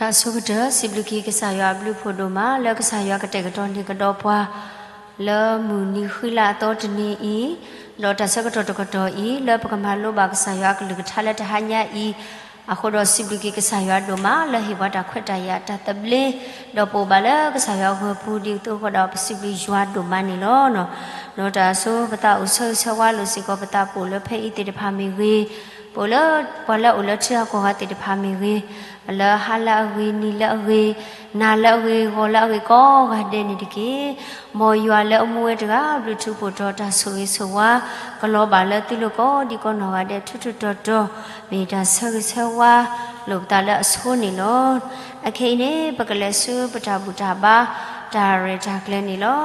တၢ်ဆိကတၢၢ် စံးဘျုးက့ၤကစၢ်ယွၤအဘျုးအဖှိၣ်ဒိၣ်မး လၢကစၢ်ယွၤကတဲာ်ကတီၤန့ၢ်ကဒီးပှၤ လၢမုၢ်နံၤဃုလါအသီတနံၤအံၤ, ဒီးတၢ်ဆၢကတီၢ်တကတီၢ်အံၤ လၢပကမၤလိဘၣ်ကစၢ်ယွၤအကလုၢ်ကထါလၢတဟါညါအံၤ, အဃိဒီးစံးဘျုးက့ၤကစၢ်ယွၤဒိၣ်မး လၢဟ့ၣ်ပှၤတၢ်ခွဲးတၢ်ယာ်တၢ်သဘျ့, ဒီးပအိၣ်ဘၣ်လၢကစၢ်ယွၤအဂီၢ်ပူၤ ဒ်သိးဃီဒီးပစံးဘျုးယွၤဒိၣ်မးန့ၣ်လီၤ. ဒီးတၢ်ဆိပသးအိၣ်ဆၢဂ့ၤဆၢဝါလိာ်စ့ၢ်ကီး ပသးပအိၣ်လၢဖဲအံၤသ့ၣ်တဖၣ်မ့ၢ်ဂ့ၤ, ပအိၣ်လၢ ပှၤလၢအအိၣ်လၢထံဂၤကီၢ်ဂၤသ့ၣ်တဖၣ်မ့ၢ်ဂ့ၤ, လၢဟါလၢအဂ့ၤ, နံၤလၢအဂ့ၤ, နၤလၢအဂ့ၤ, ဂီၤလၢအဂ့ၤ ကိးဂၤဒဲးန့ၣ်တက့ၢ်. မ်ယွၤလၢအမူဝဲတဂၤ ဘျုးထူးဖှိၣ်ထီ တၢ်ဆိၣ်ဂ့ၤဆိၣ်ဝါ ကလီၤဘၣ်လၢသုလိၤကိးဒံကိးနီၢ်ဂၤဒဲး ထူးထူးတီၤတီၤ, မ့ၢ်တၢ်ဆၢဂ့ၤဆၢဝါလိာ်ပသးလၢအဆိန့ၣ်လီၤ. အခဲအံၤန့ၣ် ပကလဲၤဆူပတၢ်ဘူၣ်တၢ်ဘါ တၢ်ရဲၣ်တၢ်ကျဲၤန့ၣ်လီၤ.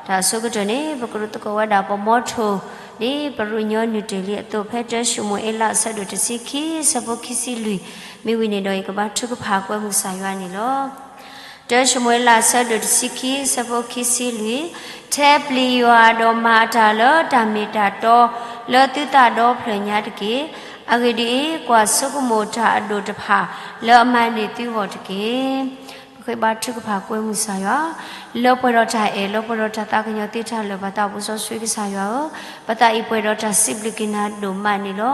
တၢ်အဆိကတၢၢ်န့ၣ် ပကဒုးသကိးဝဲဒၣ်ပှၤမီထိၣ် ဒ်ပရူးညီနုၢ်တ့ၢ်လံအသိး ဖဲတၢၡမူၤအ့လး အဆၢဒိၣ်တဆံခံ ဆၢဖိခံဆံလွံၢ်, မ့ၢ်ဝံၤန့ၣ်ဒီး ယကဘါထုကဖၣ်ကွဲမုာ်ကစၢ်ယွၤန့ၣ်လီၤ. တၢၡမူၤအ့လး အဆၢဒိၣ်တဆံခံ ဆၢဖိခံဆံလွံၢ်, ထဲပျံၤယွၤဒီးမၤအတၢ်လၢတၢ်မ့ၢ်တၢ်တီ လၢသုသးဒီဖျၢၣ်ညါတက့ၢ်. အဂ့ၢ်ဒ်အံၤ, ကွၢ်ဆိကမိၣ်တၢ်အဒိၣ်တဖၣ် လၢအမၤန့ၢ်သုဂီၢ်တက့ၢ်. ပဃ့ဘါထုကဖၣ်ကွဲမုာ်ကစၢ်ယွၤ လၢပှဲၤဒီးတၢ်အဲၣ် လၢပှဲၤဒီးတၢ်သးကညီၤသ့တၢ်လၢာ် ပသးပူၤစီဆှံကစၢ်ယွၤဧၢ, ပသးအံၤပှဲၤဒီးတၢ်စံးဘျုးက့ၤနၤဒိၣ်မးန့ၣ်လီၤ.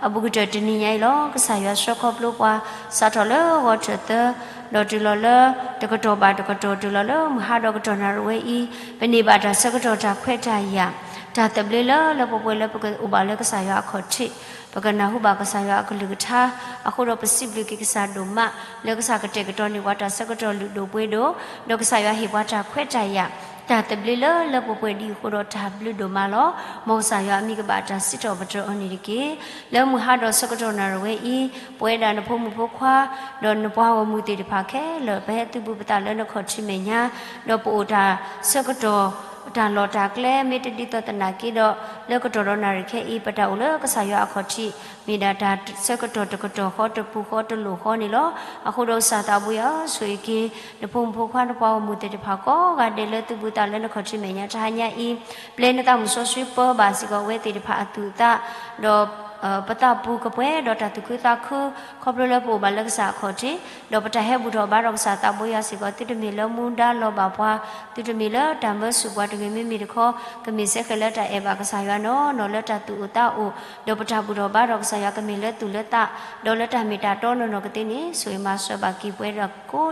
အဘူးကတၢၢ်တနံၤညါအံၤလီၤ ကစၢ်ယွၤ ဆှၢခီဖျိပှၤ စးထီၣ်လၢဂီၤထၢၣ်သၢ ဒီးတုၤလီၤလၢ တကတီၢ်ဘၣ်တကတီၢ် တုၤလီၤလၢမုၢ်ဟါဒီးကတီၢ်နၣ်ရံၣ်ဝဲအံၤ, ပန့ၢ်ဘၣ်တၢ်ဆၢကတီၢ် တၢ်ခွဲးတၢ်ယာ် တၢ်သဘျ့လၢလၢပှဲၤပှဲၤ လၢပကအိၣ်ဘၣ်လၢကစၢ်ယွၤအခီၣ်ထံး, ပကနၢ်ဟူဘၣ်ကစၢ်ယွၤအကလုၢ်ကထါ, အဃိဒီးပစံးဘျုးက့ၤကစၢ်ဒိၣ်မး လၢကစၢ်ကတဲာ်ကတီၤန့ၢ်ပှၤတၢ်ဆၢကတီၢ်လုၢ်ဒိၣ်ပှ့ၤဒိၣ်, ဒီးကစၢ်ယွၤဟ့ၣ်ပှၤတၢ်ခွဲးတၢ်ယာ် တၢ်သဘျ့လၢလၢပှဲၤပှဲၤ ဒ်အဃိဒီးတၢ်ဘျုးဒိၣ်မးလီၤ. မ်ကစၢ်ယွၤအမံၤကဘၣ်တၢ်စံးထီၣ်ပတြၢၤအီၤန့ၣ်တက့ၢ်. လၢမုၢ်ဟါဒီးဆၢကတီၢ်နၣ်ရံၣ်ဝဲအံၤ, ပဝဲဒၣ်နဖိမုၣ်ဖိခွါ ဒီးနပှၤဂီၢ်မုၢ်သ့ၣ်တဖၣ်ခဲလၢာ် ပဟဲသုးဘူးပသးလၢနခီၣ်ထံးမဲာ်ညါ, ဒီးပအိၣ်တၢ်ဆၢကတီၢ် တၢ်လီၢ်တၢ်ကျဲ မ့ၢ်တဒ်သိးသနာ်က့ဒီး လၢကတီၢ်ဒီးနၣ်ရံၣ်ခဲအံၤ ပတၢ်အိၣ်လၢကစၢ်ယွၤအခီၣ်ထံး မ့ၢ်ဒၣ်တၢ်ဆၢကတီၢ်တကတီၢ်ဃီ တပူၤဃီတလိၣ်ဃီန့ၣ်လီၤ. အဃိဒီးကစၢ်သးဘိယွၤ ဆိၣ်ဂ့ၤက့ၤ နဖိမုၣ်ဖိခွါ နပှၤဂီၢ်မုၢ်သ့ၣ်တဖၣ်ကိးဂၤဒဲး လၢသုးဘူးသးလၢနခီၣ်ထံးမဲာ်ညါတဟါညါအံၤ, ပျဲနသးမုၢ်စီဆှံပၢဘၣ်စ့ၢ်ကီးဝဲသ့ၣ်တဖၣ်အသူၣ်အသး, ဒီး ပသးပူၤကပှဲၤဒီးတၢ်သူၣ်ခုသးခု ခီဖျိလၢပအိၣ်ဘၣ်လၢကစၢ်အခီၣ်ထံး, ဒီးပတၢ်ဟဲဘူၣ်ထီၣ်ဘါထီၣ်ကစၢ်သးဘိယွၤစ့ၢ်ကီး သုတမ့ၢ်လၢမူဒါလီၤဘၣ်ပှၤ, သုတမ့ၢ်လၢတၢ်မၢဆူၣ်ပှၤတဂ့ၤ မ့မ့ၢ်တခီ ကမ့ၢ်စဲဃဲၤလၢတၢ်အဲၣ်ဘၣ်ကစၢ်ယွၤနီၢ်နီၢ် လၢတၢ်သူၣ်အိၣ်သးအိၣ်, ဒီးပတၢ်ဘူၣ်ထီၣ်ဘါထီၣ်ကစၢ်ယွၤ ကမ့ၢ်လၢသူၣ်လၢသး, ဒီးလၢတၢ်မ့ၢ်တၢ်တီနီၢ်နီၢ်ကသ့န့ၣ် ဆိၣ်ဂ့ၤမၤစၢၤဘၣ်က့ၤပှဲၤ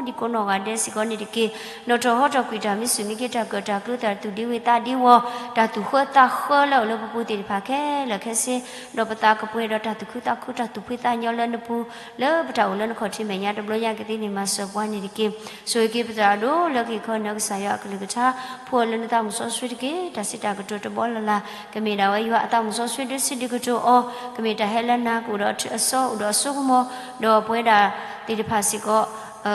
ဒီးကိးဒံကိးနီၢ်ဂၤဒဲးစ့ၢ်ကီးန့ၣ်တက့ၢ်. နီၣ်ထီၣ်ဟီထီၣ်ကွံာ်တၢ်မံဆူၣ်မံက့ တၢ်ကၢၣ်တၢ်ကျူတၢ်သူၣ်ဒ့ဝ့ၢ်သးဒ့ဝီၤ တၢ်သူၣ်ဃၢသးဃၢလၢအိၣ်လၢပပူၤသ့ၣ်တဖၣ်ခဲလၢာ်ခဲဆ့, ဒီးပသးကပှဲၤဒီးတၢ်သူၣ်ခုသးခု တၢ်သူၣ်ဖှံသးညီလၢနပူၤ, လၢပတၢ်အိၣ်လၢနခီၣ်ထံးမဲာ်ညါတဘျီညါကသ့န့ၣ် မၤစၢၤပှၤန့ၣ်တက့ၢ်. ဆိၣ်ဂ့ၤက့ၤပသရၣ်ဒိၣ်လၢကဟ့ၣ်ခီနၤကစၢ်ယွၤအကလုၢ်ကထါ, ဖှူအီၤလၢနသးမုၢ်စီဆှံတက့ၢ်. တၢ်စံးတၢ်ကတိၤတဘီလၢ်လၢ် ကမ့ၢ်ဒၣ်ဝဲယွၤအသးမုၢ်စီဆှံဒုးစံးဒုးကတိၤအီၤ, ကမ့ၢ်တၢ်ဟဲလၢနၤ ကအိၣ်ဒီးအထူးအစီ အိၣ်ဒီးအစိကမီၤ, ဒီးပဝဲဒၣ်သ့ၣ်တဖၣ်စ့ၢ်ကီး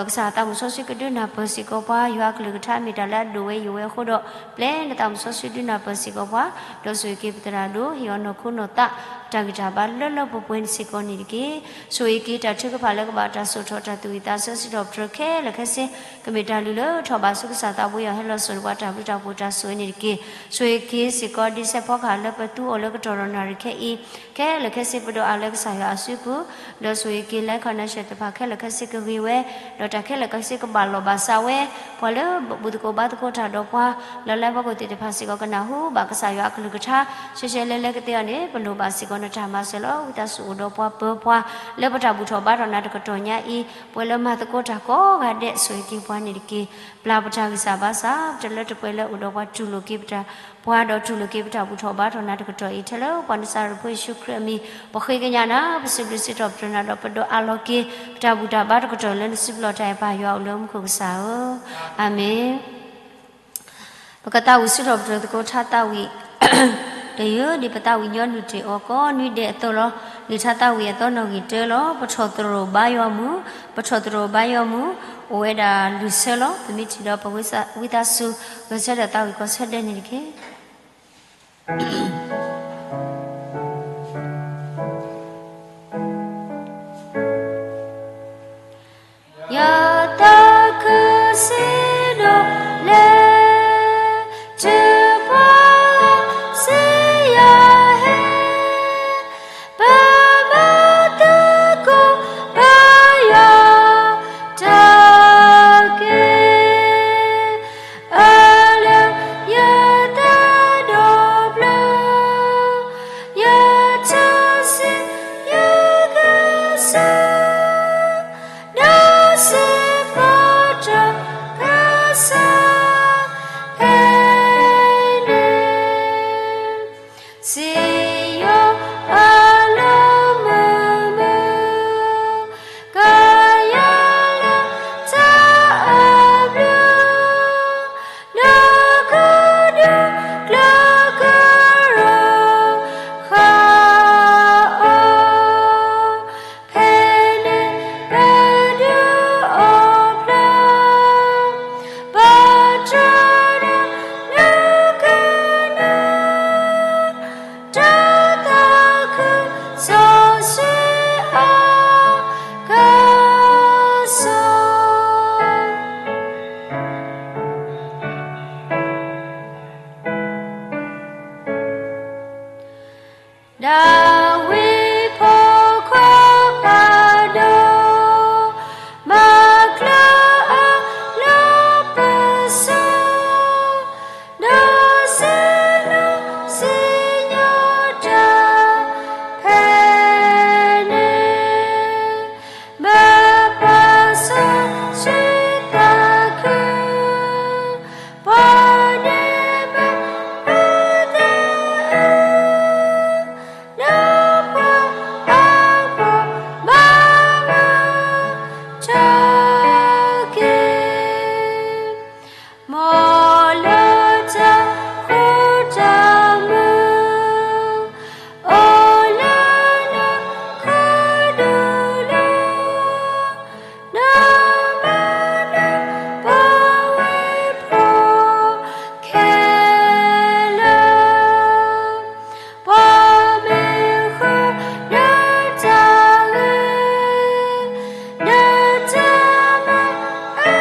ကစၢ်အသးမုၢ်စီဆှံကဒုးနၢ်ပၢၢ်စ့ၢ်ကီးပှၤ, ယွၤအကလုၢ်ကထါမ့ၢ်တၢ်လၢအဒိၣ်ဝဲယိာ်ဝဲအဃိဒီး ပျဲနသးမုၢ်စီဆှံဒုးနၢ်ပၢၢ်စ့ၢ်ကီးပှၤ, ဒီးဆိၣ်ဂ့ၤက့ၤပသရၣ်ဒိၣ် ဟ့ၣ်အီၤနီၢ်ခိနီၢ်သး တၢ်ဂံၢ်တၢ်ဘါလၢလၢပှဲၤပှဲၤစ့ၢ်ကီးန့ၣ်တက့ၢ်. ဆိၣ်ဂ့ၤက့ၤတၢ်ထုကဖၣ်လၢကဘၣ်တၢ်စိာ်ထီၣ် တၢ်သူၣ်ဝံၣ်သးဆၢစံးထီၣ်ပတြၢၤခဲလၢာ်ခဲဆ့, ကမ့ၢ်တၢ်လုၢ်လၢထီၣ်ဘၣ်ဆူကစၢ်သးဘိယွၤဟဲလီၤစိာ်န့ၢ်ပှၤတၢ်ဘျုးတၢ်ဖှိၣ်တၢ်ဆိၣ်ဂ့ၤန့ၣ်တက့ၢ်. ဆိၣ်ဂ့ၤက့ၤစ့ၢ်ကီး ဒ့စဲးဖီကဟၣ်လၢပသူအီၤလၢကတီၢ်ဒီးနၣ်ရံၣ်ခဲအံၤ ခဲလၢာ်ခဲဆ့ ပဒိးအါလၢကစၢ်ယွၤအစုပူၤ, ဒီးဆိၣ်ဂ့ၤက့ၤ လဲၤခီၣ်နၢ်ဆဲးတဖၣ်ခဲလၢာ်ခဲဆ့ကဂ့ၤဝဲ, ဒီးတၢ်ခဲလၢာ်ခဲဆ့ကဘၣ်လီၢ်ဘၣ်စးဝဲ, ပှၤလၢဘူၣ်သကိးဘါသကိးတၢ်ဒီးပှၤ လၢလၢပှဲၤပှဲၤသ့ၣ်တဖၣ်စ့ၢ်ကီး ကနၢ်ဟူဘၣ်ကစၢ်ယွၤအကလုၢ်ကထါ ရှဲရှဲလဲလဲကသ့အီၤန့ၣ် ပလိၣ်ဘၣ်စ့ၢ်ကီးနတၢ်မၤစၢၤလီၤ. ဝံသးစူၤအိၣ်ဒီးပှၤပၢၤပှၤ လၢပတၢ်ဘူၣ်ထီၣ်ဘါထီၣ်နၤတကတီၢ်ညါအံၤ, ပှၤလၢမၤသကိးတၢ်ကိးဂၤဒဲး ဆိၣ်ဂ့ၤက့ၤပှၤန့ၣ်တက့ၢ်. ပျၢ်ပတၢ်ဂံၢ်စၢ်ဘါစၢ် တလၢတပှဲၤလၢအိၣ်ဒီးပှၤတူၢ်လိာ်က့ၤပတၢ် ပှၤဒီးတူၢ်လိာ်က့ၤပတၢ်ဘူၣ်ထီၣ်ဘါထီၣ်နၤတကတီၢ်အံၤ ထဲလၢပှၤနစၤရ့းဖိယ့ၣ်ၡူးခရံာ်အမံၤ ပဃ့ကညးနၤ ပစံးဘျုးစံးထီၣ်ပတြၢၤနၤဒီးပဒိးအးလီၤက့ၤ ပတၢ်ဘူၣ်တၢ်ဘါတကတီၢ်လၢနစုပူၤလီၤ. တၢ်အဲၣ်ပၢ်ယွၤအိၣ်လၢမူခိၣ်ကစၢ်ဧၢ, အၤမ့ၣ်. ပကသးဝံၣ်စံးထီၣ်ပတြၢၤသကိးထါသးဝံၣ် တယုၢ်ဒ်ပသးဝံၣ်ညီနုၢ်တ့ၢ်အီၤကိးနွံဒဲးအသိးလီၤ. လံာ်ထါသးဝံၣ်အသီနီၣ်ဂံၢ်တၢလီၤ. ပထီၣ်သရိာ်ဘါယွၤမုၢ်, ပထီၣ်သရိာ်ဘါယွၤမုၢ် အိၣ်ဝဲဒၣ်လွံၢ်ဆၢလီၤ. ပမ့ၢ်ထံၣ်ဒီးပဝံသးစူၤ ဂဲၤဆၢထၢၣ်သးဝံၣ်ကိးဆၢဒဲးန့ၣ်တက့ၢ်. ယသးခုစံဒိၣ်လဲၣ်, တုၤပှၤစံးယၤဟဲ, ပမၤသကိးဘါယွၤတၢ် ဒၤဝံးဖိခွါဖးဒိၣ်, မၤကျၢၤအီၤလၢပစီ, ဒီးစံးလီၤစံၣ်ညီၣ်တၢ်ဖဲန့ၣ်, ဘၣ်ပာ်စီဆှံသးခု, ပှၤန့ၣ်မ့ၢ်အတၢ်အဲၣ် ဒီးပှၤအဖိဘၣ်မၤထီၣ်က့ၤ, မ်လၢတၢ်ဃူတၢ်မုာ် အိၣ်လၢနခီဒုၣ်လီၤ, နမၤနၢၤပဝဲဖိခဲလၢာ်, ပှၤမ့ၢ်ဃုနတၢ်ဂ့ၤ, နတၢ်မၤအါ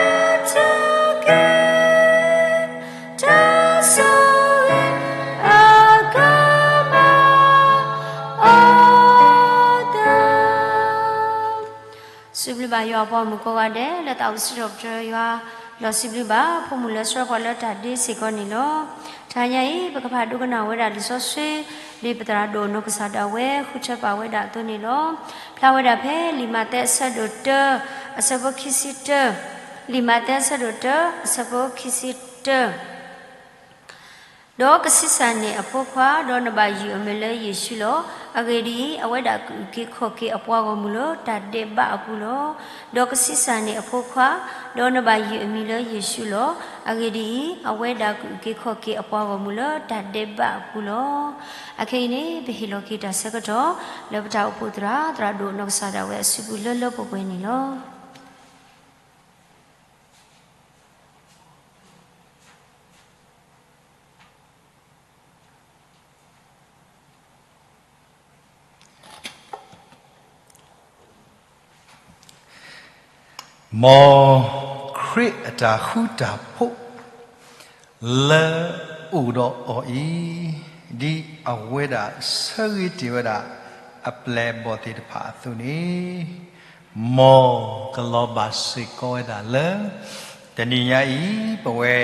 ထီၣ်က့ၤ, တၢ်ဆိၣ်ဂ့ၤအကမၤအီၤသး. စံးဘျုးဘၣ်ယွၤအပှၤမုၣ်ကိးဂၤဒဲး လၢသးအိၣ်စံးထီၣ်ပတြၢၤယွၤ, ဒီးစံးဘျုးဘၣ်ဖိမုၣ်လၢဆှၢပှၤလၢတၢ်ဒ့စ့ၢ်ကီးန့ၣ်လီၤ. တဟါညါအံၤ ပကဖးဒိကနၣ်ဝဲဒၣ်လံာ်စီဆှံ ဒ်ပသရၣ်ဒိၣ်နီၢ်ကစၢ်ဒၣ်ဝဲ ဃုထၢပာ်ဝဲဒၣ်အသိးန့ၣ်လီၤ. ဖျါဝဲဒၣ်ဖဲလံာ်မးသဲအဆၢဒိၣ်တၢ အဆၢဖိခံဆံတၢ, လံာ်မးသဲအဆၢဒိၣ်တၢ အဆၢဖိခံဆံတၢ ဒီးကဆံးစၢ်န့ၢ်အဖိခွါ, ဒီးနဘၣ်ယုၢ်အမံၤလၢယ့ၣ်ၡူးလီၤ. အဂ့ၢ်ဒ်အံၤ, အဝဲဒၣ်ကအုၣ်က့ၤခီၣ်က့ၤအပှၤဂီၢ်မုၢ်လၢတၢ်ဒဲးဘးအပူၤလီၤ. ဒီးကဆံးစၢ်န့ၢ်အဖိခွါ, ဒီးနဘၣ်ယုၢ်အမံၤလၢယ့ၣ်ၡူးလီၤ. အဂ့ၢ်ဒ်အံၤ, အဝဲဒၣ်ကအုၣ်က့ၤခီၣ်က့ၤအပှၤဂီၢ်မုၢ်လၢတၢ်ဒဲးဘးအပူၤလီၤ. အခဲအံၤန့ၣ် ပဟ့ၣ်လီၤက့ၤတၢ်ဆၢကတီၢ် လၢပတၢ်အိၣ်ဖှိၣ်သရၣ်, သရၣ်ဒိၣ်နီၢ်ကစၢ်ဒၣ်ဝဲအစုပူၤလၢလၢပှဲၤပှဲၤန့ၣ်လီၤ. မ်ခရံာ်အတၢ်ဃူတၢ်ဖိး လၢအိၣ်ဒီးအီၤအံၤ, ဒ်အဝဲဒၣ်ဆၢဂ့ၤတ့ၢ်ဝဲဒၣ် အပျဲၢ်အဘီၣ်သ့ၣ်တဖၣ်အသိးန့ၣ်, မ်ကလီၤဘၣ်စ့ၢ်ကီးဝဲဒၣ်လၢ တနံၤညါအံၤ ပဝဲ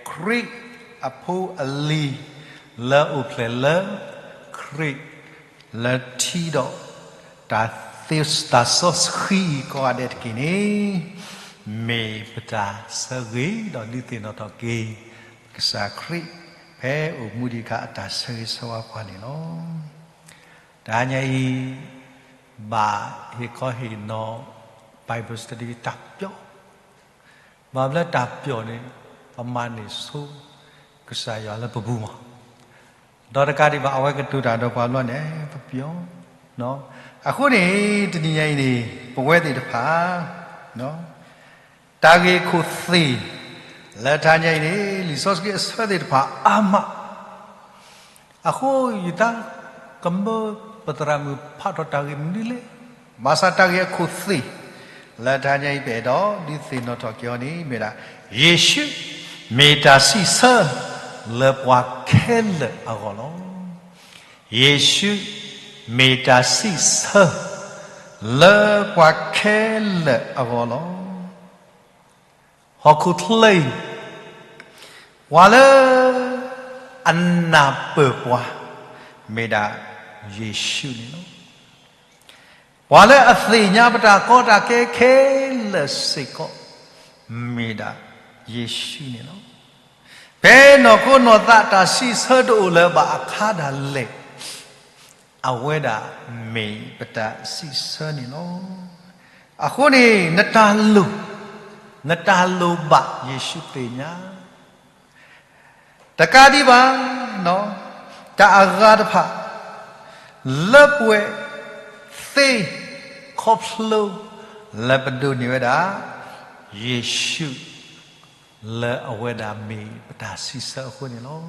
ခရံာ်အဖိအလံၤ လၢအိၣ်ဖျဲၣ်လၢခရံာ် လၢထံဒီး တၢ်သ့ တၢ်စီဆှံအံၤကိးဂၤဒဲးတက့ၢ်န့ၣ်, မ့ၢ်ပတၢ်ဆၢဂ့ၤဒီးဒုးသ့ၣ်နီၣ်ထီၣ်က့ၤ ကစၢ်ခရံာ် ဖဲအိၣ်မူဒံးအခါ အတၢ်ဆၢဂ့ၤဆၢဝါပှၤန့ၣ်လီၤ. တဟါညါအံၤ ဘၣ်ဟ့ၣ်ခီဟ့ၣ်နီၤ Bible study တၢ်ပျီ ဘၣ်ဘျၢတၢ်ပျီန့ၣ် ပမၤန့ၢ်ဆိ ကစၢ်ယွၤလၢပပူၤမး, ဒီးတကးဒံးဘၣ် အဝဲကတိၤတၢ်ဒီးပှၤဘျီန့ၣ် ပပျီ. အဃိန့ၣ် တနံၤညါအံၤန့ၣ် ပဝဲသ့ၣ်တဖၣ် တၢ်ဂ့ၢ်ခိၣ်သ့ၣ် လၢတဟါညါအံၤန့ၣ် လံာ်စီဆှံအဆၢသ့ၣ်တဖၣ်အါမး အဃိ ယသး ကမၢပသရၣ်မုၣ်ဖးထီၣ်တၢ်ဂ့ၢ်မနုၤလဲၣ်. ဘၣ်ဆၣ်တၢ်ဂ့ၢ်အခိၣ်သ့ၣ် လၢတဟါညါအံၤ ပအဲၣ်ဒိးဒုးသ့ၣ်နီၣ်ထီၣ်က့ၤအီၤန့ၣ် မ့ၢ်ဒၣ် ယ့ၣ်ၡူးမ့ၢ်တၢ်စံးဆၢ လၢပှၤခဲလၢာ်အဂီၢ်လီၤ. ယ့ၣ်ၡူးမ့ၢ်တၢ်စံးဆၢ လၢပှၤခဲလၢာ်အဂီၢ်လီၤ. ဟီၣ်ခိၣ်ချၢအံၤ ပှၤလၢအနၢ်ပၢၢ်ပှၤ မ့ၢ်ဒၣ်ယ့ၣ်ၡူးန့ၣ်လီၤ. ပှၤလၢအသ့ၣ်ညါပတၢ်ကီတၢ်ခဲခဲလၢာ်စ့ၢ်ကီး မ့ၢ်ဒၣ်ယ့ၣ်ၡူးန့ၣ်လီၤ. ဖဲနီၢ်ခိနီၢ်သးတၢ်စံးဆၢတအိၣ်လၢၤဘၣ်အခါဒၣ်လဲာ် အဝဲဒၣ်မ့ၢ်ပတၢ်စံးဆၢန့ၣ်လီၤ. အဃိန့ၣ် နတၢ်လိၣ်, နတၢ်လိၣ်ဘၣ်ယ့ၣ်ၡူးသ့ၣ်ညါ တကးဒံးဘၣ် တၢ်အဂၤတဖၣ် လၢပှဲၤသ့ ခီဖျိလၢပဒိးန့ၢ်ဝဲဒၣ် ယ့ၣ်ၡူး လၢအဝဲဒၣ်မ့ၢ်ပတၢ်စံးဆၢအဃိန့ၣ်လီၤ.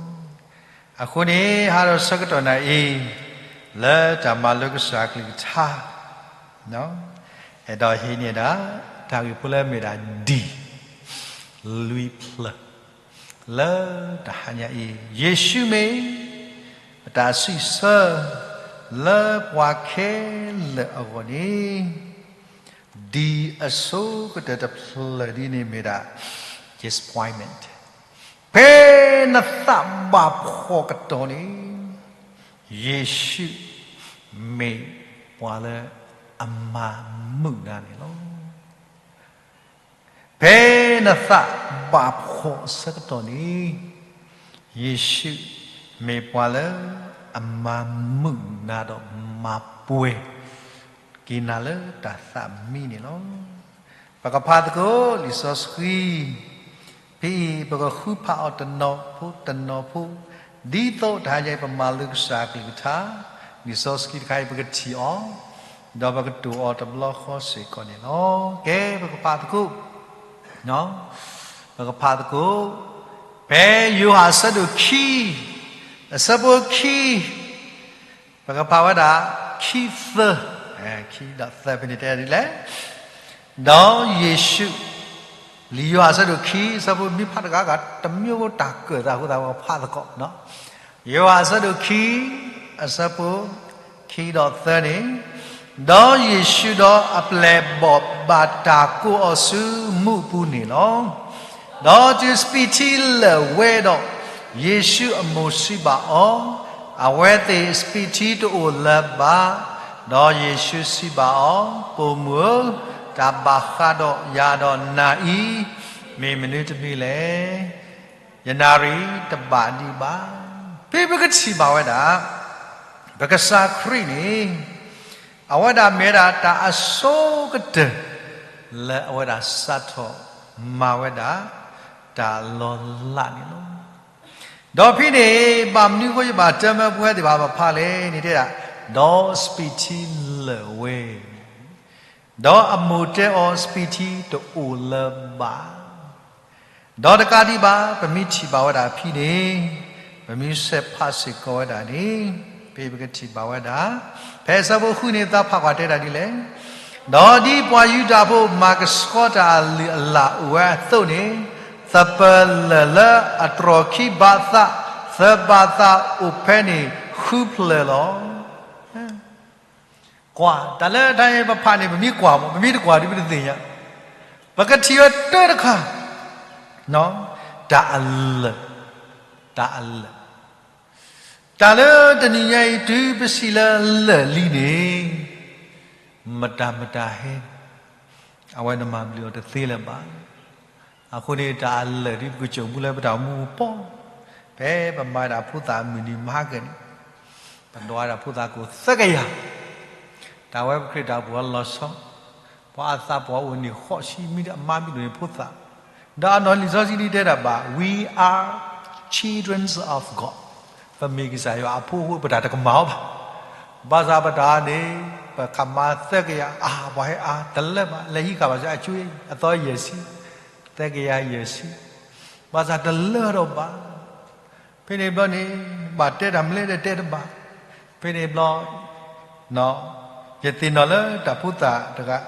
အဃိန့ၣ် ဟါဒီးဆၢကတီၢ်နၤအံၤ လၢတၢ်မၤလိကစၢ်အကလုၢ်ကထါ အဲၣ်ဒိးဟံးန့ၢ်ဒၣ် တၢ်ဂ့ၢ်ဖိလၢမ့ၢ်ဒၣ် ဒ်လွံၢ်ဖျၢၣ် လၢတဟါညါအံၤ ယ့ၣ်ၡူးမ့ၢ် ပတၢ်စံးဆၢ လၢပှၤခဲလၢာ်အဂီၢ်န့ၣ်, ဒ်အဆိကတၢၢ်တဖျၢၣ်ဒ်န့ၣ်မ့ၢ်ဒၣ် disappointment, ဖဲနသးဘၣ်ဖှီၣ်ကတီၢ်န့ၣ်, ယ့ၣ်ၡူးမ့ၢ်ပှၤလၢအမၤမုာ်နၤန့ၣ်လီၤ. ဖဲနသးဘၣ်ဖှီၣ်အဆၢကတီၢ်န့ၣ်, ယ့ၣ်ၡူးမ့ၢ်ပှၤလၢအမၤမုာ်နၤဒီးမၤပှဲၤက့ၤနၤလၢတၢ်သးမံန့ၣ်လီၤ. ပကဖးသကိးလံာ်စီဆှံ, ဖဲအံၤပကဃုဖးအီၤတနီၤဖိတနီၤဖိ, ဒ်သိးတဟါညါအံၤပမၤလိကစၢ်အကလုၢ်ကထါ, လံာ်စီဆှံတခါအံၤပကထံၣ်အီၤ, ဒီးပကတိၤအီၤတဘျီဃီစ့ၢ်ကီးန့ၣ်လီၤ. ကဲ ပကဖးသကိး ပကဖးသကိး, ဖဲယိၤဟၣ်အဆၢဒိၣ်ခံ, အဆၢဖိခံ, ပကဖးဝဲဒၣ် ခံသၢ, ခံဒီးသၢဖဲန့ၣ်တဲဒ်လဲၣ်, ဒီးယ့ၣ်ၡူး, လံာ်ယိၤဟၣ်အဆၢဒိၣ်ခံ အဆၢဖိမ့ၢ်ဖးတဂၤဂၤ တမ့ၢ်ဖိတၢ်ကၢၣ်သးအဃိသတး ပကဖးသကိး, ယိၤဟၣ်အဆၢဒိၣ်ခံ, အဆၢဖိခံဒီးသၢန့ၣ်, ဒီးယ့ၣ်ၡူးဒီးအပျဲၢ်အဘီၣ်ဘၣ်တၢ်ကိးအီၤဆူမူးအပူၤန့ၣ်လီၤ. ဒီးတုၤစပံးထံလၢာ်ဝဲဒီး, ယ့ၣ်ၡူးအမိၢ်စံးဘၣ်အီၤ, အဝဲသ့ၣ်စပံးထံတအိၣ်လၢၤဘၣ်. ဒီးယ့ၣ်ၡူးစံးဘၣ်အီၤ, ပိာ်မုၣ်ဧၢ, တၢ်ဘၣ်ဃးဒီးယၤဒီးနၤအံၤ, မ့ၢ်မနုၤတမံၤလဲၣ်. ယနၣ်ရံၣ်တဘၣ်ဒံးဘၣ်. ဖဲပကထံၣ်ဘၣ်ဝဲဒၣ် ပကစၢ်ခရံာ်န့ၣ်, အဝဲဒၣ်မ့ၢ်ဝဲဒၣ်တၢ်အဆိကတၢၢ် လၢအဝဲဒၣ်စးထီၣ်မၤဝဲဒၣ် တၢ်လီၤလးန့ၣ်လီၤ. ဒီးဖဲန့ၣ် ဘၣ်မနုၤအဃိယဘၣ်တဲမၢပဝဲသ့ၣ်တဖၣ် ပဖးလဲၣ်န့ၣ်တဲဒၣ်, ဒီးစပံးထံလၢာ်ဝဲ, ဒီးအမိၢ်တဲအီၤ စပံးထံတအိၣ်လၢၤဘၣ်. ဒီးတကးဒံးဘၣ် ပမ့ၢ်ထံၣ်ဘၣ်ဝဲဒၣ်ဖဲန့ၣ်, ပမ့ၢ်ဆဲးဖးစ့ၢ်ကီးဝဲဒၣ်န့ၣ်, ဖဲပကထံၣ်ဘၣ်ဝဲဒၣ်, ဖဲအဆၢဖိဃုန့ၣ် သးဖးကွၢ်တဲဒၣ်ဒ်လဲၣ်, ဒီးဒ်ပှၤယူဒၤဖိမၤကဆှီတၢ်အလုၢ်အလၢ်အိၣ်ဝဲအသိးန့ၣ်, သပၢၤလၢာ်လၢအတြီၢ်ခံဘးသး, သၢဘးသးအိၣ်ဖဲန့ၣ်ဃုဖျၢၣ်လီၤ. ကွၢ်, တၢ်လၢတၢ်အံၤပဖးန့ၣ် ပမ့ၢ်ကွၢ်မး ပမ့ၢ်တကွၢ်ဒီးပတသ့ၣ်ညါ, ပကထံၣ်ဝဲတၢ်တခါ, တၢ်အလၢာ်, တၢ်အလၢာ်, တၢ်လၢတနံၤညါအံၤ တုၤပစံးလၢလၢာ်လံန့ၣ်, မတၤမတၤဟဲ, အဝဲနမၤဘျုးအီၤတသ့လၢၤဘၣ်. အဃိန့ၣ် တၢ်အလၢာ်ဒ်ပကစၢၢ်မူလၢပတၢ်မူပီ, ဖဲပမၤဒၣ်ဖိသၣ်အမုၢ်နံၤမၤဟါကဲန့ၣ်, ပဒွးဒၣ်ဖိသၣ်ကိၣ်သၢကယၤ, တၢ်ဝဲပခရံာ်တၢ်ပူၤအလီၤဆီ, ပှၤအသးပှၢ်အိၣ်န့ၣ်ဃိးဆံမံဒီးအမါမံဒိၣ်န့ၣ်ဖိသၣ်, ဒီးအနီၢ်လံာ်စီဆှံဒ်တဲဒၣ်ဘၣ် we are children of God, ပမ့ၢ်ကစၢ်ယွၤအဖိအဃိ ပတၢ်တကမၣ်အီၤဘၣ်. ဘၣ်ဆၣ်ပတၢ်န့ၣ်, ပခးမါသၢကယၤအါ, ပှၤဟဲအါတလၢဘၣ်, လဲၤဟံးဃာ်ဘၣ်ဆၣ်အဆိအံၤ အသီယဲၢ်ဆံ, သၢကယၤယဲၢ်ဆံ, ဘၣ်ဆၣ်တလၢဒီးဘၣ်. ဖဲန့ၣ်ဘျီန့ၣ်, ဘၣ်တဲတၢ်မနုၤလဲၣ်တဲတဘၣ်. ဖဲန့ၣ်ဘျီ, ယသ့ၣ်နီၣ်လၢတၢ်ဖိသၣ်တဂၤ,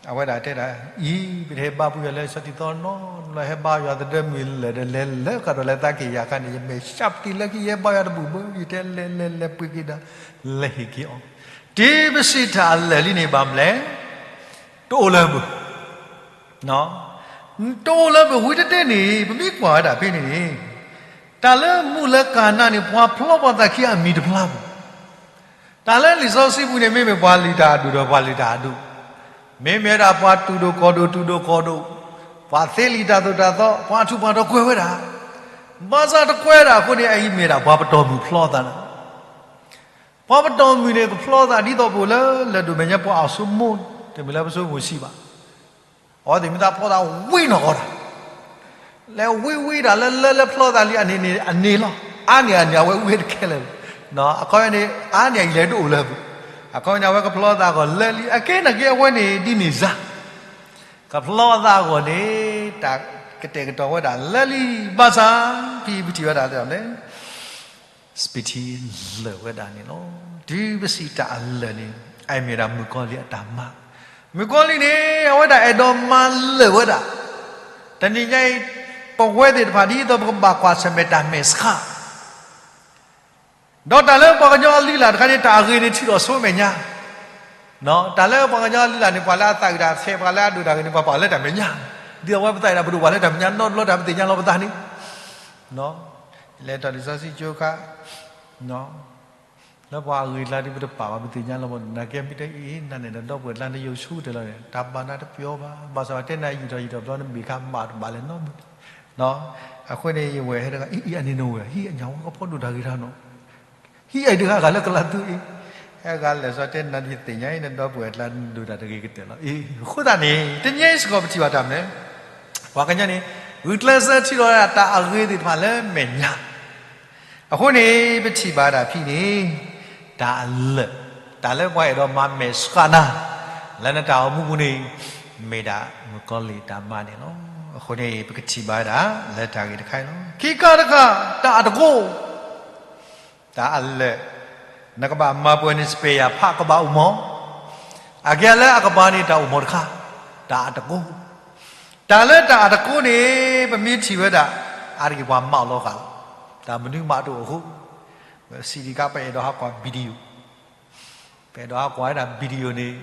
အဝဲဒၣ်တဲဒၣ်အံၤ, ပတဟဲဘါပှၤယွၤလၢစီၤတံၢ်သီနီတဘျီ, ဟဲဘါယွၤသဒၢမုၢ်လၢာ်ဒီးလဲၤလၢကဒီးလဲၤသးက့ၤယၤခါန့ၣ်, ယမဲာ်ဆှးပတံၤလၢခံ ယဟဲဘါယွၤတဘူၣ်ဘၣ်, ယတဲလဲၤလဲၤလဲၤပှ့ၤက့ၤဒီး, လဲၤဟ့ၣ်က့ၤအီၤ, တုၤပစံးတၢ်အလၢာ်လံန့ၣ် ဘၣ်မနုၤလဲၣ်, တအိၣ်လၢၤဘၣ်. တအိၣ်လၢၤဘၣ်ဝံၤတတဲန့ၣ် ပမ့ၢ်ကွၢ်ဝဲဒၣ်ဖဲန့ၣ်န့ၣ်, တၢ်လၢမုၢ်လၢကၤနါန့ၣ် ပှၤဖျီပှၤသးခံအမံၤတဖျါဘၣ်. တၢ်လၢလံာ်စီဆှံပူၤန့ၣ် မ့မ့ၢ်ပှၤလုၢ်တၢ်အဒူၣ်ဒီးပှၤလုၢ်တၢ်အဒူၣ်, မ့မ့ၢ်ဒၣ်ပှၤတူၢ်ဒိၣ်ကီၢ်ဒိၣ် တူၢ်ဒိၣ်ကီၢ်ဒိၣ်, ပှၤသ့လံာ်တၢ်သိၣ်တၢ်သီ, ပှၤထူးပှၤတီၤကွဲးဝဲဒၣ်. ဘၣ်ဆၣ်တကွဲးဒၣ်အဃိန့ၣ် အအံၤမ့ၢ်ဒၣ်ပှၤပတီၢ်မုၢ်ဖျီသးန့ၣ် ပှၤပတီၢ်မုၢ်န့ၣ် ကဖျီသးဒ်သိးပအိၣ်လၢ လၢၢ်ဒိၣ်မဲာ်ညါ ပှၤအီၣ်ဆိမိၣ်, တမ့ၢ်လၢပဆိမိၣ်ဆံးဘၣ်. အဝဲသ့ၣ်မ့ၢ်သးဖျီသးဝံၤနီၢ်ကီၢ်တၢ်, လဲၤဝံၤဝံၤတၢ်လၢလၢလၢဖျီသးလံအန့ၣ်န့ၣ် အန့ၣ်လီၤ. အါန့ၢ်အန့ၣ် အဝဲဝံၤတခဲလၢာ်. အခီပညီန့ၣ် အါန့ၢ်အအံၤလဲၤတအိၣ်လၢၤဘၣ်. အခီပညီန့ၣ် အဝဲကဖျီသးအဂီၢ်လၢာ်လံ. အကဲနာ်က့အဝဲန့ၣ်ဒ်န့ၣ်စ့ၢ် ကဖျီသးအဂီၢ်န့ၣ် တၢ်ကတဲာ်ကတီၤဝဲဒၣ်လၢာ်လံ. ဘၣ်ဆၣ် ဖဲပထံၣ်ဝဲဒၣ်လၢ စပံးထံလၢာ်ဝဲဒၣ်န့ၣ်လီၤ. တုၤပစံးတၢ်အလၢာ်န့ၣ် အမ့ၢ်ဒၣ်မုၣ်ကီၤလံၢ်အတၢ်မၤ. မုၣ်ကီၤလံၢ်န့ၣ် အဝဲဒၣ်အဲၣ်ဒိးမၤလၢာ်ဝဲဒၣ်. တနံၤညါအံၤ ပဝဲသ့ၣ်တဖၣ်ဒ်သိးပကဘၣ်ကွၢ်ဆၢၣ်မဲာ်တၢ်မဲာ်ဆှး ဒီးတၢ်လၢပှၤကညီအလုၢ်အလၢ်တခါန့ၣ် တၢ်အဂ့ၤန့ၣ် ထုးထီၣ်ဆိမဲာ်ညါ, တၢ်လၢပှၤကညီအလုၢ်အလၢ်န့ၣ် ပှၤလၢအသးဝံၣ်တၢ် ဆဲးပှၤလၢအဒိၣ်တၢ်ဂ့ၤန့ၣ် ပှၤပာ်အီၤလၢတၢ်မဲာ်ညါ, ဒ်သိးဝဲပသးဝံၣ်တၢ်ပဒိၣ်ပှၤလၢတၢ်မဲာ်ညါနီတဘျီ တၢ်ပသ့ၣ်ညါလီၤပသးန့ၣ်, လဲၤထီၣ်လံာ်စီဆှံကၠိအခါ လၢပှၤအဂ့ၤအကျါဒ်ပတပာ်ဘၣ် ပသ့ၣ်ညါလီၤပသး နာ်က့မ့ၢ်တအံၤ နၤန့ၣ်နဒီပုၢ်ဝဲၢ်ကျါနယိာ်ဆူကတၢၢ်လီၤန့ၣ် တၢ်ဘၣ်နၤတပျီဘၣ်, ဘၣ်ဆၣ်တဲနၤယံာ်ထီၣ်ယံာ်ထီၣ်ဘျီနဘ့ၣ်ခါမးတဘၣ်လဲၣ်နီတမံၤ, အဃိန့ၣ် ယဝဲၢ်ဟဲတဂၤ အံၤအံၤအန့ၣ်နဝဲၢ် ဟံးအညါဝဲကဖီဒိၣ်တၢ်ဂ့ၤတၢ်နီၤ, ဟံးအံၤတဂၤဂၤလၢကလးသူအံၤ, ဟဲဂၤလဲၤစီၤတဲနၤယသ့ၣ်ညါအံၤ နဒီပုၢ်ဝဲၢ်ကျါဒိၣ်တၢ်တဂ့ၤကတၢၢ်လီၤအံၤ, အဃိသတးန့ၣ် တနံၤအံၤစ့ၢ်ကီးပထံၣ်ဘၣ်တၢ်မနုၤလဲၣ်, ပှၤကညီန့ၣ် ဂုာ်ကျဲးစၢးထံၣ်လီၤဒၣ်တၢ်အဂ့ၤသ့ၣ်တဖၣ်လၢမဲာ်ညါ အဃိန့ၣ် ပထံၣ်ဘၣ်ဒၣ်ဖဲန့ၣ် တၢ်အလၢာ်, တၢ်လၢပှၤအဲၣ်ဒိးမၤမဲာ်ဆှးနၤ လၢနတၢ်အိၣ်မူပူၤန့ၣ် မ့ၢ်ဒၣ်မုၣ်ကီၤလံၢ်တၢ်မၤန့ၣ်လီၤ. အဃိန့ၣ် ပကထံၣ်ဘၣ်ဝဲဒၣ်လၢတၢ်ဂ့ၢ်တခါအံၤလီၤ. ခံခါတခါ တၢ်အတကိး တၢ်အလၢာ်, နကဘၣ်မၤပှဲၤန့ၣ် စပယ်ယၤဖးကဘၣ်အိၣ်မီၢ်, အကဲလၢအကပၤန့ၣ် တၢ်အိၣ်မီၢ်တခါ, တၢ်အတကိး, တၢ်လၢတၢ်အတကိးန့ၣ် ပမ့ၢ်ထံၣ်ဝဲဒၣ် အါတက့ၢ်ပှၤမၤအီၤလီၤဃာ်လီၤ. တၢ်မနုၤမၤတအိၣ်အဃိ, စံးဒံးကါ ပအဲၣ်ဒိးဟးကွၢ် video, ပအဲၣ်ဒိးဟးကွၢ်ဝဲဒၣ် video န့ၣ်,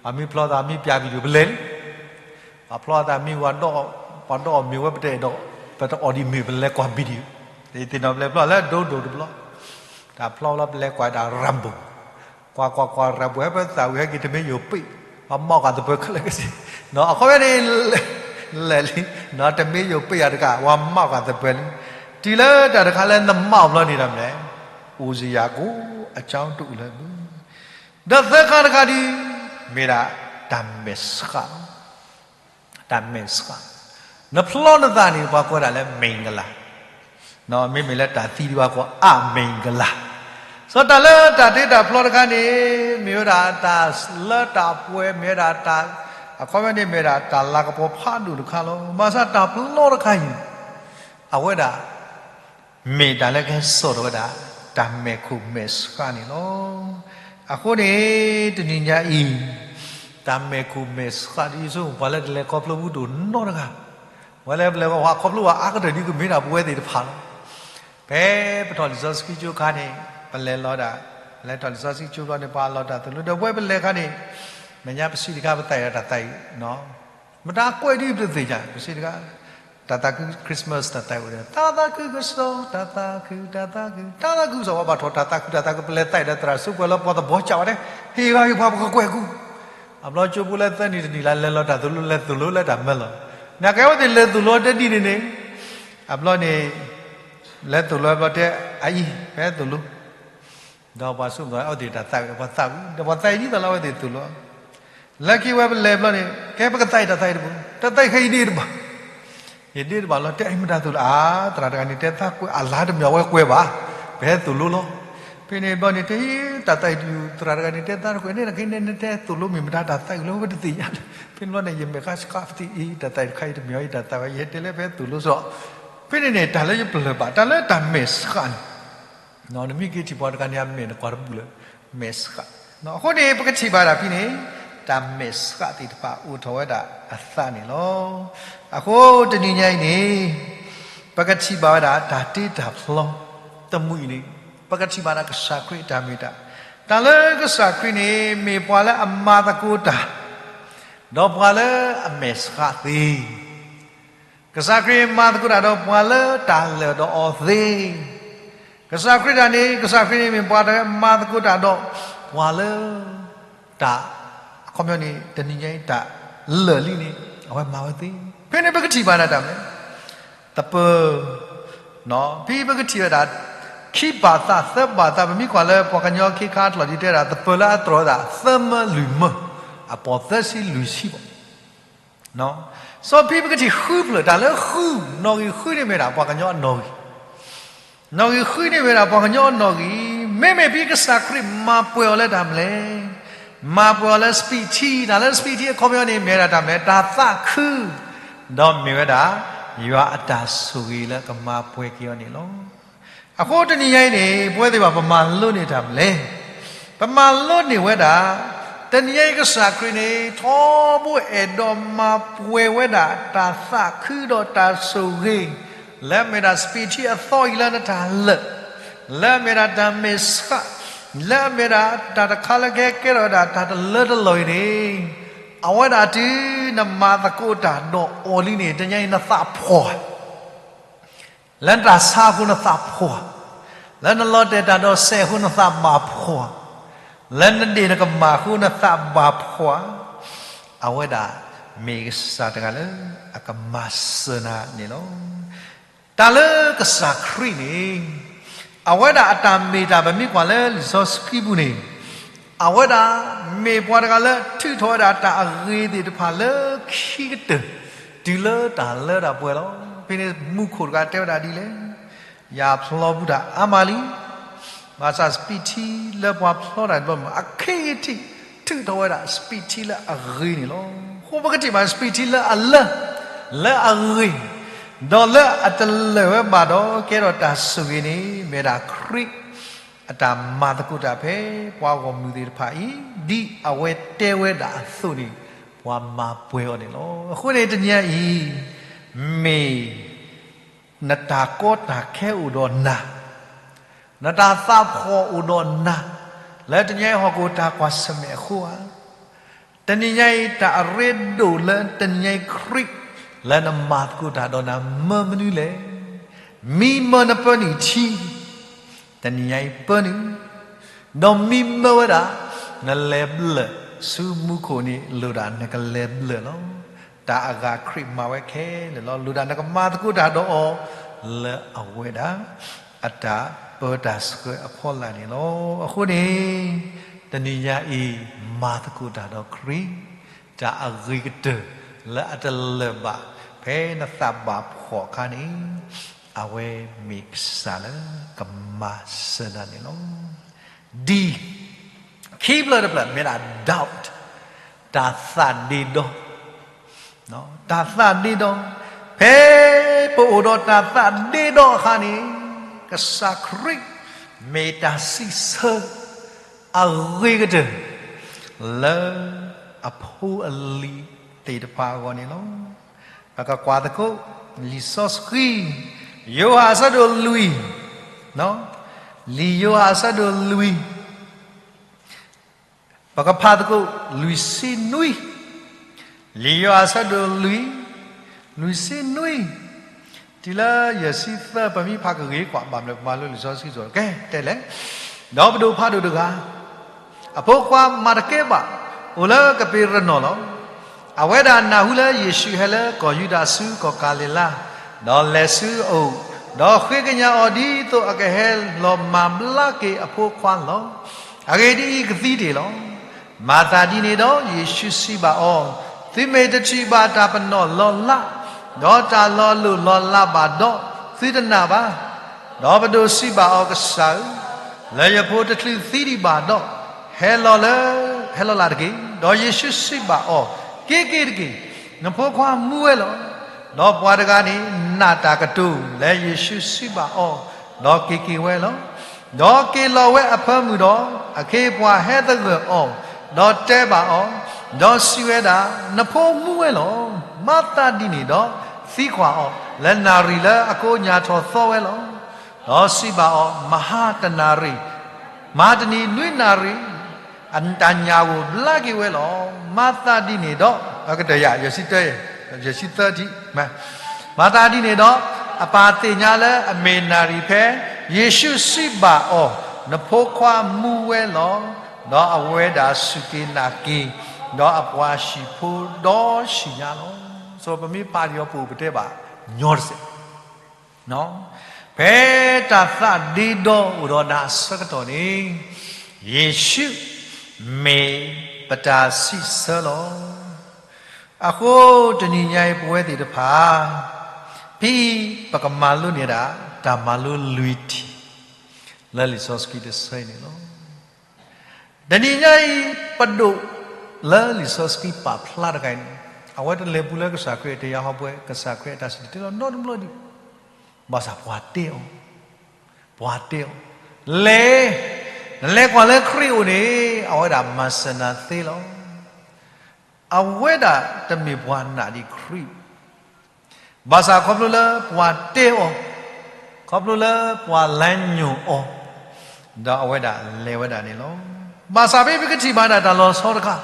ပှၤမ့ၢ်ဖျီသးမ့ၢ်ပျး video ပလဲၤလံ, ပှၤဖျီသးမ့ၢ်ဝဲဒီး, ပှၤဒီးအီၣ်မ့ၤဝဲပတအဲၣ်ဒိး, ပတအီၣ်ဒံးမ့ၤ ပလဲၤကွၢ် video, သ့ၣ်နီၣ်ပလဲၤဖျီလၢဒိဒိၣ်တဘျီ, တၢ်ဖျီလီၤပလဲၤကွၢ်ဒၣ် Rambo, ကွၢ်ကွၢ်ကွၢ် Rambo ဟဲပသးဝံၤဟဲက့ၤတမ့ၢ်ယိာ်ပ့ၣ်, ပှၤမၤအီၣ်ဃာ်သပၢၤခဲလၢာ်ကစ့ၢ်, အခီပညီန့ၣ် လဲၤလံ, တမ့ၢ်ယိာ်ပ့ၣ်ယၤတကး ပှၤမၤအီၣ်ဃာ်သပၢၤလံ, တုၤလၢတၢ်တခါလၢနမၤအီၤဘျီန့ၣ်ဒီးမနုၤလဲၣ်, အိၣ်စ့ၢ်ယၤကိး အကၠီတအိၣ်လၢၤဘၣ်. ဒီးသၢခါတခါဒုး မ့ၢ်ဒၣ်တၢ်မဲာ်ဆှးလီၤ. တၢ်မဲာ်ဆှး, နဖျီနသးန့ၣ် ပှၤကိးဒၣ်လၢ မ့ၢ်ကလၤ, မ့မ့ၢ်လၢတၢ်သံဒံးဘၣ်ကိးအါ မ့ၢ်ကလၤ, စီၤတၢ်လၢတၢ်တ့တၢ်ဖျီတခါန့ၣ် မ့ၢ်ဝဲဒၣ်တၢ်လၢတၢ်ပှဲၤ မ့ၢ်ဝဲဒၣ်တၢ်, အခီပညီန့ၣ်မ့ၢ်ဝဲဒၣ်တၢ်လၤကပီၤဖးဒိၣ်တခါလီၤ. ဘၣ်ဆၣ်တၢ်ပျီတခါအံၤန့ၣ် အဝဲဒၣ် မ့ၢ်တၢ်လၢကဟဲစိာ်ထီၣ်ဝဲဒၣ် တၢ်မဲာ်ခိၣ်မဲာ်ဆှးန့ၣ်လီၤ. အဃိန့ၣ် တနံၤညါအံၤ တၢ်မဲာ်ခိၣ်မဲာ်ဆှးဒ်ယဆိကမိၣ် ပှၤလၢတလဲၤခီဖျိဘူးတအိၣ်နီတဂၤ, ပှၤလၢပလဲၤခီဖျိဘူးအါကတၢၢ်ဒ်ကမ့ၢ်ဒၣ်ပဝဲသ့ၣ်တဖၣ်လီၤ. ဖဲပထီၣ်လံာ်စီဆှံကၠိခါန့ၣ် ပလဲၤလီၤဒၣ်, လဲၤထီၣ်လံာ်စီဆှံကၠိဘျီန့ၣ် ပှၤလီၤတၢ်သိၣ်လိ ဒီးပဝဲပလဲၤခါန့ၣ် မဲာ်ညါပစံးတခါ ပသးအံၤဒီးတၢ်သးအံၤ မတၤကွဲးဒ်ပတသ့ၣ်ညါ ပစံးတခါ, တၢ်သးခု Christmas တၢ်သးအံၤအိၣ်ဒီး တၢ်သးခုကစီၣ် တၢ်သးခု တၢ်သးခု တၢ်သးခုကစီၣ် ပှၤဘၣ်ထီၣ်တၢ်သးခု တၢ်သးခု ပလဲၤသးအံၤဒီးသရၣ်စူးပှဲၤလီၤ ပှၤသဘီကၢ်ဝဲဒၣ် ဟ့ၣ်ဂၤဟ့ၣ်ပှၤ ပကကွဲးကူ, အဘျီကၠိဖိလၢသၢနံၣ်တနံၣ်လၢလဲၤလီၤတၢ်သိၣ်လိ လဲၤသိၣ်လိလၢတၢ်မၢလီၤ, နာ်က့အဝဲသ့ၣ်လဲၤသိၣ်လိတနံၣ်န့ၣ်န့ၣ်, အဘျီန့ၣ် လဲၤသိၣ်လိအဘျီတဲ အအံၤ ဖဲသိၣ်လိ ဒီးပှၤဆိကမိၣ်အဝဲသ့ၣ်တၢ်သးဝံၣ် ပှၤသးဝံၣ် ဒီးပှၤသးအံၤဒ်သိးလၢအဝဲသ့ၣ်သိၣ်လိ လၢခံဝဲပလဲၤဘျီန့ၣ် ကဲပကသးအံၤတၢ်သးအံၤတပူၤ တၢ်သးအံၤခဲအံၤဒ့တဘၣ်, ယဒ့တဘၣ်လီၤ တဲအံၤမတၤသိၣ်လိ အါ သရၣ်တဂၤန့ၣ် တဲသးကွဲးအလါတမံၤအဝဲကွဲးဘၣ်, ပဟဲသိၣ်လိလီၤ, ဖဲန့ၣ်ဘျီန့ၣ် တဟံးတၢ်သးအံၤတယူၤ သရၣ်တဂၤန့ၣ် တဲသးတကွဲးန့ၣ် နက့န့ၣ် နတဲသိၣ်လိမ့ၢ်မတၤတၢ်သးအံၤလၢဝဲတသ့ၣ်ညါလၢၤ, ဖဲန့ၣ်ဘျီန့ၣ် ယမဲာ်ဃါဆှးပသံအံၤ တၢ်သးအံၤတခါအံၤတမံၤအံၤတၢ်သးဝဲ ယဟဲတဲလၢဖဲသိၣ်လိစီ ဖဲန့ၣ်န့ၣ် တၢ်လၢယပလၢၢ်ဘၣ် တၢ်လၢတၢ်မဲာ်ဆှးန့ၣ် နမ့ၢ်က့ၤထံၣ်ပှၤတဂၤန့ၣ် အမဲာ်နကွၢ်တဘူၣ်လၢ မဲာ်ဆှး, အဃိန့ၣ် ပကထံၣ်ဘၣ်ဒၣ်ဖဲန့ၣ် တၢ်မဲာ်ဆှးသ့ၣ်တဖၣ်အိၣ်ထီၣ်ဝဲဒၣ်အသးန့ၣ်လီၤ. အဃိတနံၤညါအံၤန့ၣ် ပကထံၣ်ဘၣ်ဝဲဒၣ်တၢ်တ့တၢ်ဖျီ တမှံၤန့ၣ် ပကထံၣ်ဘၣ်ဒၣ်ကစၢ်ခရံာ်အတၢ်မ့ၢ်တၢ်, တၢ်လၢကစၢ်ခရံာ်န့ၣ် မ့ၢ်ပှၤလၢအမၤသကိးတၢ် ဒီးပှၤလၢအမဲာ်ဆှးသ့ ကစၢ်ခရံာ်မၤသကိးတၢ်ဒီးပှၤလၢတၢ်လၢာ်ဒီးအီၤသ့, ကစၢ်ခရံာ်တၢ်န့ၣ် ကစၢ်ခရံာ်န့ၣ်မ့ၢ်ပှၤတၢ်မၤသကိးတၢ်ဒီးပှၤလၢ တၢ် အခီပညီန့ၣ် တနံၤညါအံၤတၢ်လၢာ်လံန့ၣ် အဝဲမၤဝဲသ့, ဖဲန့ၣ်ပကထံၣ်ဘၣ်ဒၣ်တၢ်မနုၤလဲၣ်, သပၢၤ ဖဲပကထံၣ်ဝဲဒၣ် ခံဘၣ်သးသၢဘၣ်သး ပမ့ၢ်ကွၢ်လၢပှၤကညီခ့ခါတလီၢ်ဒ်တဲဒၣ် သပၢၤလၢအတြီၤဝဲဒၣ် သၢမၢလွံၢ်မၢ အပိာ်သၢဆံလွံၢ်ဆံဘၣ် စီၤဖံပကထံၣ်ဃုဖျၢၣ် တၢ်လၢဃု နီၣ်ဂံၢ်ဃုန့ၣ်မ့ၢ်ဒၣ်ပှၤကညီအနီၣ်ဂံၢ်, နီၣ်ဂံၢ်ဃုန့ၣ်မ့ၢ်ဒၣ်ပှၤကညီအနီၣ်ဂံၢ်, မ့မ့ၢ်ဖဲကစၢ်ခရံာ်မၤပှဲၤအီၤလၢတၢ်မနုၤလဲၣ်, မၤပှဲၤအီၤလၢ speech တၢ်လၢ speech အခီပညီန့ၣ် မ့ၢ်ဝဲဒၣ်တၢ်မနုၤလဲၣ် တၢ်သးခု, ဒီးမ့ၢ်ဝဲဒၣ် ယွၤအတၢ်ဆိၣ်ဂ့ၤလၢကမၤပှဲၤက့ၤအီၤန့ၣ်လီၤ. အဃိတနံၤညါအံၤန့ၣ် ပဝဲသ့ၣ်တဖၣ် ပမၤလိန့ၢ်တၢ်မနုၤလဲၣ်, ပမၤလိန့ၢ်ဝဲဒၣ် တနံၤညါအံၤကစၢ်ခရံာ်န့ၣ် ထီဘိအဲၣ်ဒိးမၤပှဲၤဝဲဒၣ် တၢ်သးခုဒီးတၢ်ဆိၣ်ဂ့ၤ လၢမ့ၢ်ဒၣ် speech အသီအံၤလၢနတၢ်လၢာ် လၢအမ့ၢ်ဒၣ်တၢ်မဲာ်ဆှး, လၢအမ့ၢ်ဒၣ်တၢ်တခါလၢကဟဲကဲထီၣ်ဝဲဒၣ်တၢ်တလၢတလီၢ်အံၤန့ၣ်, အဝဲဒၣ်တုၤနမၤသကိးတၢ်ဒီးအီၤလံန့ၣ် တနံၤအံၤနသးဖှီၣ်ဧါ, လၢနတၢ်ဆါအဃိနသးဖှီၣ်ဧါ, လၢနလီၤတဲာ်တၢ်ဒီးစဲးအဃိနသးဘၣ်ဖှီၣ်ဧါ, လၢနဒ့ၣ်နကမၢ်အဃိနသးဘၣ်ဖှီၣ်ဧါ, အဝဲဒၣ်မ့ၢ်ကစၢ်တဂၤလၢအကမၤစၢၤနၤန့ၣ်လီၤ. တၢ်လၢကစၢ်ခရံာ်န့ၣ်, အဝဲဒၣ်အတၢ်မ့ၢ်တၢ် ပမ့ၢ်ကွၢ်လၢလံာ်စီဆှံပူၤန့ၣ်, အဝဲဒၣ်မ့ၢ်ပှၤတဂၤလၢထုးထီၣ်ဝဲဒၣ်တၢ်အဂ့ၤသ့ၣ်တဖၣ်လၢခံကတၢၢ်, တုၤလၢတၢ်လၢတၢ်ပှဲၤလီၤ. ဖဲန့ၣ်မူခိၣ်တဂၤတဲဝဲဒၣ်ဒ်လဲၣ်, ယၤဖျီဘူးတၢ်အါမးလံ ဘၣ်ဆၣ်စပံးထံလၢပှၤဖျီတၢ်တဘျီမး အခံကထံၣ် ထုးထီၣ်ဝဲဒၣ်စပံးထံလၢအဂ့ၤန့ၣ်လီၤ. အဃိပကထံၣ်ဘၣ်စပံးထံလၢအလၢ, လၢအဂ့ၤ, ဒီးလၢအတလၢာ်ဝဲဘၣ်ဒီး ကဲထီၣ်တၢ်ဆိၣ်ဂ့ၤန့ၣ် မ့ၢ်ဒၣ်ခရံာ်အတၢ်မၤသကိးတၢ်ဖဲပှၤဂီၢ်မုၢ်သ့ၣ်တဖၣ်အံၤ, ဒ်အဝဲတဲဝဲဒၣ်အသိးန့ၣ် ပှၤမၤပှဲၤအီၤန့ၣ်လီၤ. အဃိန့ၣ်တနံၤအံၤ, မ့ၢ် နတၢ်ကီတၢ်ခဲအိၣ်ဒီးနၤ, နတၢ်သးဖှီၣ်အိၣ်ဒီးနၤ, လၢတနံၤအံၤဟီၣ်ခိၣ်တၢ်ကွၢ်ဆၢၣ်မဲာ်အဃိဧါ, တနံၤညါအံၤတၢ်အရ့ဒိၣ်လၢတနံၤညါအံၤခရံာ်လၢနမၤသကိးတၢ်ဒီးနၤမၢမနုၤလဲၣ်. မံမၢနပၢနုာ်ထံ, တနံၤညါအံၤပၢနုာ်, ဒီးမံမၢဝဲဒၣ် နလဲၤဘျၢၣ်ဆူမူခိၣ်န့ၣ် လိၣ်ဒၣ်နကလဲၤဘျၢၣ်လီၤ. တၢ်အဂၤခရံာ်မၤဝဲခဲလၢာ်လီၤ. လိၣ်ဒၣ်နကမၤသကိးတၢ်ဒီးအီၤ လၢအဝဲဒၣ် အတၢ်ပၢတၢ်ဆှၢအဖီလာ်န့ၣ်လီၤ. အဃိန့ၣ် တနံၤညါအံၤ မၤသကိးတၢ်ဒီးခရံာ်, တၢ်အဂ့ၤကတၢၢ်လၢအတလၢာ်ဘၣ် ဖဲနသးဘၣ်ဖှီၣ်အခါန့ၣ် အဝဲမ့ၢ်ကစၢ်လၢကမၤစၢၤနၤန့ၣ်လီၤ. ဒ် ခံဖျၢၣ်တဖျၢၣ်မ့ၢ်ဒၣ် doubt, တၢ်သးဒ့ဒီ, တၢ်သးဒ့ဒီ, ဖဲပအိၣ်ဒီးတၢ်သးဒ့ဒီအခါန့ၣ် ကစၢ်ခရံာ်မ့ၢ်တၢ်စံးဆၢ အဂ့ၤကတၢၢ် လၢအဖိအလံၤသ့ၣ်တဖၣ်အဂီၢ်န့ၣ်လီၤ. ပကကွၢ်သကိး လံာ်စီဆှံ ယိၤဟၣ်အဆၢဒိၣ်လွံၢ်, လံာ်ယိၤဟၣ်အဆၢဒိၣ်လွံၢ် ပကဖးသကိး လွံၢ်ဆံနွံ, လံာ်ယိၤဟၣ်အဆၢဒိၣ်လွံၢ်, လွံၢ်ဆံနွံ, တုၤလၢယဲၢ်ဆံသၢ ပမ့ၢ်ဖးကဂ့ၤကွၢ် ဘၣ်မနုၤပမၤလိလံာ်စီဆှံကဲတဲလဲၣ်, ဒီးပဒိၣ်ဖးဒိၣ်တဂၤ အဖိခွါမၤတကဲဘၣ် အိၣ်လၢကပ့းရနီၣ်လီၤ. အဝဲဒၣ်နၢ်ဟူလၢယ့ၣ်ၡူးဟဲလၢကီၢ်ယူဒၤဆူကီၢ်ကၤလံၤလါ, ဒီးလဲၤဆူအအိၣ်, ဒီးဃ့ကညးအီၤ ဒ်သိးအကဟဲလီၤမၤဘျါက့ၤအဖိခွါလီၤ. အဂ့ၢ်ဒ်အံၤ, ကသံတ့ၢ်လီၤ. မၤသးဒ်န့ၣ်ဒီး ယ့ၣ်ၡူးစံးဘၣ်အီၤ, သုမ့ၢ်တထံၣ်ဘၣ်တၢ်ပနီၣ်လီၤလး, ဒီးတၢ်လီၤလိၢ်လီၤလးဘၣ်ဒီး, သုတနာ်ဘၣ်. ဒီးပဒိၣ်စံးဘၣ်အီၤ, ကစၢ်ဧၢ, လၢယဖိတချုးသံဒံးဘၣ်ဒီး, ဟဲလီၤလၢ, ဟဲလီၤလၢ်တက့ၢ်. ဒီးယ့ၣ်ၡူးစံးဘၣ်အီၤ, က့ၤက့ၤတက့ၢ်, နဖိခွါမူဝဲလီၤ. ဒီးပှၤတဂၤန့ၣ် နာ်တၢ်ကတိၤလၢယ့ၣ်ၡူးစံးဘၣ်အီၤ, ဒီးက့ၤက့ၤဝဲလီၤ. ဒီးက့ၤလီၤဝဲအဖၢမုၢ်ဒီး, အခ့အပှၤဟဲသဂၢၢ်အီၤ, ဒီးတဲဘၣ်အီၤ, ဒီးစံးဝဲဒၣ်, နဖိမူဝဲလီၤ. မၤသးဒ်န့ၣ်ဒီး, သံကွၢ်အီၤ, လၢနၣ်ရံၣ်လၢအကိးညၣ်ထီၣ်သီဝဲလီၤ. ဒီးစံးဘၣ်အီၤ, မဟါတနၣ်ရံၣ်, မဟါတနံၤနွံနၣ်ရံၣ်, တၢ်ညၣ်ဂိၢ်ဘျါက့ၤဝဲလီၤ. မၤသးဒ်န့ၣ်ဒီး, အကတၢၢ်ယၤ, ယဲၢ်ဆံတၢ, ယဲၢ်ဆံသၢထံၣ်, မၤသးဒ်န့ၣ်ဒီး, အပၢ်သ့ၣ်ညါလၢအမ့ၢ်နၣ်ရံၣ်ဖဲ, ယ့ၣ်ၡူးစံးဘၣ်အီၤ, နဖိခွါမူဝဲလီၤ. ဒီးအဝဲဒၣ်စူၢ်က့ၤနာ်က့ၤ, ဒီးအပှၤဟံၣ်ဖိဒီးဆူညါလီၤ. ပမ့ၢ်ဖးဒီးပအိၣ်ပတဲဘၣ်, ညီတစဲး ဖဲတၢ်သးဒ့ဒီအိၣ်ဒီးနၤအဆၢကတီၢ်န့ၣ်, ယ့ၣ်ၡူးမ့ၢ်ပတၢ်စံးဆၢလီၤ. အဃိတနံၤညါအံၤပဝဲသ့ၣ်တဖၣ်, ဖဲအံၤပကမၤလိန့ၢ်ဒၣ် တၢ်မၤလိလွံၢ်ထံၣ် လၢလံာ်စီဆှံတဆၢအံၤန့ၣ်လီၤ. တနံၤညါအံၤ ပဒိၣ်လၢလံာ်စီဆှံပာ်ဖျါတဂၤအံၤန့ၣ်, အဝဲတလဲၤပူၤလၢကစၢ်ခရံာ်အတယၤဟီပဝဲ, ကစၢ်ခရံာ်အတၢ်စံၣ်တဲၤတဲလီၤနီတဘျီဒံး, ဘၣ်ဆၣ်ပှၤတဲအီၤ, ပှၤတဲအီၤ, လဲၤ, နလဲၤကွၢ်လၢခရံာ်အိၣ်န့ၣ်, အဝဲဒၣ်မၤစၢၤနၤသ့လီၤ. အဝဲဒၣ်တမ့ၢ်ပှၤနာ်ဒံးခရံာ် ဘၣ်ဆၣ်ခီဖျိလၢပှၤတဲအီၤ, ခီဖျိလၢပှၤလဲၤညိၣ်အီၤ, ဒီးအဝဲဒၣ်လဲၤဝဲဒၣ်န့ၣ်လီၤ. ဘၣ်ဆၣ်ဖဲပကထံၣ်ဘၣ်ဒၣ်တၢ်လီၤဆီတခါ,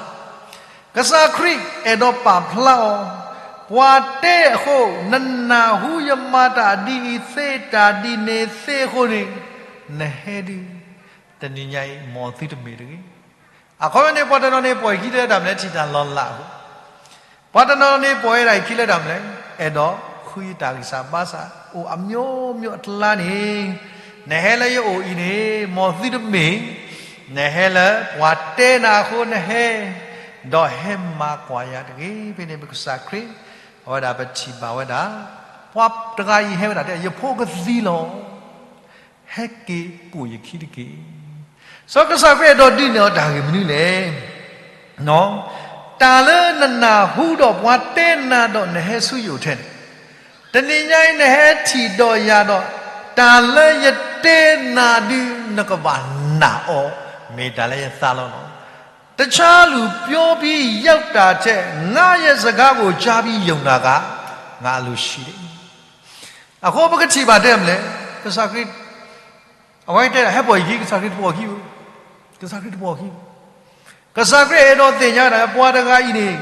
ကစၢ်ခရံာ်အဲၣ်ဒိးပာ်ဖျါအီၤ, ပှၤတဲအဃိ, နနၢ်ဟူယမၤတၢ်ဒ်အံၤသ့ တၢ်ဒ်န့ၣ်သ့အဃိန့ၣ်, နဟဲဒုး, တနံၤညါအံၤ မ်သုတမ့ၢ်တဂ့ၤ. အခီပညီန့ၣ် ပှၤတနီၤန့ၣ်ပှဲၤခံလၢတၢ်မနုၤလဲၣ် ထံၣ်တၢ်လီၤလးအဃိ, ပှၤတနီၤန့ၣ်ပှဲၤဝဲဒၣ်ခံလၢတၢ်မနုၤလဲၣ်, အဲၣ်ဒိးဃုယတၢ်ဂံၢ်စၢ်ဘါစၢ်, အိၣ်အမျိုးမျိုးအကျါန့ၣ်, နဟဲလၢယအိၣ်အံၤန့ၣ်, မ်သုတမ့ၢ်, နဟဲလၢပှၤတဲနၤအဃိနဟဲ, ဒီးဟဲမၤကွၢ်ယၤတဂ့ၤ. ဖဲန့ၣ်ပကစၢ်ခရံာ်, အဝဲဒၣ်ပထံၣ်ဘၣ်ဝဲဒၣ်, ပှၤတဂၤအံၤဟဲဝဲဒၣ်တဲ ယဖိကသံလီၤ. ဟဲက့ၤပိာ်ယခံတက့ၢ်. စီၤကစၢ်ခရံာ်အဲၣ်ဒိးဒုးနဲၣ်အီၤတၢ်ဂ့ၢ်မနုၤလဲၣ်. တၢ်လၢနနၢ်ဟူဒီးပှၤတဲနၤဒီးနဟဲဆူယအိၣ်ထဲန့ၣ်, တနံၤညါအံၤနဟဲထံၣ်ဒီးယၤဒီး, တၢ်လၢယတဲနၤဒုး နကဘၣ်နာ်အီၤ, မ့ၢ်တၢ်လၢယသးလီၤလီၤ. တခြားလူပြောပြီး ရောက်တာထက် ငါ့ရဲ့စကားကို ကြားပြီး ယုံတာက ငါအလိုရှိတယ်. အဃိပကထံၣ်ဘၣ်တဲမနုၤလဲၣ်, ကစၢ်ခရံာ်, အဝဲတဲဒၣ် ဟဲပိာ်ယခံ, ကစၢ်ခရံာ်တပိာ်အခံဘၣ်, ကစၢ်ခရံာ်တပိာ်အခံဘၣ်. ကစၢ်ခရံာ်အဲၣ်ဒိးသ့ၣ်ညါဒၣ် ပှၤတဂၤအံၤန့ၣ်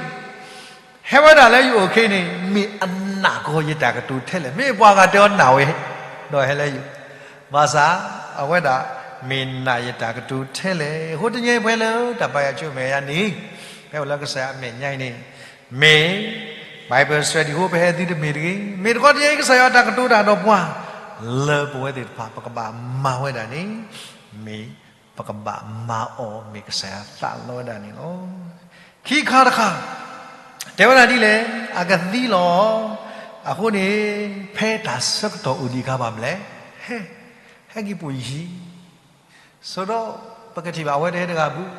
ဟဲဝဲဒၣ်လၢယအိၣ်ခ့န့ၣ် မ့ၢ်အနာ်ကီယတၢ်ကတိၤထဲလဲၣ်, မ့ၢ်ပှၤဂၤတဲအီၤနာ်ဝဲ, ဒီးဟဲလၢယအိၣ်, ဘၣ်ဆၣ်, အဝဲဒၣ်, မ့ၢ်နာ်ယတၢ်ကတိၤထဲလဲၣ်. အဃိတနံၤအံၤပှၤလၢတၢ်ဘါယွၤကၠိမဲာ်ညါန့ၣ်, ဖဲပလၢကစၢ်ယွၤအမဲာ်ညါအံၤန့ၣ်, မ့ၢ်, Bible study အဃိပဟဲသုတမ့ၢ်တဂ့ၤ, မ့ၢ်တခီတနံၤအံၤကစၢ်ယွၤတၢ်ကတိၤတၢ်ဒီးပှၤ, လၢပဝဲသ့ၣ်တဖၣ် ပကဘၣ်မၤဝဲဒၣ်န့ၣ်, မ့ၢ်ပကဘၣ်မၤအီၤ မ့ၢ်ကစၢ်ယွၤသးလီဝဲဒၣ်န့ၣ်လီၤ. ခံခါတခါ, တဲဝဲဒၣ်ဒ်လဲၣ်, အကသံလီၤ. အဃိန့ၣ်, ဖဲတၢ်ဆၢကတီၢ်အိၣ်ဒံးအခါဘၣ်မနုၤလဲၣ်, ဟဲ, ဟဲက့ၤပိာ်ယခံ, ဆိဒီးပကထံၣ်ဘၣ်အဝဲတဟဲတဂၤဘၣ်,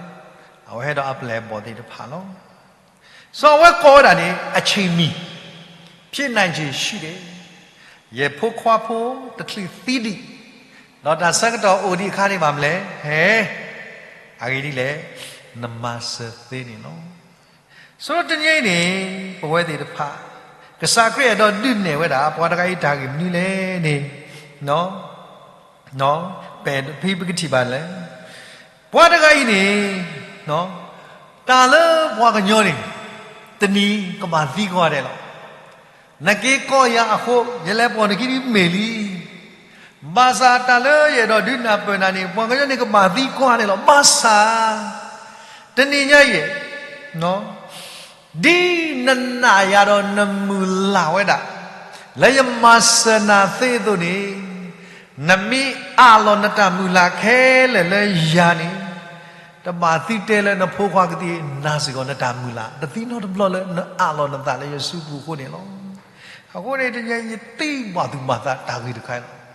အဝဲဟဲဒီးအပျဲၢ်အဘီၣ်သ့ၣ်တဖၣ်လီၤ. စီၤအဝဲကိးဝဲဒၣ်န့ၣ် အချိန်မီ, ဖြစ်နိုင်ခြေရှိတယ်, ယဖိခွါဖိတချုးသံဒံး, ဒီးတၢ်ဆၢကတီၢ်အိၣ်ဒံးအခါန့ၣ်ဘၣ်မနုၤလဲၣ်, ဟဲ, အဂ့ၢ်ဒ်လဲၣ်, နမၤစၢၤသ့န့ၣ်လီၤ. ဆိတနံၤအံၤန့ၣ်, ပဝဲသ့ၣ်တဖၣ်, ကစၢ်ခရံာ်အဲၣ်ဒိးဒုးနဲၣ်ဝဲဒၣ် ပှၤတဂၤအံၤတၢ်ဂ့ၢ်မနုၤလဲၣ်န့ၣ်, ဖဲပကထံၣ်ဘၣ်လၢ ပှၤတဂၤအံၤန့ၣ်, တၢ်လၢပှၤကညီန့ၣ်, တနံၤကဘၣ်သံကွၢ်ဒဲးလီၤ. နက့ၤကိးယၤအဃိ, ယလဲၤပိာ်နခံဒ်မ့ၢ်လံ. ဘၣ်ဆၣ်တၢ်လၢယအဲၣ်ဒိးဒုးနၢ်ပၢၢ်နၤန့ၣ် ပှၤကညီန့ၣ်ကဘၣ်သံကွၢ်ဒဲးလီၤ. ဘၣ်ဆၣ်, တနံၤညါအံၤ, ဒ်နနာ်ယၤဒီးနမုၢ်လၢ်ဝဲဒၣ်, လၢယမၤစၢၤနၤသ့အသိးန့ၣ်, နမ့ၢ်အးလီၤနတၢ်မုၢ်လၢ်ခဲလၢာ်လၢယၤန့ၣ်, တဘၣ်သုတဲလၢနဖိခွါကသံနာ်စ့ၢ်ကီးနတၢ်မုၢ်လၢ်, တသံနီတဘျီလၢနအးလီၤနသးလၢယစုပူၤအဃိန့ၣ်လီၤ. အဃိန့ၣ် တနံၤညါအံၤယသံဘၣ်သူၣ်ဘၣ်သးတၢ်ဂ့ၢ်တခါလီၤ.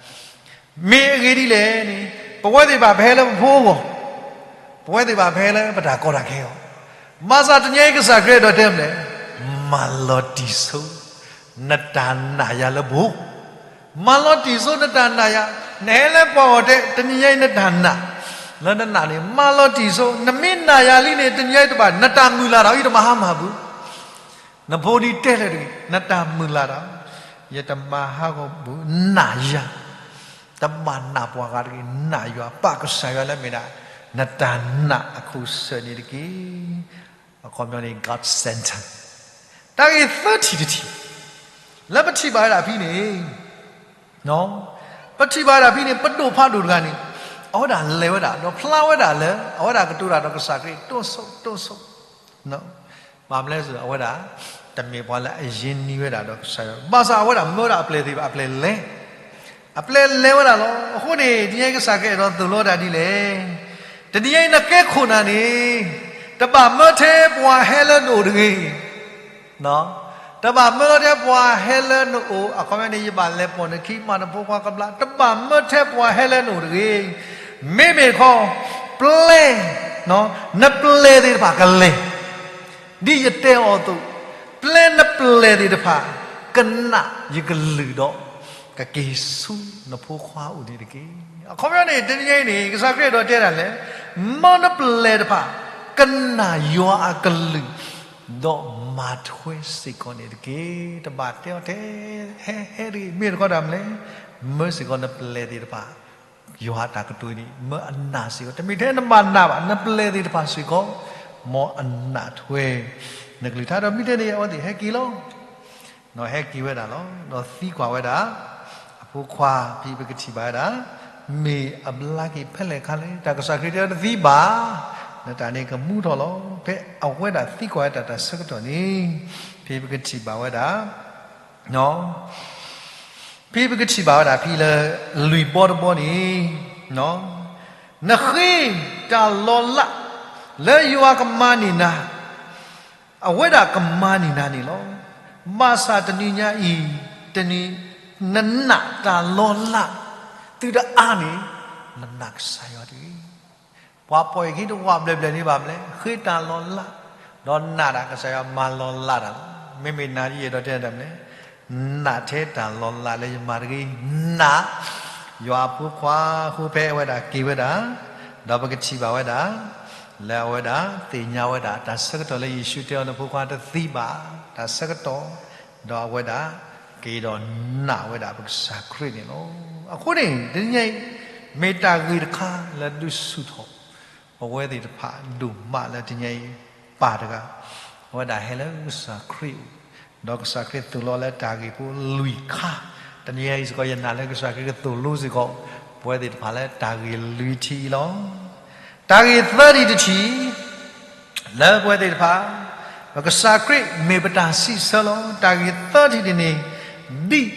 မ့ၢ်အဂ့ၢ်ဒ်လဲၣ်န့ၣ်, ပဝဲသ့ၣ်ဘၣ်ပဟဲလၢပဖိအဂီၢ်, ပဝဲသ့ၣ်ဘၣ်ပဟဲလၢပတၢ်ကီတၢ်ခဲအဂီၢ်, ဘၣ်ဆၣ်တနံၤညါအံၤကစၢ်ခရံာ်အဲၣ်ဒိးတဲမနုၤလဲၣ်, မၤလီၤတံၢ်ဆိ, နတၢ်နာ်ယၤလၢပှၤ မၤလီၤတံၢ်ဆိနတၢ်နာ်ယၤ, နဟဲလၢပှၤဂီၢ်တဲ, တနံၤညါအံၤနတၢ်နာ်, လၢနနာ်န့ၣ် မၤလီၤတံၢ်ဆိ, နမ့ၢ်နာ်ယၤလံန့ၣ် တနံၤညါအံၤတဘၣ်, နတၢ်မုၢ်လၢ်ဒီးအံၤတဘၣ်ဟါမၢ်ဘၣ်. နဖိဒ်တဲလၢတဂ့ၤ, နတၢ်မုၢ်လၢ်ဒီး, ယတမၤဟးဂီၤဘၣ်, နာ်ယၤ, တဘၣ်နာ်ပှၤဂၤတဂ့ၤ, နာ်ယွၤ, ပာ်ကစၢ်ယွၤလၢမ့ၢ်ဒၣ်, နတၢ်နာ်အခိၣ်စၢၢ်န့ၣ်တက့ၢ်. အခီပညီန့ၣ် God center. တၢ်ဂ့ၢ်သၢထံၣ်တထံၣ်, လၢပထံၣ်ဘၣ်ဝဲဒၣ်ဖဲန့ၣ်, ပထံၣ်ဘၣ်ဝဲဒၣ်ဖဲန့ၣ် ပဒိၣ်ဖးဒိၣ်တဂၤန့ၣ်, အဝဲဒၣ်လဲၤဝဲဒၣ် ဒီးဖျါဝဲဒၣ်လၢ အဝဲဒၣ်ကတိၤတၢ်ဒီးကစၢ်ခရံာ် တိၢ်ဆိၣ် တိၢ်ဆိၣ်, ဘၣ်မနုၤလဲၣ်, အဝဲဒၣ် တမ့ၢ်ပှၤလၢအရင်းနှီးဝဲဒၣ်ဒီးကစၢ်ယွၤ, ဘၣ်ဆၣ်အဝဲဒၣ်မၢဒၣ်အပျဲၢ်သ့ၣ်တဖၣ် အပျဲၢ်လဲၤ အပျဲၢ်လဲၤဝဲဒၣ်လီၤ. အဃိန့ၣ် တနံၤအံၤကစၢ်ခရံာ်အဲၣ်ဒိးသိၣ်လိတၢ်ဒ်လဲၣ်. တနံၤအံၤနကဲခိၣ်နၢ်န့ၣ်, တဘၣ်မၢထဲပှၤဟဲလၢနအိၣ်တဂ့ၤ. တဘၣ်မၢထဲပှၤဟဲလၢနအိၣ်, အခီပညီန့ၣ် ယဘၣ်လဲၤပိာ်နခံ မၤနဖိခွါကဘျါ, တဘၣ်မၢထဲပှၤဟဲလၢနအိၣ်တဂ့ၤ. မ့မ့ၢ်တခီ, ပျဲ, နပျဲၢ်သ့ၣ်တဖၣ်ကလဲၤ ဒ်ယတဲအီၤအသိး, ပျဲနပျဲၢ်သ့ၣ်တဖၣ် ကနာ်ယကလုၢ်ဒီး ကက့ၤဆူနဖိခွါအိၣ်န့ၣ်တက့ၢ်. အခီပညီန့ၣ် တနံၤအံၤန့ၣ် ကစၢ်ခရံာ်အဲၣ်ဒိးတဲဒၣ်လဲၣ်, မၢနပျဲၢ်တဖၣ် ကနာ်ယွၤအကလုၢ်, ဒီးမၤထွဲစ့ၢ်ကီးန့ၣ်တက့ၢ်. တဘၣ်တဲအီၤထဲ, ဟဲ, ဟဲတဂ့ၤ, မ့ၢ်တခီတၢ်မနုၤလဲၣ်, မၢစ့ၢ်ကီးနပျဲၢ်သ့ၣ်တဖၣ် ယွၤအတၢ်ကတိၤန့ၣ် မၢအနာ်စ့ၢ်ကီး, တမ့ၢ်ထဲနဘၣ်နာ်ဘၣ်, နပျဲၢ်သ့ၣ်တဖၣ်စ့ၢ်ကီး မ်အနာ်ထွဲ နကလုၢ်ကထါ, ဒီးမ့ၢ်တဲန့ၣ် အဝဲသ့ၣ်ဟဲက့ၤလီၤ. ဒီးဟဲက့ၤဝဲဒၣ်လီၤ. ဒီးသံကွၢ်ဝဲဒၣ် အဖိခွါ, ဖဲပကထံၣ်ဘၣ်ဝဲဒၣ် မ့ၢ်အဘျါက့ၤဖဲလဲၣ်ခါလဲၣ်, တၢ်ကစၢ်ခရံာ်တဲတသံဘၣ်, နတၢ်န့ၣ်ကမူထီၣ်လီၤ. ဖဲအဝဲဒၣ်သံကွၢ်ဝဲဒၣ်တၢ်ဆၢကတီၢ်န့ၣ် ဖဲပကထံၣ်ဘၣ်ဝဲဒၣ် ဖဲပကထံၣ်ဘၣ်ဝဲဒၣ်ဖဲလၢလွံၢ်ဘီတဘီန့ၣ်, နဃ့တၢ်လီၤလး လၢယွၤကမၤန့ၢ်နၤ, အဝဲဒၣ်ကမၤန့ၢ်နၤန့ၣ်လီၤ. ဘၣ်ဆၣ်တနံၤညါအံၤ, တနံၤ, နနာ်တၢ်လီၤလး သုတအါန့ၣ်, နနာ်ကစၢ်ယွၤတဂ့ၤ. ပှၤပိာ်အခံတဝၢ်ဘျဲၣ်ဘျဲၣ်န့ၣ်ဘၣ်မလဲၣ်, ဃ့တၢ်လီၤလး, ဒီးနာ်တၢ်ကစၢ်ယွၤမၤလီၤလးတၢ်လီၤ. မ့မ့ၢ်နၤယအဲၣ်ဒိးတဲတၢ်မလဲၣ်, နာ်ထဲတၢ်လီၤလးလၢယမၤတဂ့ၤ, နာ် ယွၤအဖိခွါဃိဖဲအဝဲဒၣ်က့ၤဝဲဒၣ်, ဒီးပကထံၣ်ဘၣ်ဝဲဒၣ် လၢအဝဲဒၣ်သ့ၣ်ညါဝဲဒၣ် တၢ်ဆၢကတီၢ်လၢယ့ၣ်ၡူးတဲအီၤ နဖိခွါတသံဘၣ်, တၢ်ဆၢကတီၢ်, ဒီးအဝဲဒၣ်က့ၤဒီးနာ်ဝဲဒၣ်ပကစၢ်ခရံာ်န့ၣ်လီၤ. အဃိန့ၣ် တနံၤညါအံၤ မ့ၢ်တၢ်ဂ့ၢ်တခါလၢဒုးဆူၣ်ထီၣ် ပဝဲသ့ၣ်တဖၣ်ဒိၣ်မးလၢတနံၤညါအံၤ ပၢ်တဂၤ အဝဲဒၣ်ဟဲလၢကစၢ်ခရံာ်အအိၣ်, ဒီးကစၢ်ခရံာ်သိၣ်လိလၢတၢ်ဂ့ၢ်ဖိလွံၢ်ခါ, တနံၤညါအံၤစ့ၢ်ကီး ယနာ်လၢကစၢ်ခရံာ်ကသိၣ်လိစ့ၢ်ကီး ပဝဲသ့ၣ်တဖၣ်လၢတၢ်ဂ့ၢ်လွံၢ်ထံၣ်အံၤလီၤ. တၢ်ဂ့ၢ်သၢထံၣ်တထံၣ် လၢပဝဲသ့ၣ်တဖၣ် ပကစၢ်ခရံာ်မ့ၢ်ပတၢ်စံးဆၢလီၤ. တၢ်ဂ့ၢ်သၢထံၣ်တထံၣ်န့ၣ် ဒ်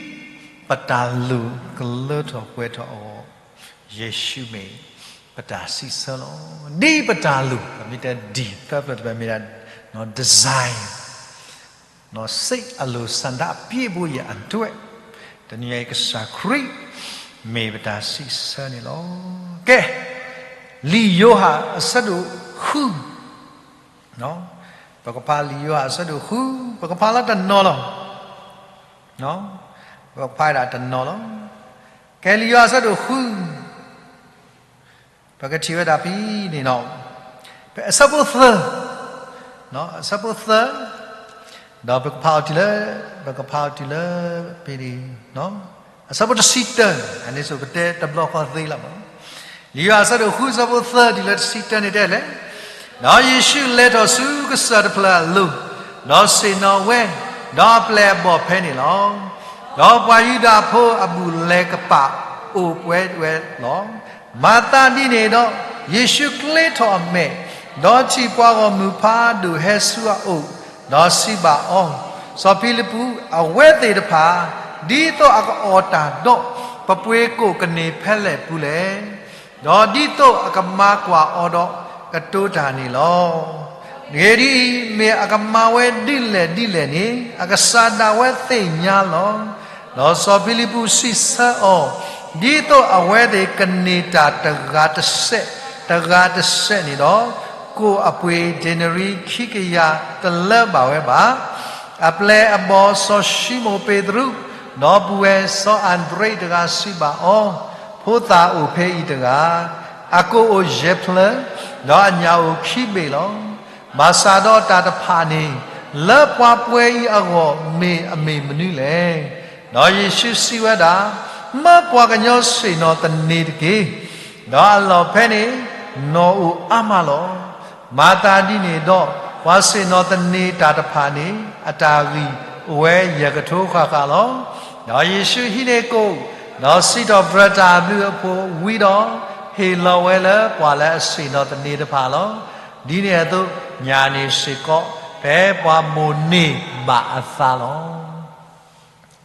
ပတၢ်လိၣ်ကလၢထီၣ်ပှဲၤထီၣ်အဂီၢ် ယ့ၣ်ၡူးမ့ၢ်ပတၢ်စံးဆၢလီၤ. ဒ်ပတၢ်လိၣ်, ပမ့ၢ်တဲဒ်သၢဖျၢၣ်တဖျၢၣ်မ့ၢ်ဒၣ် design စိတ်အလိုဆန္ဒပြည့်ဖို့ရန်အတွက် တနံၤညါအံၤ ကစၢ်ခရံာ် မ့ၢ်ပတၢ်စံးဆၢန့ၣ်လီၤ. ကဲ, လံာ်ယိၤဟၣ်အဆၢဒိၣ်ဃု, ပကဖးလံာ်ယိၤဟၣ်အဆၢဒိၣ်ဃု, ပကဖးလၢတနီၤလီၤ. ပကဖးဒၣ်တနီၤလီၤ. ကဲလံာ်ယိၤဟၣ်အဆၢဒိၣ်ဃု ပကထံၣ်ဝဲဒၣ်ဖဲန့ၣ်လီၤ. ဖဲအဆၢဖိသၢ, အဆၢဖိသၢ, ဒီးပကဖးအီၤတုၤလၢ, ပကဖးအီၤတုၤလၢ, ဖဲန့ၣ်, အဆၢဖိတဆံတၢ, အန့ၣ်ဆိပတဲတဘျီဃီသ့လီၤမး. လံာ်ယိၤဟၣ်အဆၢဒိၣ်ဃု အဆၢဖိသၢတုၤလၢတဆံတၢန့ၣ်တဲလဲၣ်, ဒီးယ့ၣ်ၡူးလဲၤထီၣ်ဆူကစၢၢ်တဖျၢၣ်အလိၤ, ဒီးဆ့ၣ်နီၤဝဲ, ဒီးအပျဲၢ်အဘီၣ်ဖဲန့ၣ်လီၤ. ဒီးပှၤယူဒၤဖိအဘူးအလဲကပာ်အိၣ်ပှဲၤဝဲလီၤ. မၤသးဒ်န့ၣ်ဒီး, ယ့ၣ်ၡူးကျ့ထီၣ်အမဲာ်, ဒီးထံၣ်ပှၤဂီၢ်မုၢ်ဖးဒိၣ်ဟဲဆူအအိၣ်, ဒီးစံးဘၣ်အီၤ, စီၤဖံလံးပူး, အဝဲသ့ၣ်တဖၣ် ဒ်သိးအကအီၣ်တၢ်ဒီး, ပပှ့ၤကိးကန့ၢ်ဖဲလဲၣ်ပူၤလဲၣ်. ဒီးဒ်သိးအကမၤကွၢ်အီၤဒီးကတိၤတၢ်န့ၣ်လီၤ. အဂ့ၢ်ဒ်အံၤ, မ့ၢ်အကမၤဝဲဒ်လဲၣ်ဒ်လဲၣ်န့ၣ် အကစၢ်ဒၣ်ဝဲသ့ၣ်ညါလီၤ. ဒီးစီၤဖံလံးပူးစံးဆၢအီၤ, ဒ်သိးအဝဲသ့ၣ်ကန့ၢ်တၢ်တဂၤတစဲး, တဂၤတစဲးန့ၣ်ဒီး, ကိၣ်အပှ့ၤဒ့နရံခံကယၤတလၢဘၣ်ဝဲဘၣ်. အပျဲၢ်အဘီၣ်စီၤၡံမိၣ်ပ့းတရူး, ဒီပုၢ်ဝဲၢ်စီၤအၤဒရ့းတဂၤစံးဘၣ်အီၤ, ဖိသၣ်အိၣ်ဖဲအံၤတဂၤ, အကိၣ်အိၣ်ယဲၢ်ဖျၢၣ်, ဒီးအညၣ်အိၣ်ခံဘ့ၣ်လီၤ. ဘၣ်ဆၣ်ဒီးတၢ်တဖၣ်န့ၣ်, လၢပှၤပှဲၤအံၤအဂီၢ်မ့ၢ်အမ့ၢ်မနုၤလဲၣ်. ဒီးယ့ၣ်ၡူးစံးဝဲဒၣ်, မၢပှၤကညီဆ့ၣ်နီၤသန့ၤတက့ၢ်. ဒီးအလီၢ်ဖဲန့ၣ်, နီၣ်အိၣ်အါမးလီၤ. မၤသးဒ်န့ၣ်ဒီး, ပှၤဆ့ၣ်နီၤသန့ၤတၢ်တဖၣ်န့ၣ်, အတၢ်ဂံၢ်အိၣ်ဝဲယဲၢ်ကထိဃၣ်ဃၣ်လီၤ. ဒီးယ့ၣ်ၡူးဟံးန့ၢ်ကိၣ်, ဒီးစံးထီၣ်ပတြၢၤတၢ်အဘျုးအဖှိၣ်ဝံၤဒီး, ဟ့ၣ်လီၤဝဲလၢပှၤလၢအဆ့ၣ်နီၤသန့ၤတဖၣ်လီၤ. ဒ်န့ၣ်အသိး, ညၣ်န့ၣ်စ့ၢ်ကီး, ဖဲပှၤမိၣ်န့ၢ်ဘၣ်အသးလီၤ.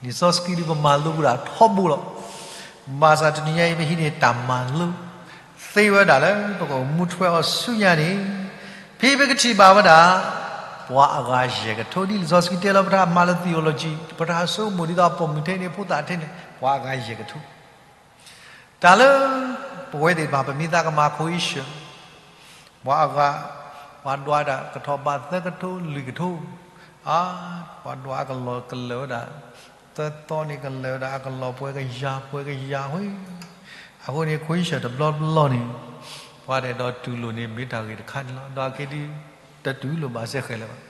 လံာ်စီဆှံဒုးပမၤလိပူၤဒၣ်ထီဘိလီၤ. ဘၣ်ဆၣ်တနံၤညါအံၤ ပဟံးန့ၢ်တၢ်မၤလိ သ့ဝဲဒၣ်လၢပကအိၣ်မူထွဲအီၤဆူညါန့ၣ်, ဖဲပကထံၣ်ဘၣ်ဝဲဒၣ် ပှၤအဂၤယဲၢ်ကထိ ဒ်လံာ်စီဆှံတဲလီၤ ပတၢ်မၤလၢ theology ပတၢ်ဆိကမိၣ်ဒ်သိးအပိာ်မုၣ်ထဲန့ၣ် ဖိသၣ်ထဲန့ၣ် ပှၤအဂၤယဲၢ်ကထိ တၢ်လၢ ပဝဲသ့ၣ်တဖၣ် ပမ့ၢ်သးကမၤ cohesion ပှၤအဂၤ ပှၤဒွးဒၣ်ကထီၣ်ဘးသၢကထိလွံၢ်ကထိ, အါ, ပှၤဒွးအကလီၢ်ကလၢာ်ဝဲဒၣ် သၢသီန့ၣ်ကလၢာ်ဝဲဒၣ် အကလီၢ်ပှဲၤကယၤပှဲၤကယၤဝဲ, အဃိန့ၣ် cohesion တဘျီတဘျီန့ၣ် ပှၤတအဲၣ်ဒိးတူၢ်လိာ်န့ၣ် မ့ၢ်တၢ်ဂ့ၢ်တခါန့ၣ်လီၤ. ဒီးအက့ဒုး တတူၢ်လိာ်ဘၣ်စ့ၢ်ကီးလၢၤဘၣ်.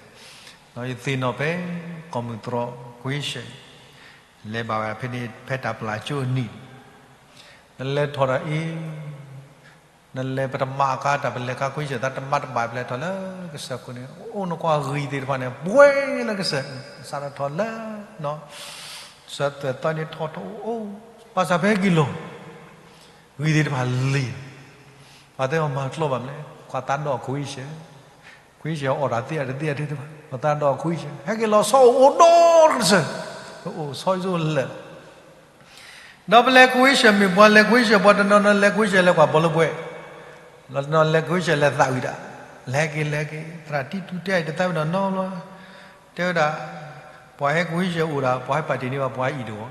ဒီးယသ့ၣ်နီၣ်ဖဲ ကီၢ်မုၢ်တြီၢ် cohesion လဲၤဘၣ်ဝဲဖဲန့ၣ် ဖဲတၢ်ပျၢ်ကၠိအနံၤ နလဲၤထီၣ်ဒီးအံၤ, နလဲၤပတမၤအကါတၢ် ပလဲၤခါခွံဆၢၣ် သးတမၤတဘၣ် ပလဲၤထီၣ်လၢကစၢၢ်ခိၣ်န့ၣ် အိၣ်နကွၢ်ဂံၢ်သ့ၣ်တဖၣ်န့ၣ် ဘှဲလၢကစၢၢ်, စးထီၣ်ထီၣ်လၢ စၢၢ်သွဲၣ်သီန့ၣ် ထီၣ်ထီၣ်အိၣ်အိၣ် ဘၣ်ဆၣ်ဖဲက့ၤလီၤ ဂံၢ်သ့ၣ်တဖၣ်လံၤ, ပှၤတဲအီၤမၤကျီဘၣ်မလဲၣ်, ကွၢ်သးဒီးခွံဆၢၣ်, ခွံဆၢၣ်အီၣ်တၢ်သ့အတသ့အတသ့ဘၣ်, ပသးဒီးခွံဆၢၣ် ဟဲက့ၤလီၤဆီအိၣ်အိၣ်ဒီတကစၢၢ်, အိၣ်ဆီအိၣ်လၢာ် ဒီးပလဲၤခွံဆၢၣ်မ့ၢ်ပှၤလဲၤခွံဆၢၣ် ပှၤတနီၤနီၤလဲၤခွံဆၢၣ်လဲၤကွၢ်ဘီလၢပှဲၤ, တနီၤလဲၤခွံဆၢၣ်လဲၤသးဝံၣ်တၢ်, လဲၤက့ၤလဲၤက့ၤ သရၣ်တံတူတဲအံၤတသးဝံၣ်နီၢ်နီၢ်ဘျီ, တဲဝဲဒၣ်, ပှၤဟဲခွံဆၢၣ်အိၣ်ဒၣ်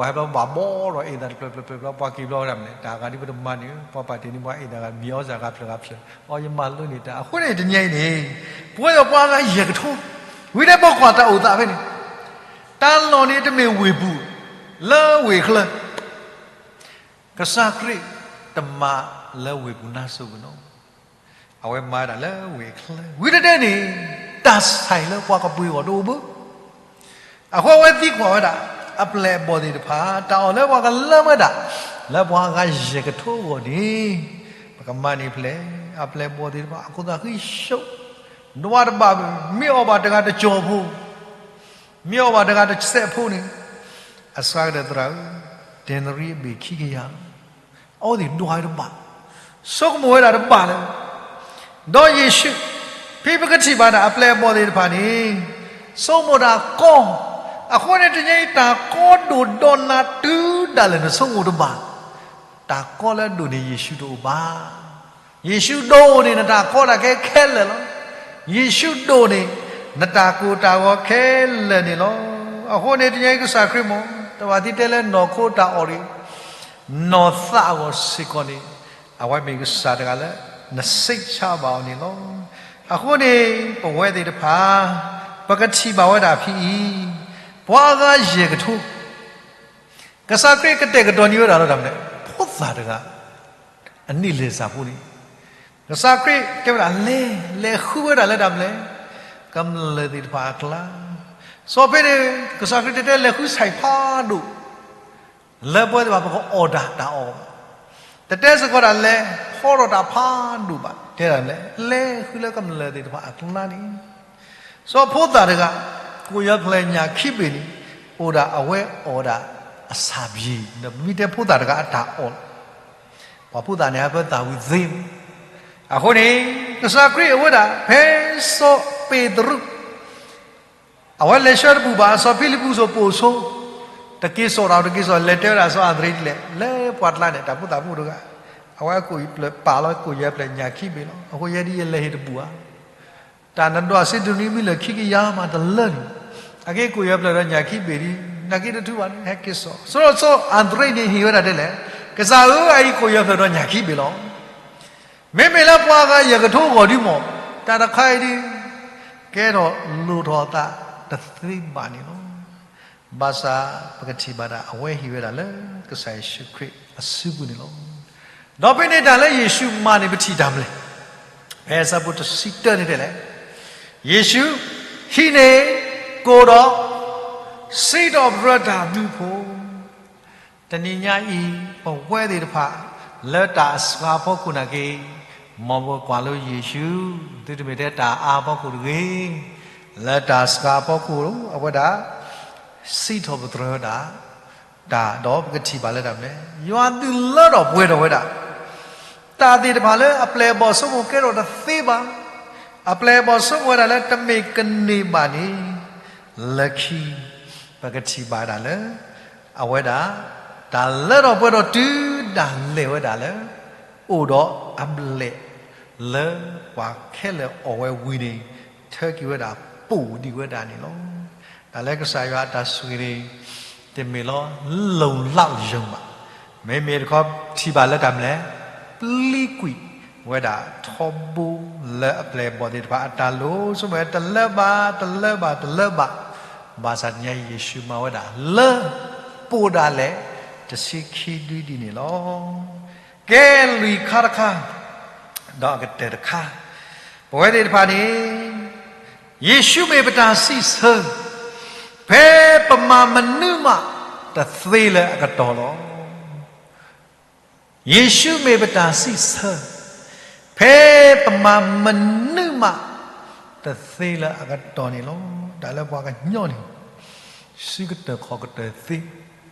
ပှၤဟဲပာ်တ့ၢ်န့ၢ်ဘၣ်ပှၤအံၤတဂီၢ်, အိၣ်ဒၣ်ပှၤဟဲဘျီဘၣ်ဘီဒီးအ့ၣ်သးတဖျၢၣ်ဖျၢၣ်ဖျၢၣ်ဖျၢၣ် ပှၤက့ၤဘျီဝဲဒၣ်မနုၤလဲၣ်, တၢ်ဂၤဒ်ပတမၤန့ၣ် ပှၤပာ်တ့ၢ်န့ၢ်ပှၤအ့ၣ်သးဂၤ မံၤအီၣ်စၢ်ဂၤဖျၢၣ်ဂၤဖျၢၣ်, အီယမၤလိန့ၢ်တၢ် အဃိန့ၣ်တနံၤအံၤန့ၣ်, ပဝဲဒီးပှၤဂၤယဲၢ်ကထိ, ဝံၤတဲဘီကွၢ်တၢ်အိၣ်သးဖဲန့ၣ်, တၢ်လီၢ်န့ၣ်တမ့ၢ်ဝ့ၢ်ပူၤ, လၢဝ့ၢ်ချၢ ကစၢ်ခရံာ်တမၤလၢဝ့ၢ်ပူၤနါစိၤပူၤနီၤ, အဝဲမၤဒၣ်လၢဝ့ၢ်ချၢ, ဝံၤတတဲန့ၣ်, တၢ်ဆဲးလၢပှၤကပှ့ၤအီၤတအိၣ်ဘၣ်, အဃိအဝဲသံကွၢ်ဝဲဒၣ်, အပျဲၢ်အဘီၣ်သ့ၣ်တဖၣ် တၢ်အီၣ်လၢပှၤကလၢဝဲဒၣ်, လၢပှၤဂၤယဲၢ်ကထိအဂီၢ်န့ၣ်, ပကမၤန့ၢ်ဖဲလဲၣ်, အပျဲၢ်အဘီၣ်သ့ၣ်တဖၣ် အခိၣ်သးဃံဆိး, ဒွးတဘၣ်ဘၣ်, မ့ၢ်အီၣ်ဘၣ်တဂၤတကီၢ်ဖိ မ့ၢ်အီၣ်ဘၣ်တဂၤတစဲးဖိန့ၣ်, အစှၤကတၢၢ်သရၣ်ဧၢ, ဒဲနရံအဘ့ၣ်ခံကယၤ, အဝဲသ့ၣ်ဒွးဝဲတဘၣ်, ဆိကမိၣ်ဝဲဒၣ်တဘၣ်လၢၤ, ဒီးယ့ၣ်ၡူး, ဖဲပကထံၣ်ဘၣ်ဒၣ်အပျဲၢ်အဘီၣ်သ့ၣ်တဖၣ်န့ၣ်, ဆိကမိၣ်တၢ်ကီ, အဃိန့ၣ်တနံၤအံၤတၢ်ကီဒိၣ်ဒီးနၤတုၤဒၣ်လဲာ်နဆိကမိၣ်တဘၣ်, တၢ်ကီလၢအဒိၣ်န့ၢ်ယ့ၣ်ၡူးတအိၣ်ဘၣ် ယ့ၣ်ၡူးဒိၣ်န့ၢ်နတၢ်ကီတၢ်ခဲခဲလၢာ်လီၤ. ယ့ၣ်ၡူးဒိၣ်န့ၢ်နတၢ်ကိၢ်တၢ်ဂီၤခဲလၢာ်န့ၣ်လီၤ. အဃိန့ၣ် တနံၤအံၤကစၢ်ခရံာ်မ့ၢ် တဘၣ်သံတဲလၢနီၢ်ခိတၢ်အီၣ်ရ့ၣ်, နီၢ်သးအဂီၢ်စ့ၢ်ကီးန့ၣ်, အဝဲမ့ၢ်ကစၢ်တဂၤလၢ နစံးဆၢဘၣ်အီၤန့ၣ်လီၤ. အဃိန့ၣ် ပဝဲသ့ၣ်တဖၣ် ပကထံၣ်ဘၣ်ဝဲဒၣ်ဖဲအံၤ, ပှၤအဂၤယဲၢ်ကထိ ကစၢ်ခရံာ်ကတဲာ်ကတီၤန့ၢ်ဝဲဒၣ်လၢတၢ်မနုၤလဲၣ်, ဖိသၣ်တဂၤ အန့ၢ်လံာ်စၢ်ဖိန့ၣ်, ကစၢ်ခရံာ်တဲဝဲဒၣ်လဲၤ, လဲၤဃုဝဲဒၣ်လၢတၢ်မနုၤလဲၣ်, ကမျၢၢ်သ့ၣ်တဖၣ်အကျါ, စီၤဖဲန့ၣ် ကစၢ်ခရံာ်တဲတဲလဲၤဃုဆဲးဖးဒိၣ်, လၢပဝဲသ့ၣ်တဖၣ်ပကအီၣ်ဒၣ်တၢ်အီၣ်, တတဲစ့ၢ်ကီးဒၣ်လဲၤဖီထီၣ်တၢ်ဖးဒိၣ်ဘၣ်, တဲဒၣ်လဲၤ, လဲၤဃုလၢကမျၢၢ်သ့ၣ်တဖၣ်အကျါန့ၣ် စီၤဖိသၣ်တဂၤ, ကိၣ်ယဲၢ်ဖျၢၣ်ညၣ်ခံဘ့ၣ်န့ၣ်, အိၣ်ဒၣ်အဝဲအီၣ်ဒၣ်အဆၣ်ဘံၣ်, ဒီးပမ့ၢ်တဲဖိသၣ်တဂၤအတၢ်အီၣ်, ပှၤဖိသၣ်န့ၣ် ဟဲပသၣ်ဝံၤသ့မး, အဃိန့ၣ်, ကစၢ်ခရံာ်အဝဲဒၣ် ဖဲစီၤပ့းတရူး အဝဲလဲၤဆှၢတဘူၣ်ဘၣ် စီၤဖံလံးပူးစီၤပိာ်ဆိ, တက့ၤစိာ်တၢ် တက့ၤစိာ် လဲၤတဲဝဲဒၣ်စီၤအၤတရ့ဒ်လဲၣ်, လၢပှၢ်ကျါန့ၣ် တၢ်ဖိသၣ်ဖိတဂၤ, အဝဲအကိၣ်ပာ်လီၤ ကိၣ်ယဲၢ်ဖျၢၣ်ညၣ်ခံဘ့ၣ်လီၤ. အဃိယဲဒ်ယလဲၤဟ့ၣ်တဘူၣ်ဧါ တၢ်နဒွးစ့ဒိးန့ၢ်မံလၢာ်ခံကယၤမးတလၢန့ၣ်, အက့ၢ်ကိၣ်ယဲၢ်ဖျၢၣ်ဒီးညၣ်ခံဘ့ၣ်ဒ်, နာ်က့တထူဘၣ်န့ၣ် ဟဲက့ၤစိာ်, စီၤစီၤအၤတရ့န့ၣ်ဟ့ၣ်ဝဲဒၣ်ဒ်လဲၣ်, ကစၢ်ဧၢ အအံၤကိၣ်ယဲၢ်ဖျၢၣ်ဒီးညၣ်ခံဘ့ၣ်လီၤ. မ့မ့ၢ်လၢပှၤဂၤယဲၢ်ကထိအဂီၢ်ဒ်မး, တၢ်တခါအံၤဒ်, ကဲထီၣ်လိၣ်ထီၣ်အသးတသ့ဘၣ်န့ၣ်လီၤ. ဘၣ်ဆၣ်ပကထံၣ်ဘၣ်ဒၣ် အဝဲဟ့ၣ်ဝဲဒၣ်လၢကစၢ်ယ့ၣ်ၡူးခရံာ်အစုပူၤန့ၣ်လီၤ. ဒီးဖဲန့ၣ်တၢ်လၢယ့ၣ်ၡူးမၤန့ၣ် ပထံၣ်တၢ်မနုၤလဲၣ်, ဖဲအဆၢဖိတဆံတၢန့ၣ်တဲလဲၣ်, ယ့ၣ်ၡူးဟံးန့ၢ်ကိၣ်ဒီး စံးထီၣ်ပတြၢၤတၢ်ဘျုးဖှိၣ် တနံၤညါအံၤ ပဝဲသ့ၣ်တဖၣ် လၢတၢ်အစှၤအဖီခိၣ်နာ်က့, မ်ပကွၢ်လၢယ့ၣ်ၡူး, သုတမ့ၢ်ထဲတၢ်အါအဖီခိၣ်တဂ့ၤ, လၢတၢ်စှၤအဖီခိၣ် အဝဲဒၣ် စံးထီၣ်ပတြၢၤဝဲဒၣ် တၢ်ဒီးပကထံၣ်ဘၣ်လၢတၢ်မနုၤလဲၣ်, ယွၤဒုးလၢထီၣ်ပှဲၤထီၣ်ဝဲဒၣ် တၢ်သ့ၣ်တဖၣ်လၢအပျဲၢ်အဘီၣ်ဆိကမိၣ်ကဲထီၣ်တသ့ဘၣ်, အပျဲၢ်အဘီၣ်ဆိကမိၣ်ဝဲဒၣ်လၢတမ့ၢ်ကန့ၢ်ဘၣ်န့ၣ်, လၢခံ ပကထံၣ်ဘၣ်ဒၣ်လၢ အဝဲဒၣ် တၢ်လၢထီၣ်ပှဲၤထီၣ်တုၤဒၣ်လဲာ်ဝဲဒၣ်လၢ အိၣ်ဒီးအဘျဲၣ် လၢပှၤခဲလၢာ်အီၣ်ဝဲဝံၤန့ၣ် ထၢက့ၤဝဲဒၣ်ပိာ်ဒံးဝဲဒၣ်န့ၣ်လီၤ. တၢ်လၢကစၢ်ယွၤအတၢ်ဆိၣ်ဂ့ၤန့ၣ် တမ့ၢ်လီၤ လုံလောက်ရုံဘၣ်. မ့မ့ၢ်တခီထံၣ်ဘၣ်လၢတၢ်မနုၤလဲၣ်, ပျံၤကွံာ်ဝဲဒၣ်ထီဘိလၢအပျဲၢ်အဘီၣ်သ့ၣ်တဖၣ်အတၢ်လိၣ် ဆိကမိၣ်ဝဲတလၢဘၣ် တလၢဘၣ် တလၢဘၣ်, ဘၣ်ဆၣ်တနံၤအံၤယ့ၣ်ၡူးမၤဝဲဒၣ်လၢ ပိာ်ဒၣ်လဲာ် တဆံခံဒုဒ်န့ၣ်လီၤ. ကဲလွံၢ်ခါတခါ ဒီးအကတၢၢ်တခါ, ပဝဲသ့ၣ်တဖၣ်န့ၣ် ယ့ၣ်ၡူးမ့ၢ်ပတၢ်စံးဆၢ, ဖဲပမၤမနုၤမးတသ့လၢအကတီၢ်လီၤ. ယ့ၣ်ၡူးမ့ၢ်ပတၢ်စံးဆၢ, ဖဲပမၤမနုၤမးတသ့လၢအကတီၢ်န့ၣ်လီၤ. တၢ်လၢပှၤကညီန့ၣ် စုကတၢၢ်ခီၣ်ကတၢၢ်သ့,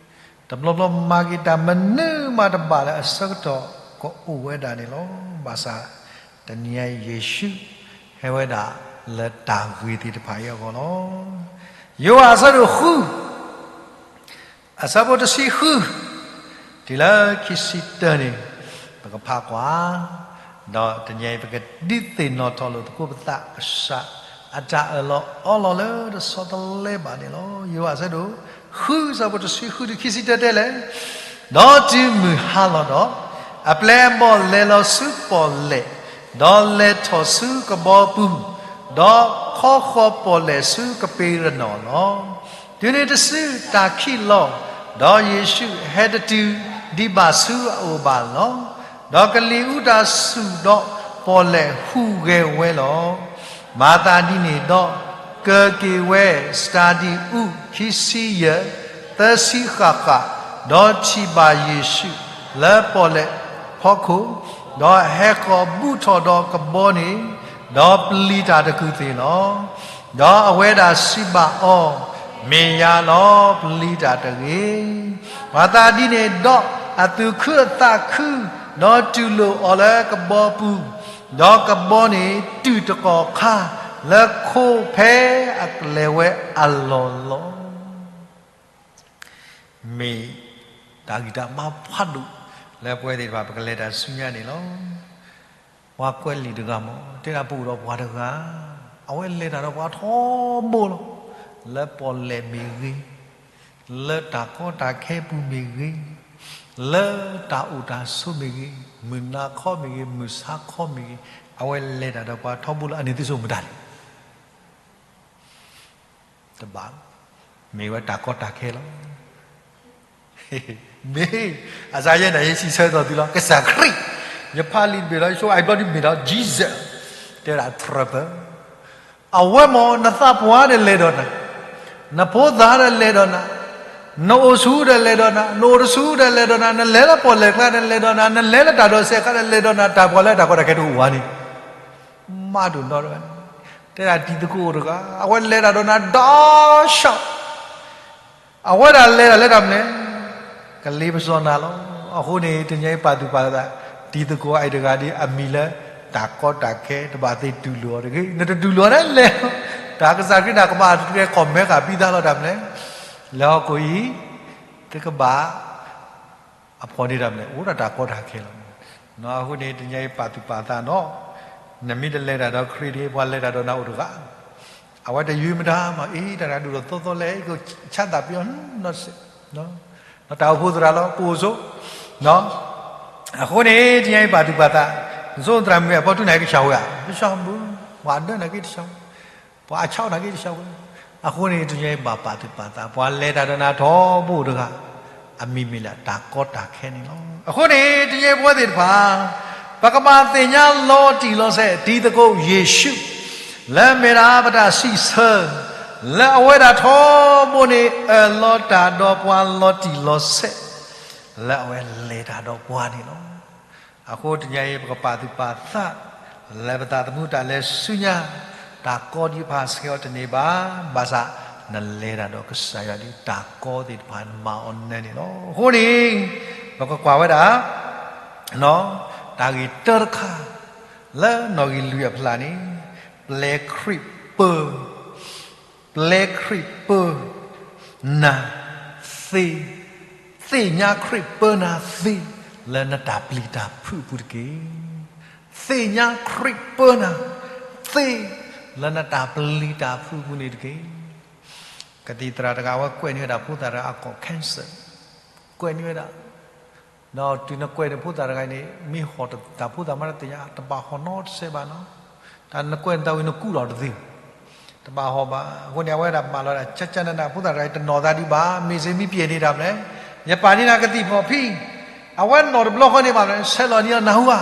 တဘျီဘျီမၤက့ၤတၢ်မနုၤမးတဘၣ်လၢအဆၢကတီၢ်ကအိၣ်ဝဲဒၣ်န့ၣ်လီၤ. ဘၣ်ဆၣ် တနံၤအံၤယ့ၣ်ၡူး ဟဲဝဲဒၣ်လၢတၢ်ဂ့ၤသ့ၣ်တဖၣ်အံၤအဂီၢ်လီၤ. ယိၤဟၣ်အဆၢဒိၣ်ဃု အဆၢဖိတဆံဃု တုၤလၢခံဆံတၢန့ၣ် ပကဖးကွၢ်, ဒီးတနံၤအံၤပကဒုးသ့ၣ်နီၣ်ထီၣ်လိာ်သကိးပသးကစၢ်အတၢ်အၢၣ်လီၤအီလီၤလၢတဆီတလဲဘၣ်န့ၣ်လီၤ. ယိၤဟၣ်အဆၢဒိၣ်ဃု အဆၢဖိတဆံဃုတုၤခံဆံတၢတဲလဲၣ်, ဒီးတုၤမုၢ်ဟါလီၤဒီး, အပျဲၢ်အဘီၣ်လဲၤလီၤဆူပီၣ်လဲၣ်, ဒီးလဲၤထီၣ်ဆူကဘီပူၤ, ဒီးခီဃီၤပီၣ်လဲၣ်ဆူကပ့းရနီၣ်လီၤ. တုၤနုၤတစုတၢ်ခံးလီၤ, ဒီးယ့ၣ်ၡူးဟဲတတုၤဒံးဘၣ်ဆူအအိၣ်ဘၣ်လီၤ. ဒီးကလံၤအူတၢ်ဆူၣ်ဒီးပီၣ်လဲၣ်ဟူးဂဲၤဝဲလီၤ. မၤသးဒ်န့ၣ်ဒီး ကၢၤက့ၤဝဲ စတၤဒံၣ်အူခံဆံယဲၢ် သၢဆံဃၣ်ဃၣ်, ဒီးထံၣ်ဘၣ်ယ့ၣ်ၡူးလၢပီၣ်လဲၣ်ဖီခိၣ်, ဒီးဟဲဃီၤဘူးထီၣ်ဒီးကဘီန့ၣ်, ဒီးပျံၤတၢ်တကူၣ်သ့ၣ်လီၤ. ဒီးအဝဲဒၣ်စံးဘၣ်အီၤ, မ့ၢ်ယၤလီၤ, ပျံၤတၢ်တဂ့ၤ. မၤသးဒ်န့ၣ်ဒီး အသူၣ်ခုအသးခု, ဒီးတူၢ်လိာ်အီၤလၢကဘီပူၤ, ဒီးကဘီန့ၣ်တူၢ်တကီၢ်ခါလၢခိဖဲအကလဲၤဝဲအလီၢ်လီၤ. မ့ၢ်တၢ်ဂံၢ်တၢ်ဘါဖးဒိၣ်လၢပဝဲသ့ၣ်တဖၣ် ပကလဲၤတၢ်ဆူညါန့ၣ်လီၤ. ပှၤကွဲးလံာ်တဂၤမ့ၢ် တဲဒၣ်ပအိၣ်ဒီးပှၤတဂၤ, အဝဲလဲၤတၢ်ဒီးပှၤထီဘိလီၤ. လၢပီၣ်လဲၣ်မ့ၢ်ဂ့ၤ, လၢတၢ်ကီတၢ်ခဲပူၤမ့ၢ်ဂ့ၤ, လၢတၢ်အိၣ်တၢ်ဆိးမ့ၢ်ဂ့ၤ, မုၢ်နၤခီမ့ၢ်ဂ့ၤ, မုၢ်ဆါခီမ့ၢ်ဂ့ၤ, အဝဲလဲၤတၢ်ဒီးပှၤထီဘိလီၤ. အန့ၣ်သုဆိကမိၣ်မတၤလဲၣ်. တဘၣ်, မ့ၢ်ဝဲတၢ်ကီတၢ်ခဲလီၤ. မ့ၢ်, အစးယဲၢ်န့ၣ် ယစံးဆၢသိးသုလီၤ, ကစၢ်ခရံာ်, ယဖးလံာ်တဘ့ၣ်လီၤ, ယဆိအံၤဘျီဒုးမ့ၢ်ဒီး Jesus, တဲဒၣ် trouble, အဝဲမ့ၢ်နသးပှၢ်ဒီးလဲၤဒီးနၤ, နဖိသၣ်ဒီးလဲၤဒီးနၤ, နအိၣ်ဆူၣ်ဒီးလဲၤဒီးနၤ, နအိၣ်တဆူၣ်ဒီးလဲၤဒီးနၤ, နလဲၤလၢပီၣ်လဲၣ်ကျါ နလဲၤဒီးနၤ, နလဲၤလၢတၢ်ဒိးစဲးခါဒီးလဲၤဒီးနၤ, တၢ်ပှၤလၢတၢ်ကီတၢ်ခဲတအိၣ်ဝဲန့ၣ် မးဒိၣ်နီတဂၤ, တဲဒၣ်တံၤသကိးအိၣ်တဂၤ, အဝဲလဲၤတၢ်ဒီးနၤဒီးဆၣ်, အဝဲဒၣ်လဲၤတၢ်လၢတၢ်မနုၤလဲၣ်, ကလ့ပစီနၤလီၤ. အဃိန့ၣ် တနံၤအံၤပာ်သူၣ်ပာ်သး, တံၤသကိးအံၤတဂၤဒီး အမံၤလၢတၢ်ကီတၢ်ခဲ တဘၣ်သ့ၣ်တူၢ်လိာ်အီၤတဂ့ၤ, နတတူၢ်လိာ်အီၤန့ၣ်လဲၤ, တၢ်ကစၢ်ခရံာ်တၢ်ကမၣ်တကဲကီၢ်မဲဃာ်ဘံသးလီၤတၢ်မနုၤလဲၣ်, လဲၤဟီၣ်ခိၣ်အံၤ တကဘၣ် အဖီၣ်န့ၢ်တၢ်မနုၤလဲၣ်, အိၣ်ဒၣ်တၢ်ကီတၢ်ခဲလီၤ. အဃိန့ၣ် တနံၤအံၤပာ်သူၣ်ပာ်သးနီၤ, နမ့ၢ်တလဲၤတၢ်ဒီးခရံာ်တဂ့ၤ, ပှၤလဲၤတၢ်ဒီးနၤအိၣ်တဂၤ, အဝဲတယုၢ်မတၤမး, အ့ တၢ်တဂၤဒိၣ်ထီၣ်သိသိလဲၣ်, ကဆါသးပ့ၤအီၤ, နီတစဲး, တၢ်အိၣ်ဖှိၣ်သရၣ်လီၤ, ပအိၣ်ဆိ, အဃိန့ၣ် တနံၤအံၤပာ်သူၣ်ပာ်သး, နစိသရၣ်မုၣ်အဖီတူၢ်နၤကဆၢဝဲဧါ, ကဆၢမုၢ်, ပှၤဒၢနၤက့တဆၢဝဲ ပှၤအဆီၣ်နၤက့တဆၢဝဲ, အဃိန့ၣ် တနံၤအံၤဘၣ်ပာ်သူၣ်ပာ်သး, ပှၤလဲၤတၢ်ဒီးနၤထီဘိတဂၤ, အမံၤမ့ၢ်လၢတၢ်ကီတၢ်ခဲန့ၣ်လီၤ. အဃိန့ၣ် တနံၤအံၤပဝဲသ့ၣ်တဖၣ်, ပကဘၣ်သ့ၣ်ညါလီၤတံၢ်လီၤဆဲး တံၤသကိးယ့ၣ်ၡူး, လၢမ့ၢ်ဒၣ်ပတၢ်စံးဆၢ, လၢအဝဲဒၣ်ထီဘိန့ၣ် အၢၣ်လီၤတၢ်ဒီးပှၤလီၤတံၢ်လီၤဆဲး, လၢအဝဲလဲၤတၢ်ဒီးပှၤန့ၣ်လီၤ. အဃိတနံၤအံၤ ပကပာ်သူၣ်ပာ်သး လၢပသးသမူတၢ်လဲၤဆူညါ, တၢ်ကီဒံးဖးဆှဲအီၤတန့ၢ်ဘၣ်, ဘၣ်ဆၣ် နလဲၤတၢ်ဒီးကစၢ်ယွၤဒီး တၢ်ကီသ့ၣ်တဖၣ်နမၤအီၤနဲန့ၣ်လီၤ. အဃိန့ၣ် ပကကွၢ်ဝဲဒၣ် တၢ်ဂ့ၢ်တၢတခါ လၢနီၣ်ဂံၢ်လွံၢ်အဖျၢၣ်န့ၣ်, ပျဲခရံာ်ပၢ ပျဲခရံာ်ပၢနၤသ့, သ့ၣ်ညါခရံာ်ပၢနၤသ့ လၢနတၢ်ပျံၤတၢ်ဖုးအပူၤတက့ၢ်. သ့ၣ်ညါခရံာ်ပၢနၤသ့ လၢနတၢ်ပျံၤတၢ်ဖုးအပူၤန့ၣ်တက့ၢ်. ကသံၣ်သရၣ်တဂၤ အဝဲကွဲးန့ၢ်ဝဲဒၣ်ဖိသၣ်တဂၤအကိာ် cancer, ကွဲးန့ၢ်ဝဲဒၣ် ဒီးတုၤနကွဲးန့ၢ်ဖိသၣ်တဂၤအံၤန့ၣ် မ့ၢ်ဟီၣ်တၢ်ဖိသၣ်မးတသ့ၣ်ညါ တဘၣ်ဟီၣ်နီတစဲးဘၣ်နီၤ. တၢ်နကွဲးန့ၢ်တၢ်ဝံၤနကူးလီၤတသ့, တဘၣ်ဟီၣ်ဘၣ်. အဃိန့ၣ် အဝဲဒၣ်မၤလီၤဒၣ် ကၠၢ်ကၠၢ်နးနး ဖိသၣ်တဂၤအံၤ တနီၢ်သးဒံးဘၣ်, မ့ၢ်စ့မ့ၢ်ပျဲၢ်န့ၣ်တၢ်မနုၤလဲၣ်, ယပာ်န့ၢ်နၤကသံၣ်ဖီၣ်ဖံ, အဝဲနီၢ်တဘျီဃီန့ၣ်ဘၣ်မနုၤလဲၣ်, ဆဲးလီၤန့ၢ်အီၤနၢ်ဟူဧါ,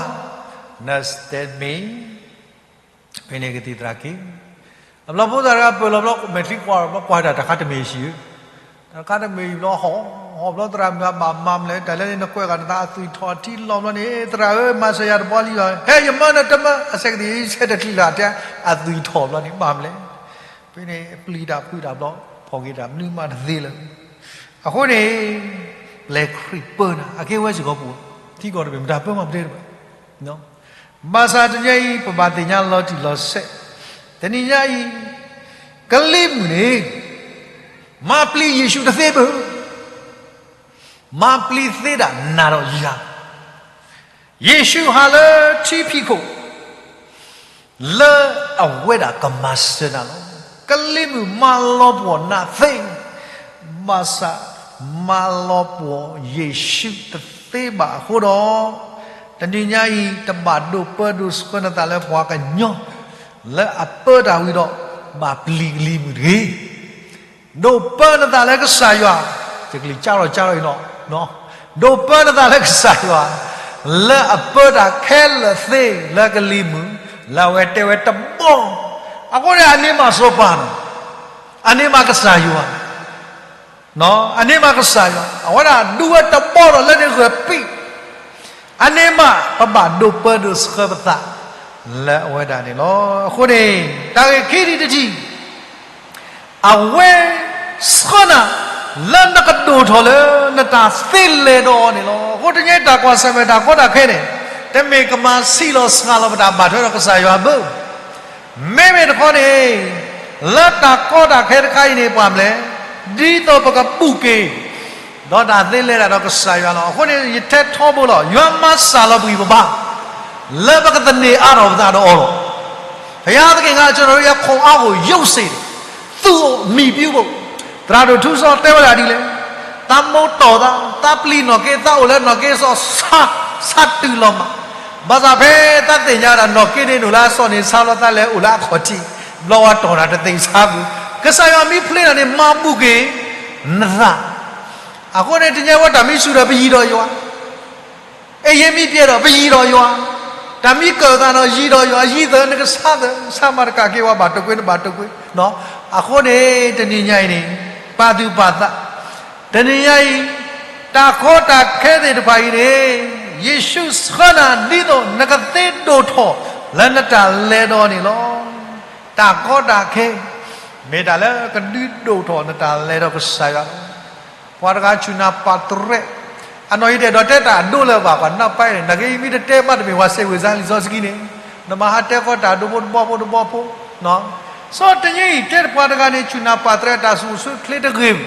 နစတဲမ့ၢ် ဖဲန့ၣ်ကသံၣ်သရၣ်က့ၤ, အဘျီဖိသၣ်တဂၤပၢၢ်လီၤဘျီ မဲာ်ချံကွၢ်လီၤဘျီ ကွၢ်တၢ်တခါတမ့ၢ်ဆံးဧၢ, တၢ်တခါတမ့ၢ်အံၤဘျီဟီၣ် ဟီၣ်ဘျီသရၣ်မုၣ်ဘၣ်မၤမလဲၣ်, တၢ်လၢန့ၣ်နကွဲးဂၤနသးအသွံၣ်ထီၣ်ထံလီၤဘျီန့ၣ် သရၣ်ဧၢ မၤစၢၤယၤတဘျီလံလီၤ, ဟဲယမၢနတမၢ အဆဲးကသံၣ်ဆဲးတချုးလၢ်တဲ အသွံၣ်ထီၣ်ဘျီန့ၣ် ဘၣ်မလဲၣ်. ဖဲန့ၣ်ပျံၤတၢ်ဖုးတၢ်ဘျီ ဖီၣ်က့ၤတၢ်မနုၤမးတသ့လၢၤ. အဃိန့ၣ် ပျဲခရံာ်ပၢနၤ အကဲဝဲစ့ၢ်ကီးပူၤ ထံကီၢ်တဘ့ၣ်မတၤပၢမးပတဲတဘၣ် ဘၣ်ဆၣ်တနံၤအံၤ ပဘၣ်သ့ၣ်ညါလီၤတံၢ်လီၤဆဲး, တနံၤညါအံၤ ကလံၤမုၢ်န့ၣ် မၤပျံၤယ့ၣ်ၡူးတသ့ဘၣ်, မၤပျံၤသ့ဒၣ်နၤဒီးယၤ, ယ့ၣ်ၡူးဟးလၢထံဖံးခိၣ် လၢအဝဲဒၣ်ကမၤစၢၤနၤလီၤ. ကလံၤမုၢ်မၤလီၤပှီၢ်နၤသ့, ဘၣ်ဆၣ်မၤလီၤပှီၢ်ယ့ၣ်ၡူးတသ့ဘၣ်အဃိဒီး, တနံၤညါအံၤ တဘၣ်ဒိးပၢဒိးဆှၢနသးလၢပှၤကညီ လၢအပၢတၢ်ဝံၤဒီး ဘၣ်ပျံၤကလံၤမုၢ်တဂ့ၤ ဒိးပၢနသးလၢကစၢ်ယွၤ, ယကလုၢ်ကၢ်ထီၣ်ကၢ်ထီၣ်အံၤနီၤ, ဒိးပၢနသးလၢကစၢ်ယွၤ, လၢအပၢတၢ်ခဲလၢာ်သ့လၢကလံၤမုၢ်, လၢအဝဲတဲဝဲတဘီ, အဃိန့ၣ်အန့ၣ်မးစီၤပၤနီၤ, အန့ၣ်မးကစၢ်ယွၤ, အန့ၣ်မးကစၢ်ယွၤ, အဝဲဒၣ်ဒုးဝဲတဘီဒီးလၢန့ၣ်ဂၢၢ်ပံး အန့ၣ်မး ပဘၣ်ဒိးပၢဒိးဆှၢပသး လၢအဝဲဒၣ်န့ၣ်လီၤ. အဃိန့ၣ် တၢ်ဂ့ၢ်ခံထံၣ်တထံၣ်, အဝဲဆှၢနၤ လၢနကဒိၣ်ထီၣ်လၢနတၢ်သ့လဲၤဒီးအီၤန့ၣ်လီၤ. အဃိတနံၤတၢ်ကွၢ်ဆၢၣ်မဲာ်တၢ်ကီတၢ်ခဲန့ၣ် တမ့ၢ်ကမၤဆံးလီၤစှၤလီၤပတၢ်ဘၣ်ထွဲဒီးကစၢ်ယွၤဘၣ် မ့မ့ၢ်တခီန့ၣ် လၢတၢ်ကီတၢ်ခဲတခါအံၤန့ၣ် ပှၤမလဲၣ်, ဒ်သိးပကဘူၣ်က့ၤ ဒီးတၢ်သ့လဲၤတၢ်ဒီးကစၢ်ယွၤလီၤ. အဃိန့ၣ် ယထဲထီဘိလီၤ, ယွၤမၤစၢ်လီၤပှၤဘၣ် လၢပကသန့ၤအါထီၣ်ပသးဒီးအီၤလီၤ. ဘုရားသခင်က ကျွန်တော်တို့ရဲ့ခွန်အားကို ရုပ်စေတယ်, သူ့အမည်ပြုဖို့ သရၣ်ဒိၣ်ထူစီတဲဝဲဒၣ်ဒ်လဲၣ်, သးမိၢ်တီၢ်သး, သးပျံၤနီၢ်က့, သးအိၣ်လၢနီၢ်က့စီၤ, ဆါတုၤလီၤမး, ဘၣ်ဆၣ်ဖဲသးသ့ၣ်ညါဒၣ်နီၢ်က့န့ၣ်အိၣ်လၢအစီၣ်န့ၣ် ဆါလီၤသးလဲၤအိၣ်လၢအခီၣ်ထံး, ဘျီဝဲတီၢ်နၤတသ့ၣ်ဆါပူၤ, ကစၢ်ယွၤမ့ၢ်ဖျ့နၤန့ၣ် မၤဘူၣ်က့ၤနသး, အဃိန့ၣ် တနံၤညါဝဲတၢ်မ့ၢ်ဆူၣ်ဒီးပယံၤဒီးယွၤ အဲ ယဲမ့ၢ်ပျဲဒီး ပယံၤဒီးယွၤ, တၢ်မ့ၢ်ကၢၢ်သးဒီး ယံၤဒီးယွၤ, ယံၤသၢ နကဆါသၢ, ဆါမၤတကးက့ၤဝဲ ဘၣ်တကွ့ နဘၣ်တကွ့, အဃိန့ၣ် တနံၤညါအံၤန့ၣ် ပာ်သူၣ်ပာ်သး, တနံၤညါအံၤ တၢ်ကီတၢ်ခဲသ့ၣ်တဖၣ်အံၤန့ၣ် ယ့ၣ်ၡူးဆှၢနၤဒ်သိး နကသ့ဒိၣ်ထီၣ်လၢနတၢ်လဲၤဒီးန့ၣ်လီၤ. တၢ်ကီတၢ်ခဲ မ့ၢ်တၢ်လၢကဒုးဒိၣ်ထီၣ်နတၢ်လဲၤဒီးကစၢ်ယွၤလီၤ. ပှၤတဂၤဆူၣ်နၢ်ပၢ်တရဲၣ်, အနီၢ်အံၤတအဲၣ်ဒိးတဲတၢ်အဒိလၢၤဘၣ် ပှၤနၢ်ပၢၢ်န့ၣ် နာ်က့မ့ၢ်တတဲဘၣ်တမ့ၢ်ပှၤစဲးဝဲၢ်စါလံာ်စီဆှံန့ၣ်, နမၤဟးတဲဃီတၢ်ဒိဖိတဘီဖိတဘီဖိ, စီၤတနံၤအံၤတဲပှၤတဂၤန့ၣ် ဆူၣ်နၢ်ပၢ်တရဲၣ်တၢ်ဆူၣ်အိၣ်ဆူၣ်ချ့တဂ့ၤ,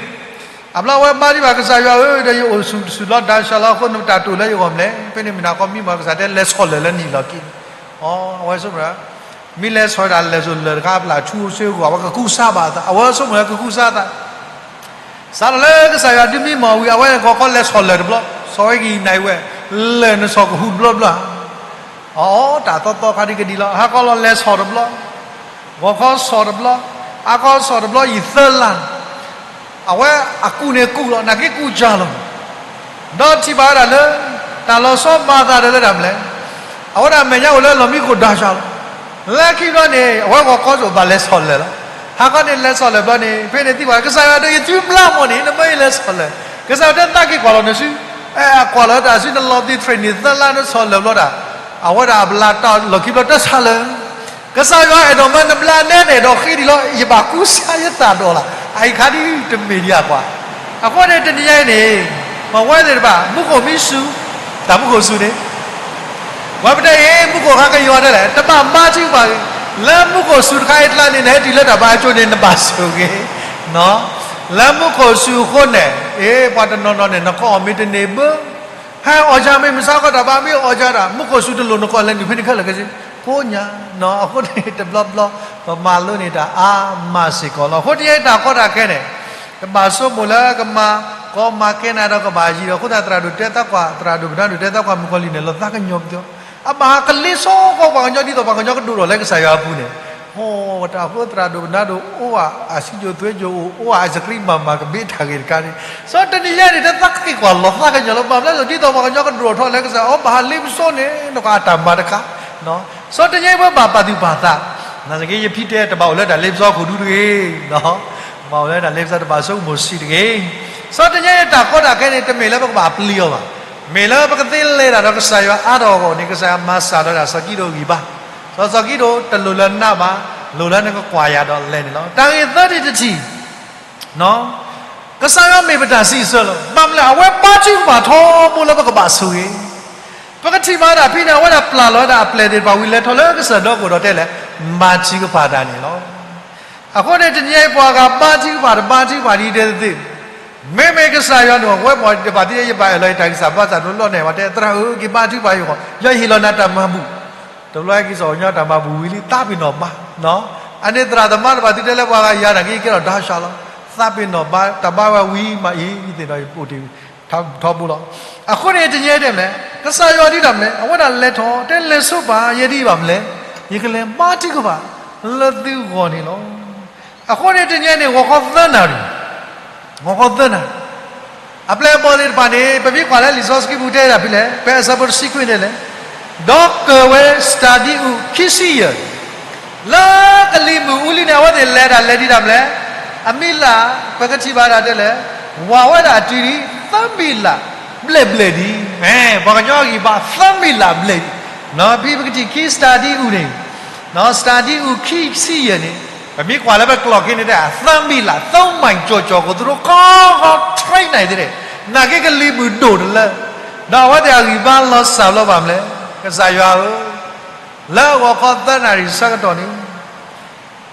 အဘျီဝဲဘါဒံးဘၣ်ကစၢ်ယွၤဧၢ, ဒီးယအိၣ်ဆူၣ်တဆူၣ်လီၤ ဒါဆှးလီၤအဃိ နတၢ်တိာ်လၢယဂီၢ်မလဲၣ်, ဖဲန့ၣ်မ့ၢ်နၤခီမံမီၢ်ကစၢ်တဲလဲၤဆီၣ်လၢာ်လၢနံၣ်လီၢ်ခံန့ၣ်, အဝဲဆိကမိၣ် မ့ၢ်လဲၤဆီၣ်ဝဲဒၣ်လဲၤစိၤလၢာ်တခါ အပျၢ်ထူအိၣ်ဆ့ဂီၢ် အဝဲကကူစါဘၣ်အသး, အဝဲဆိကမိၣ်လၢကကူစါသး, စးထီၣ်လၢကစၢ်ယွၤဒုးမံမီၢ်ဝံၤ အဝဲဂီၤခီလဲၤဆီၣ်လၢာ်တဘျီ, ဆီၣ်ဝဲက့ၤနံၤဝဲ, လၢာ်နဆီၣ်ကဟူးတဘျီဘျီ, အီ တၢ်သီသီခါဒ်ကဒံလီၤ, ဟါခီလီၤလဲၤဆီၣ်တဘျီ, ဂီၤခီဆီၣ်တဘျီ, ဟါခီဆီၣ်တဘျီ ယံာ်သၢလါန့ၣ် အဝဲအကူၣ်န့ၣ်ကူၣ်လီၤ နာ်က့ကူၣ်ကၢ်လီၤ, ဒီးထံၣ်ဘၣ်ဝဲဒၣ်လၢ တၢ်လီၤဆီဘၣ်သးဒီးလၢတၢ်မနုၤလဲၣ်, အဝဲဒၣ်မဲာ်ညါအိၣ်လၢလီၢ်မံခိၣ်ဒါဆှးလီၤ, လၢခံဘျီန့ၣ် အဝဲဂီၤခီစိၤဘၣ်လဲၤဆီၣ်လၢာ်လီၤ, ဟါခီန့ၣ်လဲၤဆီၣ်လၢာ်ဘျီန့ၣ် ဖဲန့ၣ်သံကွၢ် ကစၢ်ယွၤဒီးယသုဘျါမီၢ်န့ၣ် နမ့ၢ်လဲၤဆီၣ်လၢာ်, ကစၢ်ယွၤတဲသးက့ၤကွၢ်လီၤနစု, အဲ အကွၢ်လီၤတၢ်စု နလီၤသံ training သၢလါ နဆီၣ်လၢာ်ဘျီတၢ်, အဝဲဒၣ်အဘျါတၢ်လီၢ်ခံဘျီတဆါလၢာ် ကစၢ်ယွၤအဲၣ်ဒိးမၢနဘျါနဲန့ၣ်ဒီးဃ့ဒံးလီၤ ယဘၣ်ကူစါယသးဒီးလီၤ အအံၤခါဒ်တမ့ၢ်ဒံးအကွၢ်, အဃိန့ၣ်တနံၤညါအံၤန့ၣ် ပဝဲသ့ၣ်တဖၣ် မူခိၣ်မံဆူၣ်, တၢ်မူခိၣ်ဆူၣ်န့ၣ်, ပှၤပတဲအံၤ မူခိၣ်ခါကယီၤဒ်လဲၣ် တဘၣ်မၤထံပှၤဂ့ၤ, လၢမူခိၣ်ဆူၣ်တခါအံၤကျါန့ၣ် နဟဲတုၤလၢတၢ်ဘါအကၠိန့ၣ် နဘၣ်ဆိၣ်ဂ့ၤ, လၢမူခိၣ်ဆူၣ်အဃိန့ၣ်, အ့ ပှၤတနီၤနီၤန့ၣ် နကအီၣ်မ့ၢ်တန့ၢ်ဘၣ် ဟဲအီၣ်ကၢမ့ၢ်မုၢ်ဆါခီတၢ်ဘါမ့ၢ်အီၣ်ကၢတၢ် မူခိၣ်ဆူၣ်တလိၣ်နကီၢ်လဲၤနုာ်ဖဲန့ၣ်ခဲလၢာ်ကစ့ၢ်, ဖိညါ, အဃိန့ၣ်တဘျီဘျီ ပမၤလိန့ၢ်တၢ်အါမးစ့ၢ်ကီးလီၤ. အဃိတယဲတၢ်ကီတၢ်ခဲန့ၣ် တဘၣ်ဆိကမိၣ်လၢကမၤကီမၤခဲနၤဒီးကဘၣ်ယံၤဒီး အဃိသတးသရၣ်ဒိၣ်တဲသးကွၢ် သရၣ်ဒိၣ်ပနါဒိၣ်တဲသးကွၢ်မုၣ်ကီၤလံၢ်န့ၣ် လီၤသးကညီၤပသီ အဘၣ်ဟးကလ့စီကီးပှၤကညီဒ်သိးပှၤကညီကဒိၣ်ထီၣ်လၢကစၢ်ယွၤအပူၤန့ၣ်, ဟီၣ်တၢ်ဖိသရၣ်ဒိၣ်ပနါဒိၣ်အိၣ်ဧါ အဆံးယိာ်သွဲယိာ်အိၣ် အိၣ်ဧါ အစကရံးမၤမၤကဘ့တၢ်ဂ့ၢ်တခါန့ၣ်, စီၤတနံၤညါန့ၣ် တသးက့ၤကွၢ်လီၤသးကညီၤလၢ ဘၣ်မနုၤလဲၣ် ဒ်သိးပှၤကညီကဒိၣ်ထီၣ်လၢကစၢ် အီၤဘၣ်ဟးလ့ပစီန့ၣ် နကွၢ်အတၢ်မၤတခါ, စီၤတနံၤညါပဘၣ်ပာ်သူၣ်ပာ်သး, နာ်သက့ယဖံတဲတဘၣ်အိၣ်လၢတၢ်လ့ပစီခိၣ်ဒူတဂ့ၤ, ဘၣ်အိၣ်လၢတၢ်လ့ပစီတဘၣ်ဆိကမိၣ်ဆံးတဂ့ၤ စီၤတနံၤညါအံၤတၢ်ကီတၢ်ခဲန့ၣ် တမ့ၢ်လၢပကဘၣ်ပျံၤအီၤဘၣ်. မ့ၢ်လၢပကသ့လဲၤတၢ်ဒီးကစၢ်ယွၤအါထီၣ်အဂီၢ်န့ၣ် ကစၢ်ယွၤမၤစၢ်ဒီးဒၣ်စီၤကံးဒဧိၣ်ဂံၢ်ဘါ. စီၤ စီၤကံးဒဧိၣ်တလိၣ်လၢနးဘၣ်, လိၣ်လၢနကကွၢ်ယၤဒီးလဲၤန့ၣ်လီၤ. တၢ်ဂ့ၢ်သၢထံၣ်တထံၣ် ကစၢ်ယွၤမ့ၢ်ပတၢ်စံးဆၢလီၤ. ဘၣ်မနုၤလဲၣ်, အဝဲဘါထုကဖၣ်ထီဘိလၢပကဘၣ်ဆိၣ်ဂ့ၤ. ပကထံၣ်ဘၣ်ဒၣ်ဖဲန့ၣ် အဝဲဒၣ်ပျၢ်လီၤဝဲဒၣ်အပျဲၢ်သ့ၣ်တဖၣ်ဝံၤ လဲၤထီၣ်လၢကစၢၢ်ဒီခိၣ်ဒီးတဲလဲၣ်, ဘါထုကဖၣ်တၢ်န့ၣ်လီၤ. အဃိန့ၣ် တနံၤအံၤပှၤဂၤဘါထုကဖၣ်တဘါထုကဖၣ်ဒ်တဲသ့ၣ်, မ့မ့ၢ်ကစၢ်ယွၤန့ၣ် ဝဲပှၤတဖၣ်သ့ၣ် ယဘၣ်အဲၣ်လီၤယတၢ်ဂံၢ်စၢ်ဘါစၢ်တဘျီန့ၣ် ပှၤတဲသရၣ်ဧၢ က့ၤဘါထုကဖၣ်ယဂီၢ်, ယဟ့ၣ်လီၤနၤတၢ်မၤဘူၣ်. တဘျီက့ၤစီၤပီညါတၢ်မၤဘူၣ်ဝံၤလံ သးပ့ၤနီၣ်ဘါ, အန့ၣ်သရၣ်သမါတဖၣ်သုတဲလၢပှၤဂၤယၤတၢ်က့ၤကဲထီၣ်တၢ်ဆှးလီၤ. သးပ့ၤနီၣ်ဘါ တၢ်ဘါဝဲဝံၤမးအံၤ ယသ့ၣ်နီၣ်ယအိၣ်တ့ၢ် ထီဘိလီၤ. အဃိန့ၣ် တနံၤအံၤတဲမလဲၣ်, ကစၢ်ယွၤဒ်တၢ်မလဲၣ်, အဝဲဒၣ်လဲၤထီၣ် တဲလဲၤဆိပာ်ယဲဒ်အံၤဘၣ်မလဲၣ်, ယကလဲၤဘါထုကဖၣ်လၢသုဂီၢ်န့ၣ်လီၤ. အဃိန့ၣ် တနံၤအံၤန့ၣ် ဂီၤခီသၢနၣ်ရံၣ်, ဂီၤခီသၢနၣ်ရံၣ် အပျဲၢ်အဘီၣ်သ့ၣ်တဖၣ်န့ၣ် ပမ့ၢ်ကွၢ်လၢလံာ်စီဆှံပူၤတဲဒၣ်ဖဲလဲၣ်, ဖဲအဆၢဖိတဆံခွံန့ၣ်လဲၣ်, ဒီးကၢၢ်ဝဲ စတၢ်ဒံအူၣ် ခံဆံယဲၢ် လၢကလံၤမုၢ်အူလံန့ၣ် အဝဲသ့ၣ်လဲၤဒၣ်လဲၤဒံးဒၣ်မလဲၣ်, အမံၤလၢ် ပကထံၣ်ဘၣ်ဒၣ်တဲလဲၣ်, ဝးဝဲဒၣ်တုၤဒံး သၢမံၤလၢ်ဘျဲၣ်ဘျဲၣ်ဒံး, ပှၤကညီဂံၢ်ဘါသၢမံၤလၢ်ဘျဲၣ်ဒံး, ဖဲပကထံၣ်ခံ စတၢ်ဒံအူၣ်န့ၣ်, စတၢ်ဒံအူၣ်ခံဆံယဲၢ်န့ၣ်, ပမ့ၢ်ကွၢ်လၢပကျိာ်ခံန့ၣ်တဲ သၢမံၤလၢ် သုံးမိုင်ကျော်ကျော် ကသူၣ်ထီၣ်ခီခီ train န့ၣ်သ့ၣ်န့ၣ်, နာ်က့ကလံၤမုၢ်ဒိၣ်တလၢ, ဒီးအဝဲသ့ၣ်အဂံၢ်ဘါလီၤစၢ်လီၤဘၣ်မလဲၣ်, ကစၢ်ယွၤဧၢ, လၢဂီၤခီသၢနၣ်ရံၣ်ဆၢကတီၢ်န့ၣ်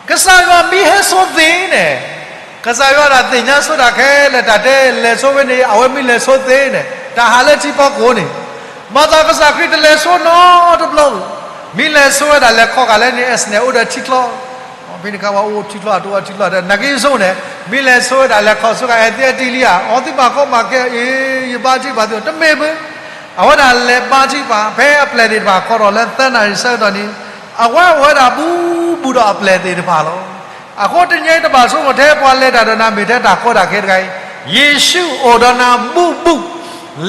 ကစၢ်ယွၤမ့ၢ်ဟဲဆိသ့န့ၣ်, ကစၢ်ယွၤဒၣ်သ့ၣ်ညါဆိတၢ်ခဲလၢာ် တၢ်တဲလဲၤဆိဝဲန့ၣ် အဝဲမ့ၢ်လဲၤဆိသ့န့ၣ် တၢ်ဟးလၢထံဖီခိၣ်န့ၣ်, မၤသးကစၢ်ခရံာ်တလဲၤဆိနီတဘျီဧိၤ, မ့ၢ်လဲၤဆိဝဲဒၣ်လဲၤခီဂာ်လၢန့ၣ် အဲၣ်စနဲၣ်အိၣ်ဒီးထံချီ, ဖဲန့ၣ်ခါဝဲအိၣ်ထံချီ အတအိၣ်ထံချီဒီး နာ်က့ဆိန့ၣ်, မ့ၢ်လဲၤဆိဝဲဒၣ်လဲၤခီဆိဂာ် အဲၣ်သ့အတံၤလံဧါ, အီၤသုဘၣ်ကီဘၣ်ခဲအံၤ ယဘါထုကဖၣ်သု တမ့ၢ်ဘၣ်, အဝဲဒၣ်လဲၤဘါထုကဖၣ် ဖဲအပျဲၢ်သ့ၣ်တဖၣ်ခီထီၣ်လၢသၢနၣ်ရံၣ်ဆၢကတီၢ်န့ၣ်, အဝဲအိၣ်ဝဲဒၣ်ဘူးဘူးဒီးအပျဲၢ်သ့ၣ်တဖၣ်လီၤ. အဃိတနံၤအံၤတဘၣ်ဆိကမိၣ်ထဲပှၤလဲၤတၢ်ဒီးနၤမ့ၢ်ထဲတၢ်ကီတၢ်ခဲတဂၤအံၤ, ယ့ၣ်ၡူးအိၣ်ဒီးနၤဘူးဘူး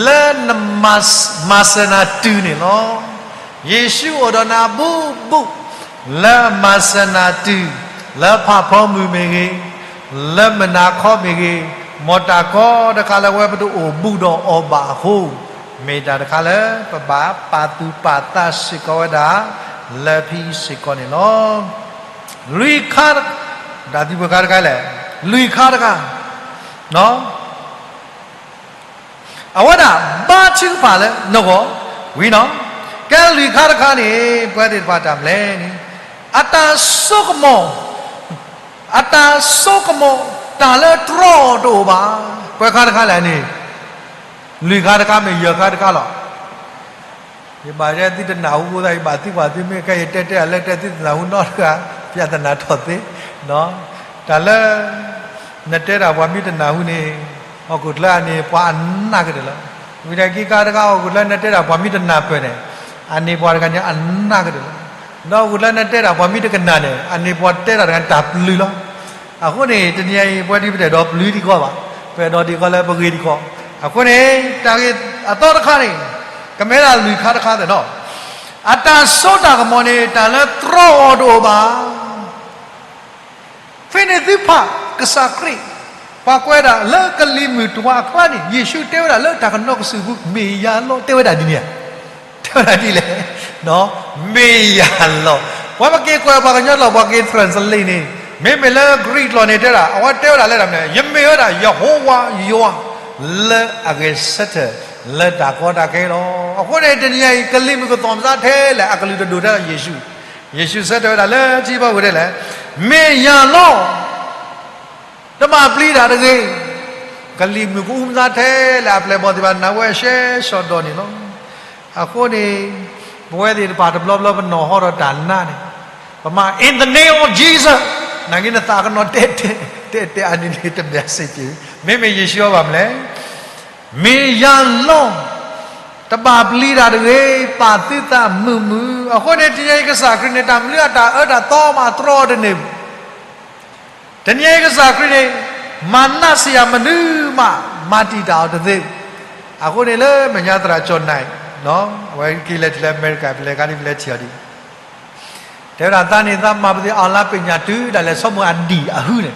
လၢနမၤ မၤစၢၤနၤတုၤန့ၣ်လီၤ. ယ့ၣ်ၡူးအိၣ်ဒီးနၤဘူးဘူး လၢမၤစၢၤနၤတုၤ, လၢဖးဖီမုၢ်မ့ၢ်ဂ့ၤ, လၢမုၢ်နၤခီမ့ၢ်ဂ့ၤ, မ်တၢ်ကီတခါလၢအဝဲပတအိၣ်ဘူးဒီးအီၤဘၣ်အဃိ, မ့ၢ်တၢ်တခါလၢပဘၣ်ပာ်သူၣ်ပာ်သးစ့ၢ်ကီးဝဲဒၣ် လၢဖဲစ့ၢ်ကီးန့ၣ်လီၤ. လွံၢ်ခါ, တၢ်သံဖိခါတခါလဲၣ်, လွံၢ်ခါတခါ, အဝဲဒၣ်ဘါထုကဖၣ်လၢနဂီၢ်ဝံၤနီၤ, ကဲလွံၢ်ခါတခါန့ၣ် ပှၤသ့ၣ်တဖၣ်တၢ်မနုၤလဲၣ်န့ၣ်, အတၢ်ဆိကမိၣ်, အတၢ်ဆိကမိၣ်တၢ်လၢတြီအီၤတအိၣ်ဘၣ်. ပှဲၤခါတခါလဲၣ်န့ၣ်, လွံၢ်ခါတခါမ့ၢ်ယဲၢ်ခါတခါလီၤ. ယဘၣ်တဲသုတနၢ်ဟူဘၣ်သး ယဘၣ်သံကွၢ်သုမ့ၢ်ခဲအံၤ တဲတဲအလဲၤတဲသုတနၢ်ဟူနီတဂၤ, ပျၢ်သနာ်ထီၣ်သ့, တၢ်လၢ နတဲတၢ်ပှၤမ့ၢ်တနၢ်ဟူန့ၣ်, ဟီၣ်ခိၣ်ချၢအန့ၣ် ပှၤအနးကတၢၢ်လီၤ. ဝံၤဒီးခံခါတခါ ဟီၣ်ခိၣ်ချၢနတဲတၢ်ပှၤမ့ၢ်တနၢ်ပၢၢ်န့ၣ်, အန့ၣ်ပှၤတဂၤန့ၣ်အနးကတၢၢ်လီၤ. ဒီးဟီၣ်ခိၣ်ချၢနတဲတၢ်ပှၤမ့ၢ်တကနၣ်န့ၣ် အန့ၣ်ပှၤတဲတၢ်တဂၤန့ၣ်တၢ်ပျုၤလီၤ. အဃိန့ၣ် တနံၤအံၤ ပဝဲဒၣ်ပတအဲၣ်ဒိးပျုၤဒံးကီးဘၣ်, ပအဲၣ်ဒိးဒံးကီးလၢပဂ့ၤဒံးကီး. အဃိန့ၣ် တၢ်ဂ့ၢ်အသီတခါန့ၣ် ကမ့ၢ်ဒၣ်လွံၢ်ခါတခါသ့ၣ်နီၤ, အတၢ်စိတၢ်ကမီၤန့ၣ် တၢ်လၢတြီအီၤတအိၣ်ဘၣ်. ဖဲန့ၣ်သုဖးကစၢ်ခရံာ်, ပှၤကွဲးဒၣ်လၢကလံၤမုၢ်တဝါအကျါန့ၣ် ယ့ၣ်ၡူးတဲဝဲဒၣ်လၢတၢ်ကနိးကစုာ်ပူၤ မ့ၢ်ယၤလီၤ တဲဝဲဒၣ်ဒ်န့ၣ်ဧါ, တဲဝဲဒၣ်ဒ်လဲၣ်, မ့ၢ်ယၤလီၤ. ပှၤမ့ၢ်က့ၤကွဲးပှၤကညီကျိာ် ပှၤက့ၤ translate န့ၣ်, မ့မ့ၢ်လၢ Greek ကျိာ်န့ၣ်တဲဒၣ် အဝဲတဲဝဲဒၣ်လၢတၢ်မနုၤလဲၣ်, ယမ့ၢ်ဝဲဒၣ် ယဟိဝၤယွၤ လၢအဂဲၤဆၢထၢၣ်လၢတၢ်ကီတၢ်ခဲလီၤ. အဃိန့ၣ် တနံၤအံၤ ကလံၤမုၢ်ကသီၣ်မစါထဲလဲၣ် အကလုၢ်တဒိၣ်ထဲလီၤ ယ့ၣ်ၡူး ယ့ၣ်ၡူးဆၢတဲာ်ဝဲဒၣ်လၢထံဖိကီၢ်ဖိဒ်လဲၣ်, မ့ၢ်ယၤလီၤ, တဘၣ်ပျံၤတၢ်တဂ့ၤ. ကလံၤမုၢ်ကအူမစါထဲလဲၣ် အပျဲၢ်အဘီၣ်သ့ၣ်တဖၣ်နာ်ဝဲရှဲရှီၤဒီးန့ၣ်လီၤ. အဃိန့ၣ် ပဝဲသ့ၣ်တဖၣ်တဘျီဘျီပနီၣ်ဟီဒီးတၢ်နါန့ၣ်, ပမၤ in the name of Jesus, နာ်က့နသးကနီၤတဲတဲ, တဲတဲအန့ၣ်န့ၣ်တမ့ၢ်စ့ၢ်ကီး, မ့မ့ၢ်ယ့ၣ်ၡူးအီၤဘၣ်မနုၤလဲၣ် မ့ၢ်ယၤလီၤ, တဘၣ်ပျံၤတၢ်တဂ့ၤ, ပာ်သုသးမုာ်မုာ်. အဃိန့ၣ် တနံၤအံၤကစၢ်ခရံာ်န့ၣ် တၢ်မနုၤအတၢ်အၢတၢ်သီမးတြီအီၤတန့ၢ်ဘၣ်. တနံၤအံၤကစၢ်ခရံာ်န့ၣ် မၤနးစ့ၢ်ယၤ မနုၤမးမၤတံာ်တာ်အီၤတသ့ဘၣ်. အဃိန့ၣ်လၢမဲာ်ညါသရၣ်ကၠီၣ်နဲၣ်, အဝဲက့ၤလဲၤတုၤလၢအမဲရကၤ ပလဲၤခါဒ်ပလဲၤထံၣ်အီၤဒ် တဲဝဲဒၣ်သးန့ၣ် သးမၤပသ့ၣ်အီၤလၢပညၣ်တုၤဒၣ်လဲာ် ဆိကမိၣ်အဒံၣ်အဟုန့ၣ်,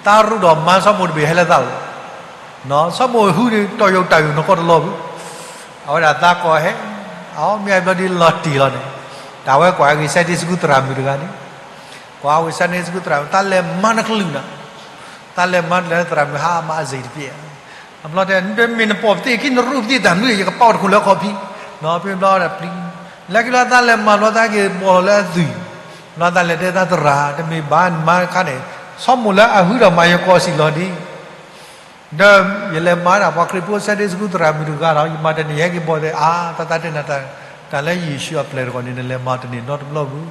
သးရူးဒီးမါဆိကမိၣ်တဘ့ၣ်ဟဲလၢသးလီၤ. နီၢ် ဆီမိၣ်ဟုန့ၣ် တီၢ်ယိာ်တၢ်ယိာ်နီၢ်ကီၢ်တလီၢ်ဘၣ်. အဝဲဒၣ်သးကိးဟဲ, အမ့ၢ်အဘျီဒ်လီၤတံၢ်လီၤန့ၣ်, တၢ်ဝဲကွၢ်ဂ့ၤ Sunday school သရၣ်မုၣ်တဂၤန့ၣ်, ကွၢ်ဝဲ Sunday school သရၣ်မုၣ် တၢ်လဲၤမၤနကလုၢ်နၤ, တၢ်လဲၤမၤနကလုၢ်သရၣ်မုၣ်ဟါမၢအစ့ၣ်တပျဲၢ်, အဘျီတဲ မ့ၢ်နပိာ်ပသံၣ်ခံ နရူၢ်ပသံၣ်တၢ်မနုၤ ယကပာ်အိၣ်တခိၣ်လၢခီၣ်ဖံး, နီၢ် ဖဲဘျီဒၣ်ပျံၤ, လၢခံလီၤသးလဲၤမၤဘျီသးက့ၤပိာ်လီၤလၢအသွံၣ်, ဘျီသးလဲၤတဲသးသရၣ် တမ့ၢ်ဘၣ်နမၤခါန့ၣ်, ဆီမိၣ်လၢအဟုဒီးမၤယကီၢ်စံၣ်လီၤဒ် ဒီးယလဲၤမၤဒၣ်ပှၤခရံာ်ဖိ Sunday school သရၣ်မုၣ်တဂၤဒီး ယမၤတန့ၢ်ဟဲက့ၤဘီၣ်သ့ၣ် အါ တၢ်သးတဲနၤ တၢ်လၢယ့ၣ်ၡူးအပျဲၢ်တဂီၢ်န့ၣ် နလဲၤမၤတန့ၢ်နီတဘျီဘၣ်.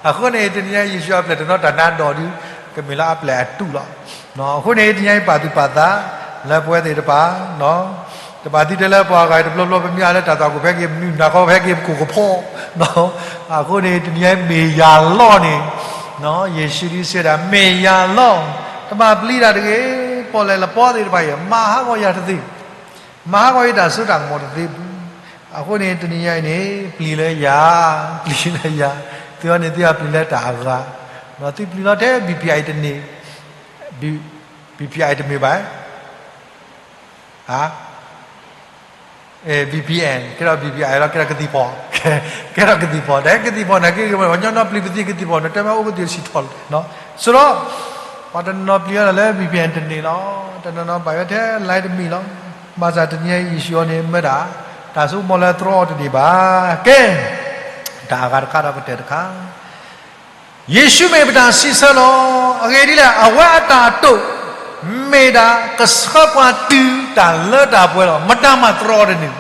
အဃိန့ၣ် တနံၤညါယ့ၣ်ၡူးအပျဲၢ်တနီၤတၢ်နါဒီးဒုး ကမ့ၢ်လၢအပျဲၢ်အတူးလီၤ. အဃိန့ၣ် တနံၤညါအံၤပာ်သူၣ်ပာ်သး လၢပဝဲသ့ၣ်တဖၣ် တဘၣ်သံတဲလၢပှၤဂၤအံၤတဘျီဘျီ ပမ့ၢ်အါလၢတၢ်သွၣ်ခိၣ်ဖဲက့ၤ မနုၤနၤကီဖဲက့ၤပကိၢ်ကဖီ, အဃိန့ၣ် တနံၤညါအံၤမ့ၢ်ယၤလီၢ်န့ၣ် ယ့ၣ်ၡူးဒ်စံးဝဲဒၣ် မ့ၢ်ယၤလီၢ်, တဘၣ်ပျံၤတၢ်တဂ့ၤ, ပီၣ်လဲၣ်လပီသ့ၣ်တဖၣ်အံၤ မၤဟးဂီၤယၤတသ့, မၤဟးဂီၤယတၢ်စိတၢ်ကမီၤတသ့ဘၣ်. အဃိန့ၣ် တနံၤညါအံၤန့ၣ် ပျံၤလၢယၤ, ပျံၤလၢယၤ, သုဝဲန့ၣ် သုအပျံၤလၢတၢ်အဂၤ, သုပျံၤလီၤထဲ BPI တန့ၢ်, BPI တမ့ၢ်ဘၣ် VPN ကဲထီၣ် BPI လီၤ ကဲထီၣ်ကသံၣ်ဖီၣ်, ကဲထီၣ်ကသံၣ်ဖီၣ် ဒီးကသံၣ်ဖီၣ်န့ၣ်က့ ပှၤကညီနီၢ်ပျံၤပသံၣ်ကသံၣ်ဖီၣ်န့ၣ် တဲမ့ၢ်အိၣ်ကသံၣ်စံၣ်ထီၣ်လီၤ. ဆိဒီး ပှၤတနီၤပျံၤအီၤလၢ VPN တန့ၢ်လီၤ. တနီၤနီၤဘၣ်ဝဲထဲ line တမံၤလီၤ. ဘၣ်ဆၣ်တနံၤအံၤယ့ၣ်ၡူးအီၤန့ၣ် မၢဒၣ် တၢ်စိကမီၤလၢတြီအီၤတန့ၢ်ဘၣ်. ကဲ တၢ်အဂၤတခါဒီးကတၢၢ်တခါ ယ့ၣ်ၡူးမ့ၢ်ပတၢ်စံးဆၢလီၤ. အဂ့ၢ်ဒ်လဲၣ် အဝဲအတၢ်တိာ် မ့ၢ်ဒၣ်ကဆှၢပှၤတုၤတၢ်လၢတၢ်ပှဲၤလီၤ. မတၤမၤတြီအီၤတန့ၢ်.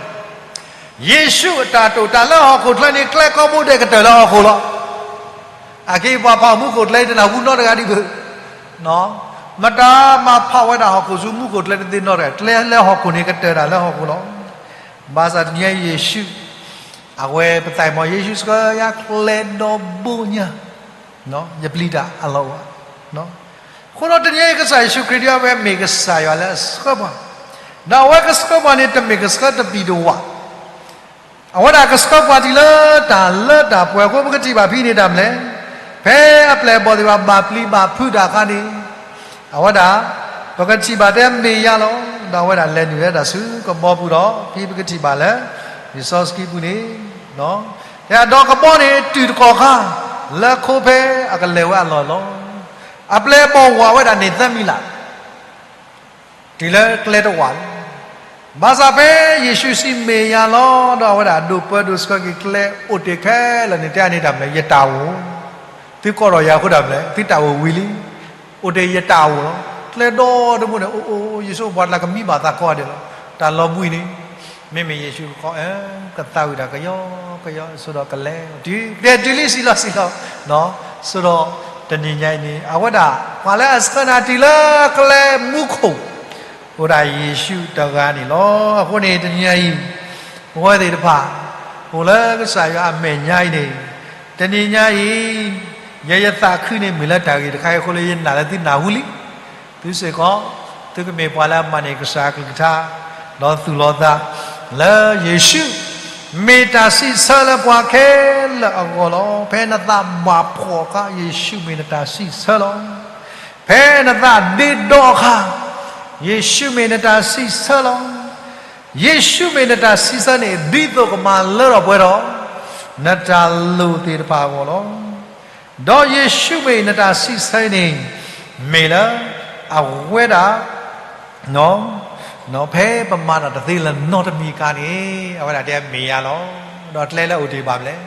ယ့ၣ်ၡူးအတၢ်တိာ် တၢ်လၢဟီၣ်ခိၣ်ချၢန့ၣ် ကျဲကိးဘိဒဲးကတၢၢ်လၢဟီၣ်ခိၣ်လီၤ. အက့ပှၤဖးမူခိၣ်ကျဲတနၢ်ဟူနီတဂၤဒံးဘၣ်. မတၤမၤဖးဝဲဒၣ်ဟီၣ်ခိၣ်ဆူမူခိၣ်ကျဲတသ့နီတဂၤ, ကျဲလၢဟီၣ်ခိၣ်န့ၣ်ကတၢၢ်တၢ်လၢဟီၣ်ခိၣ်လီၤ. ဘၣ်ဆၣ်တနံၤအံၤယ့ၣ်ၡူး အဝဲပသးမီၤ ယ့ၣ်ၡူးဆှၢယၤကျဲဒီဘိညါ ယပျံၤတၢ်အလီၢ်အိၣ်ဧါ. အဃိဒီးတနံၤအံၤကစၢ်ယ့ၣ်ၡူးခရံာ်ဒ်အဝဲမ့ၢ်ကစၢ်ယွၤလၢအဆှၢပှၤ, ဒီးအဝဲကဆှၢပှၤန့ၣ် တမ့ၢ်ကဆှၢတပံၤတဝၣ်, အဝဲဒၣ်ကဆှၢပှၤတုၤလၢတၢ်လၢတၢ်ပှဲၤအဃိ ပကထံၣ်ဘၣ်ဖဲန့ၣ်တၢ်မနုၤလဲၣ်, ဖဲအပျဲၢ်အဘီၣ်သ့ၣ်တဖၣ် ဘၣ်ပျံၤဘၣ်ဖုးတၢ်အခါန့ၣ်, အဝဲဒၣ် ပကထံၣ်ဘၣ်တဲမ့ၢ်ယၤလီၤ, ဒီးအဝဲဒၣ်လဲၤနုာ်ဝဲဒၣ်ဆူကဘီပူၤဒီး ဖဲပကထံၣ်ဘၣ်လၢ လံာ်စီဆှံပူၤန့ၣ် တဲဒီးကဘီန့ၣ် တုၤတကီၢ်ခါ လၢခိဖဲအကလဲၤဝဲအလီၢ်လီၤ. အပျဲၢ်အဘီၣ်ဝးဝဲဒၣ်န့ၣ်သၢမံၤလၢ် တုၤလၢကျဲတဝၣ်လီၤ. ဘၣ်ဆၣ်ဖဲယ့ၣ်ၡူးစံးမ့ၢ်ယၤလီၤ ဒီးအဝဲဒၣ်ဒိးပၢဒိးဆှၢက့ၤကျဲအိၣ်တ့ၢ်ခဲလၢာ်န့ၣ် တဲန့ၣ်တၢ်မနုၤလဲၣ်, ယတၢ်အိၣ်, သုကိးဒီးယၤအဃိတၢ်မနုၤလဲၣ်, သုတၢ်အိၣ်ဝံၤလံ, အိၣ်တ့ၢ်ယတၢ်အိၣ်လီၤ. ကျဲဒီတဘိန့ၣ် အိၣ်အိၣ် ယဆိကမိၣ်ပှၤတၢ်ကမံဘၣ်သးကိးဂၤဒဲးလီၤ. တၢ်လီၤဘှံးန့ၣ် မ့မ့ၢ်ယ့ၣ်ၡူးကီး ကသးဝံၣ်တၢ်ကယီကယီ ဆိဒီးကလဲၤတုၤ ကလဲၤတုၤလံစံးလီၤစံးလီၤ, ဆိဒီးတနံၤညါအံၤန့ၣ် အဝဲဒၣ် ပှၤလၢအဆှၢနၤတုၤလၢကျဲမူခိၣ် အိၣ်ဒၣ်ယ့ၣ်ၡူးတဂၤန့ၣ်လီၤ. အဃိန့ၣ် တနံၤညါအံၤ ပဝဲသ့ၣ်တဖၣ် အိၣ်လၢကစၢ်ယွၤအမဲာ်ညါအံၤန့ၣ် တနံၤညါအံၤ ယဲယသးခုန့ၣ် မ့ၢ်လၢတၢ်ဂ့ၢ်တခါအံၤအဃိလၢယနာ်လၢသုနၢ်ဟူလံ သုစ့ၢ်ကီး သုကမ့ၢ်ပှၤလၢအမၤန့ၢ်ကစၢ်အကလုၢ်ကထါ ဒီးသူၣ်လီၤသး လၢယ့ၣ်ၡူး မ့ၢ်တၢ်စံးဆၢလၢပှၤခဲလၢာ်အဂီၢ်လီၤ. ဖဲနသးမၤဖှီၣ်အခါ ယ့ၣ်ၡူးမ့ၢ်နတၢ်စံးဆၢလီၤ. ဖဲနသးဒ့ဒီအခါ ယ့ၣ်ၡူးမ့ၢ်နတၢ်စံးဆၢလီၤ. ယ့ၣ်ၡူးမ့ၢ်နတၢ်စံးဆၢန့ၣ် ဒ်သိးကမၤလၢထီၣ်ပှဲၤထီၣ် နတၢ်လိၣ်သ့ၣ်တဖၣ်အဂီၢ်လီၤ. ဒီးယ့ၣ်ၡူးမ့ၢ်နတၢ်စံးဆၢန့ၣ် မ့ၢ်လၢ အဝဲဒၣ် ဖဲပမၤတၢ်တသ့လၢၤနီတမံၤအခါန့ၣ် အဝဲဒၣ်တဲမ့ၢ်ယၤလီၤ. ဒီးကျဲလၢအအိၣ်တ့ၢ်ဘၣ်မနုၤလဲၣ်,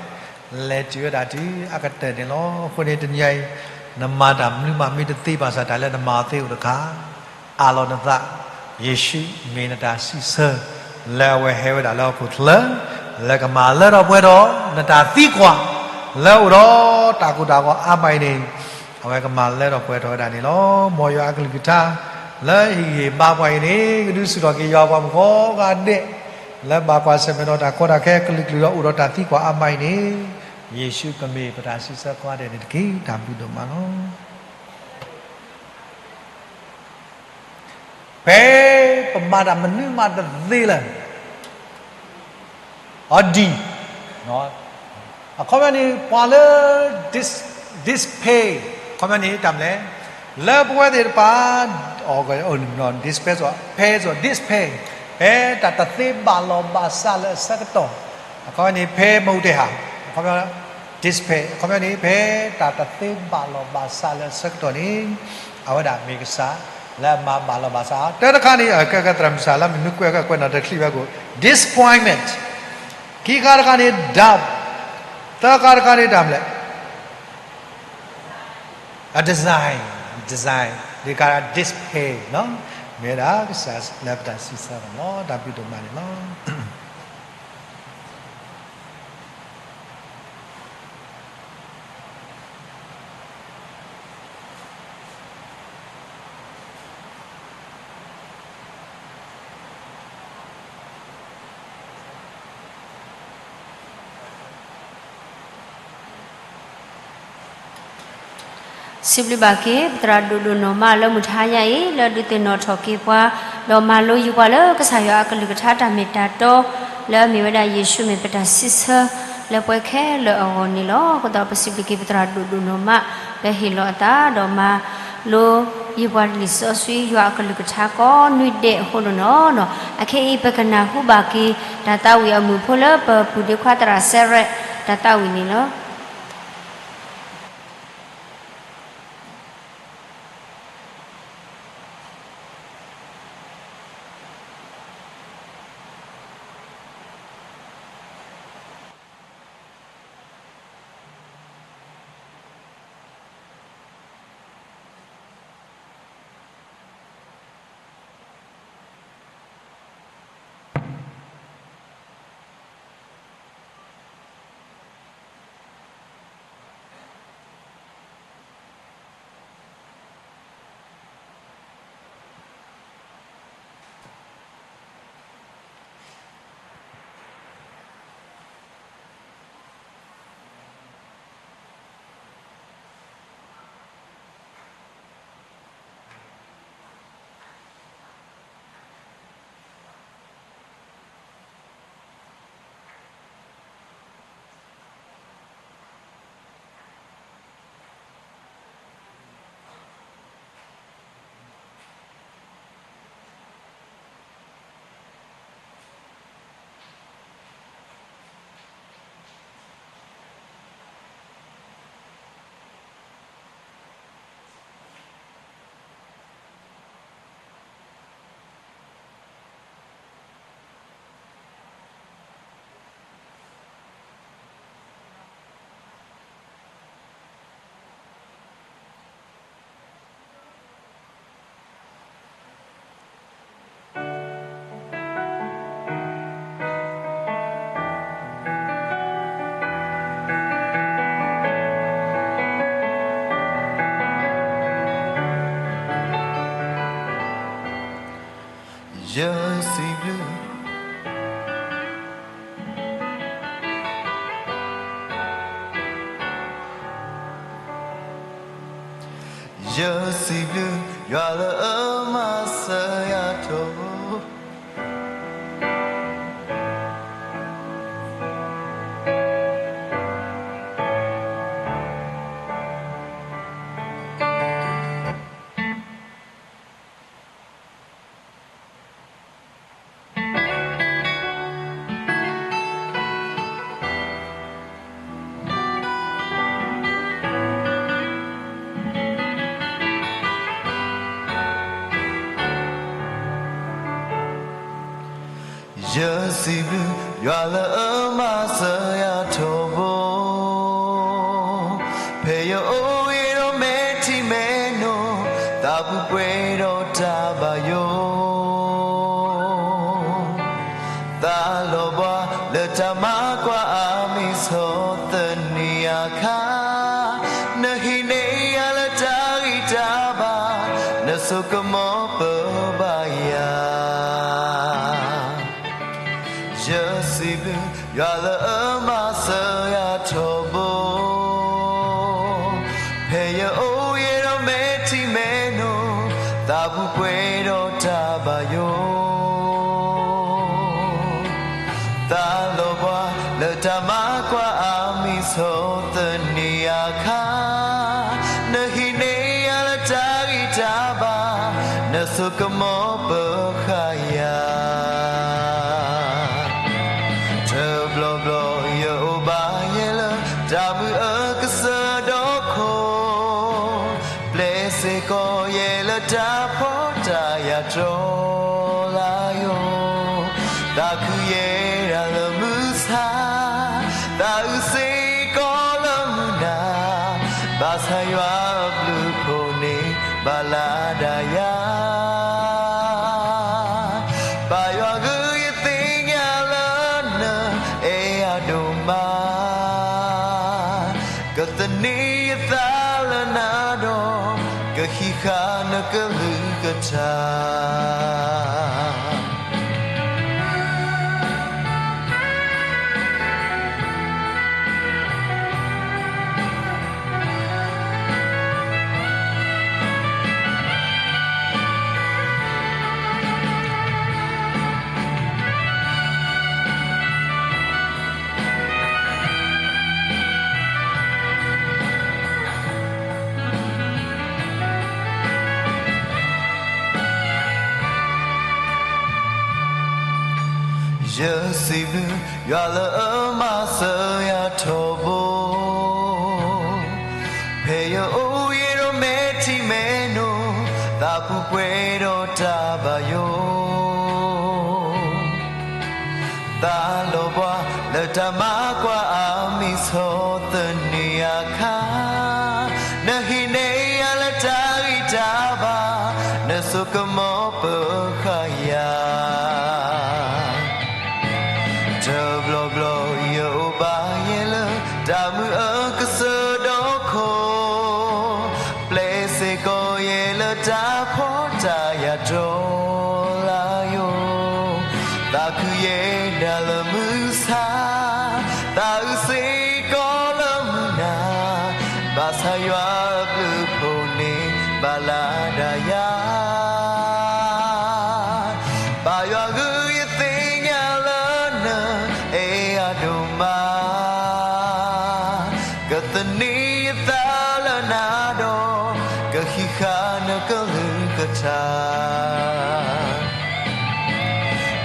လဲၤတုၤဝဲဒၣ်တုၤအကတၢၢ်န့ၣ်လီၤ. အဃိန့ၣ်တနံၤအံၤ နမၤတၢ်မနုၤမးမ့ၢ်တသ့ဘၣ်ဆၣ် တၢ်လၢနမၤသ့အိၣ်တခါ အးလီၤနသး, ယ့ၣ်ၡူးမ့ၢ်နတၢ်စံးဆၢ လၢအဝဲဟဲဝဲဒၣ်လၢဟီၣ်ခိၣ်ချၢ လၢကမၤလၢထီၣ်ပှဲၤထီၣ် နတၢ်သံကွၢ် လၢအအိၣ်ဒီးတၢ်ကိၢ်တၢ်ဂီၤအါမးအံၤန့ၣ် အဝဲကမၤလၢထီၣ်ပှဲၤထီၣ်ဝဲဒၣ်န့ၣ်လီၤ. မ်ယွၤအကလုၢ်ကထါ လၢဟ့ၣ်ဂံၢ်ဘါပှၤအံၤန့ၣ် ကဒုးဆူၣ်ထီၣ်က့ၤယွၤပှၤမုၣ်ကိးဂၤဒဲး လၢဘၣ်ကွၢ်ဆၢၣ်မဲာ်ဒီးတၢ်ကီတၢ်ခဲကလုာ်ကလုာ်ဒီးအိၣ်ဒီးတၢ်သံကွၢ်အါမးအံၤန့ၣ် ယ့ၣ်ၡူးကမ့ၢ်ပတၢ်စံးဆၢကိးဂၤဒဲးန့ၣ်တက့ၢ်. တၢ်ဘျုးဒိၣ်မးလီၤ. ဖဲပမၤတၢ်မနုၤမးတသ့လၢၤ အီၤဒံၣ်, အခီပညီန့ၣ် ပှၤလၢ dis-, dispay, အခီပညီန့ၣ် တၢ်မနုၤလဲၣ်, လၢပဝဲသ့ၣ်တဖၣ် dispair စီၤ ဖဲစီၤ dispair ဖဲတၢ်တသ့ဘၣ်လီၢ်ဘၣ်စးလၢအဆၢကတီၢ်, အခီပညီန့ၣ် ဖဲမ့ၢ်အိၣ်တ့ၢ်ဟး အခီပညီ dispair အခီပညီန့ၣ် ဖဲတၢ်တသ့ဘၣ်လီၢ်ဘၣ်စးလၢအဆၢကတီၢ်န့ၣ် အဝဲဒၣ်မ့ၢ်ကစၢ်လၢအမၤဘၣ်လီၢ်ဘၣ်စး တၢ်တခါန့ၣ် ကဲကဲသရၣ်မုၣ်စၢ်လၢမနုၤကွဲးကကွဲးနီၣ်တချံဘၣ်ကိး disappointment, ခံခါတခါန့ၣ် doubt, သၢခါတခါန့ၣ်တၢ်မနုၤလဲၣ် အ design, design ဒ်ကါ display နီၤ, မ့ၢ်ဝဲဒၣ်ကစၢ်လၢပတၢ်စံးဆၢဘၣ်လီၤ တၢ်ဘျုးဒိၣ်မးန့ၣ်လီၤ. စံးဘျုးဘၣ်က့ၤ ပသရၣ်ဒိၣ်ဒိၣ်နီၢ်မးလၢမုၢ်ထါညါအံၤ လၢဒုးသ့ၣ်နီၣ်ထီၣ်က့ၤပှၤ ဒီးမၤလိယုာ်ပှၤလၢကစၢ်ယွၤအကလုၢ်ကထါတၢ်မ့ၢ်တၢ်တီ လၢအမ့ၢ်ဝဲဒၣ်ယ့ၣ်ၡူးမ့ၢ်ပတၢ်စံးဆၢ လၢပှဲၤခဲလၢာ်အဂီၢ်န့ၣ်လီၤ. အဃိသတးဒီးပစံးဘျုးက့ၤပသရၣ်ဒိၣ်ဒိၣ်နီၢ်မး လၢဟ့ၣ်လီၤအသး ဒီးမၤလိယုာ်ပှၤလံာ်စီဆှံယွၤအကလုၢ်ကထါကိးနွံဒဲးအဃိန့ၣ်လီၤ. အခဲအံၤ ပကနၢ်ဟူဘၣ်က့ၤ တၢ်သးဝံၣ်အမုၢ်ဖိလၢပပုၢ်ဒ့ခွါသရၣ်စဲရဲၣ် တၢ်သးဝံၣ်န့ၣ်လီၤ. ယစံးဘျုး ယစံးဘျုး ယွၤလၢအမၤစၢၤယၤထီဘိ ယစံးဘျုး ယွၤလၢအမၤစၢၤယၤထီဘိ ဖဲယအိၣ်ဂ့ၤဒီးမဲာ်ထံမဲာ်နိ သးပူၤပှဲၤဒီးတၢ်ဘၣ်ယိၣ် သးလီၤဘှါလၢတၢ်မၤကွၢ်အမံၤဆီၣ်သနံးအခါ နဟံးန့ၢ်ယၤလၢတၢ်ဂံၢ်တၢ်ဘါ နဆိကမိၣ်ပၢၤဘၣ်ယၤ ယစံးဘျုး ယွၤလၢအမၤစၢၤယၤထီဘိ ဖဲယအိၣ်ဂ့ၤဒီးမဲာ်ထံမဲာ်နိ သးပူၤပှဲၤဒီးတၢ်ဘၣ်ယိၣ် သးလီၤဘှါလၢတၢ်မၤကွၢ်အမံၤဆီၣ်သနံးအခါ နဟံးန့ၢ်ယၤလၢတၢ်ဂံၢ်တၢ်ဘါ န ဆိကမိၣ်ပၢၤဃာ်ယၤ, တဘျီဘျီယအိၣ်ဘၣ်ယဲလၢ တၢ်မုာ်အကစၢၢ်ဒီခိၣ်, ပျဲစ့ၢ်ကီးယဲလၢတၢ်ဖှီၣ်တၢ်ယာ်တြီလၢယိာ်, သးခုယဲဒၣ်လၢမုၢ်ဆါ, သးအုးစ့ၢ်ကီးလၢမုၢ်နၤ, ဘၣ်ဆၣ်ယွၤအဘျုးအဖှိၣ်န့ၣ် ဘၣ်လၢဒၣ်ယၤ ပၢ်ယွၤဧၢ ယသ့ၣ်ညါလၢနအဲၣ်ယၤဒိၣ်မး, ကသန့ၤယသးလၢနၤဒီး ကဟံးဃာ်နကလုၢ်ကထါ. ယစံးဘျုးယွၤလၢအမၤစၢၤယၤထီဘိ, ဖဲယအိၣ်ယံၤဒီးမဲာ်ထံမဲာ်နိ, သးပူၤပှဲၤဒီးတၢ်ဘၣ်ယိၣ်, သးလီၤဘှါလၢတၢ်မၤကွၢ်အမံၤဆီၣ်သနံးအခါ, နဟံးန့ၢ်ယၤလၢတၢ်ဂံၢ်တၢ်ဘါ, နဆိကမိၣ်ပၢၤဃာ်ယၤ တဘျီဘျီယအိၣ်ဘၣ်ယဲလၢ တၢ်မုာ်အကစၢၢ်ဒီခိၣ်, ပျဲစ့ၢ်ကီးယဲလၢတၢ်ဖှီၣ်တၢ်ယာ်တြီလၢယိာ်, သးခုယဲဒၣ်လၢမုၢ်ဆါ, သးအုးစ့ၢ်ကီးလၢမုၢ်နၤ, ဘၣ်ဆၣ်ယွၤအဘျုးအဖှိၣ်န့ၣ် ဘၣ်လၢဒၣ်ယၤ ပၢ်ယွၤဧၢ ယသ့ၣ်ညါလၢနအဲၣ်ယၤဒိၣ်မး, ကသန့ၤယသးလၢနၤဒီး ကဟံးဃာ်နကလုၢ်ကထါ.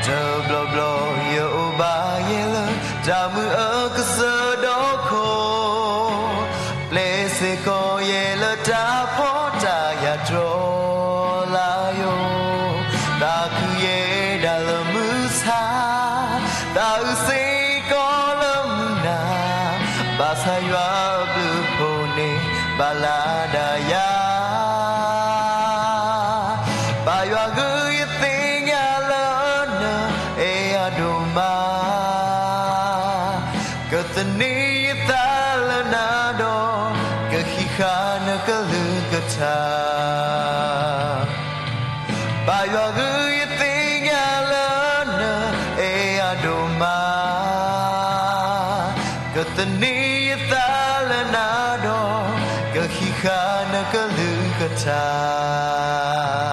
တဘျီဘျီယအိၣ်ဘၣ်ယဲလၢ တၢ်မုာ်အကစၢၢ်ဒီခိၣ်, ပျဲစ့ၢ်ကီးယဲလၢတၢ်ဖှီၣ်တၢ်ယာ်တြီလၢယိာ်, သးခုယဲဒၣ်လၢမုၢ်ဆါ, သးအုးစ့ၢ်ကီးလၢမုၢ်နၤ, ဘၣ်ဆၣ်ယွၤအဘျုးအဖှိၣ်န့ၣ် ဘၣ်လၢဒၣ်ယၤ ပၢ်ယွၤဧၢ ယသ့ၣ်ညါလၢနအဲၣ်ယၤဒိၣ်မး, ကသန့ၤယသးလၢနၤဒီး ကဟံးဃာ်နကလုၢ်ကထါ. ပၢ်ယွၤဧၢ ယသ့ၣ်ညါလၢနအဲၣ်ယၤဒိၣ်မး, ကသန့ၤယသးလၢနၤဒီး ကဟံးဃာ်နကလုၢ်ကထါ.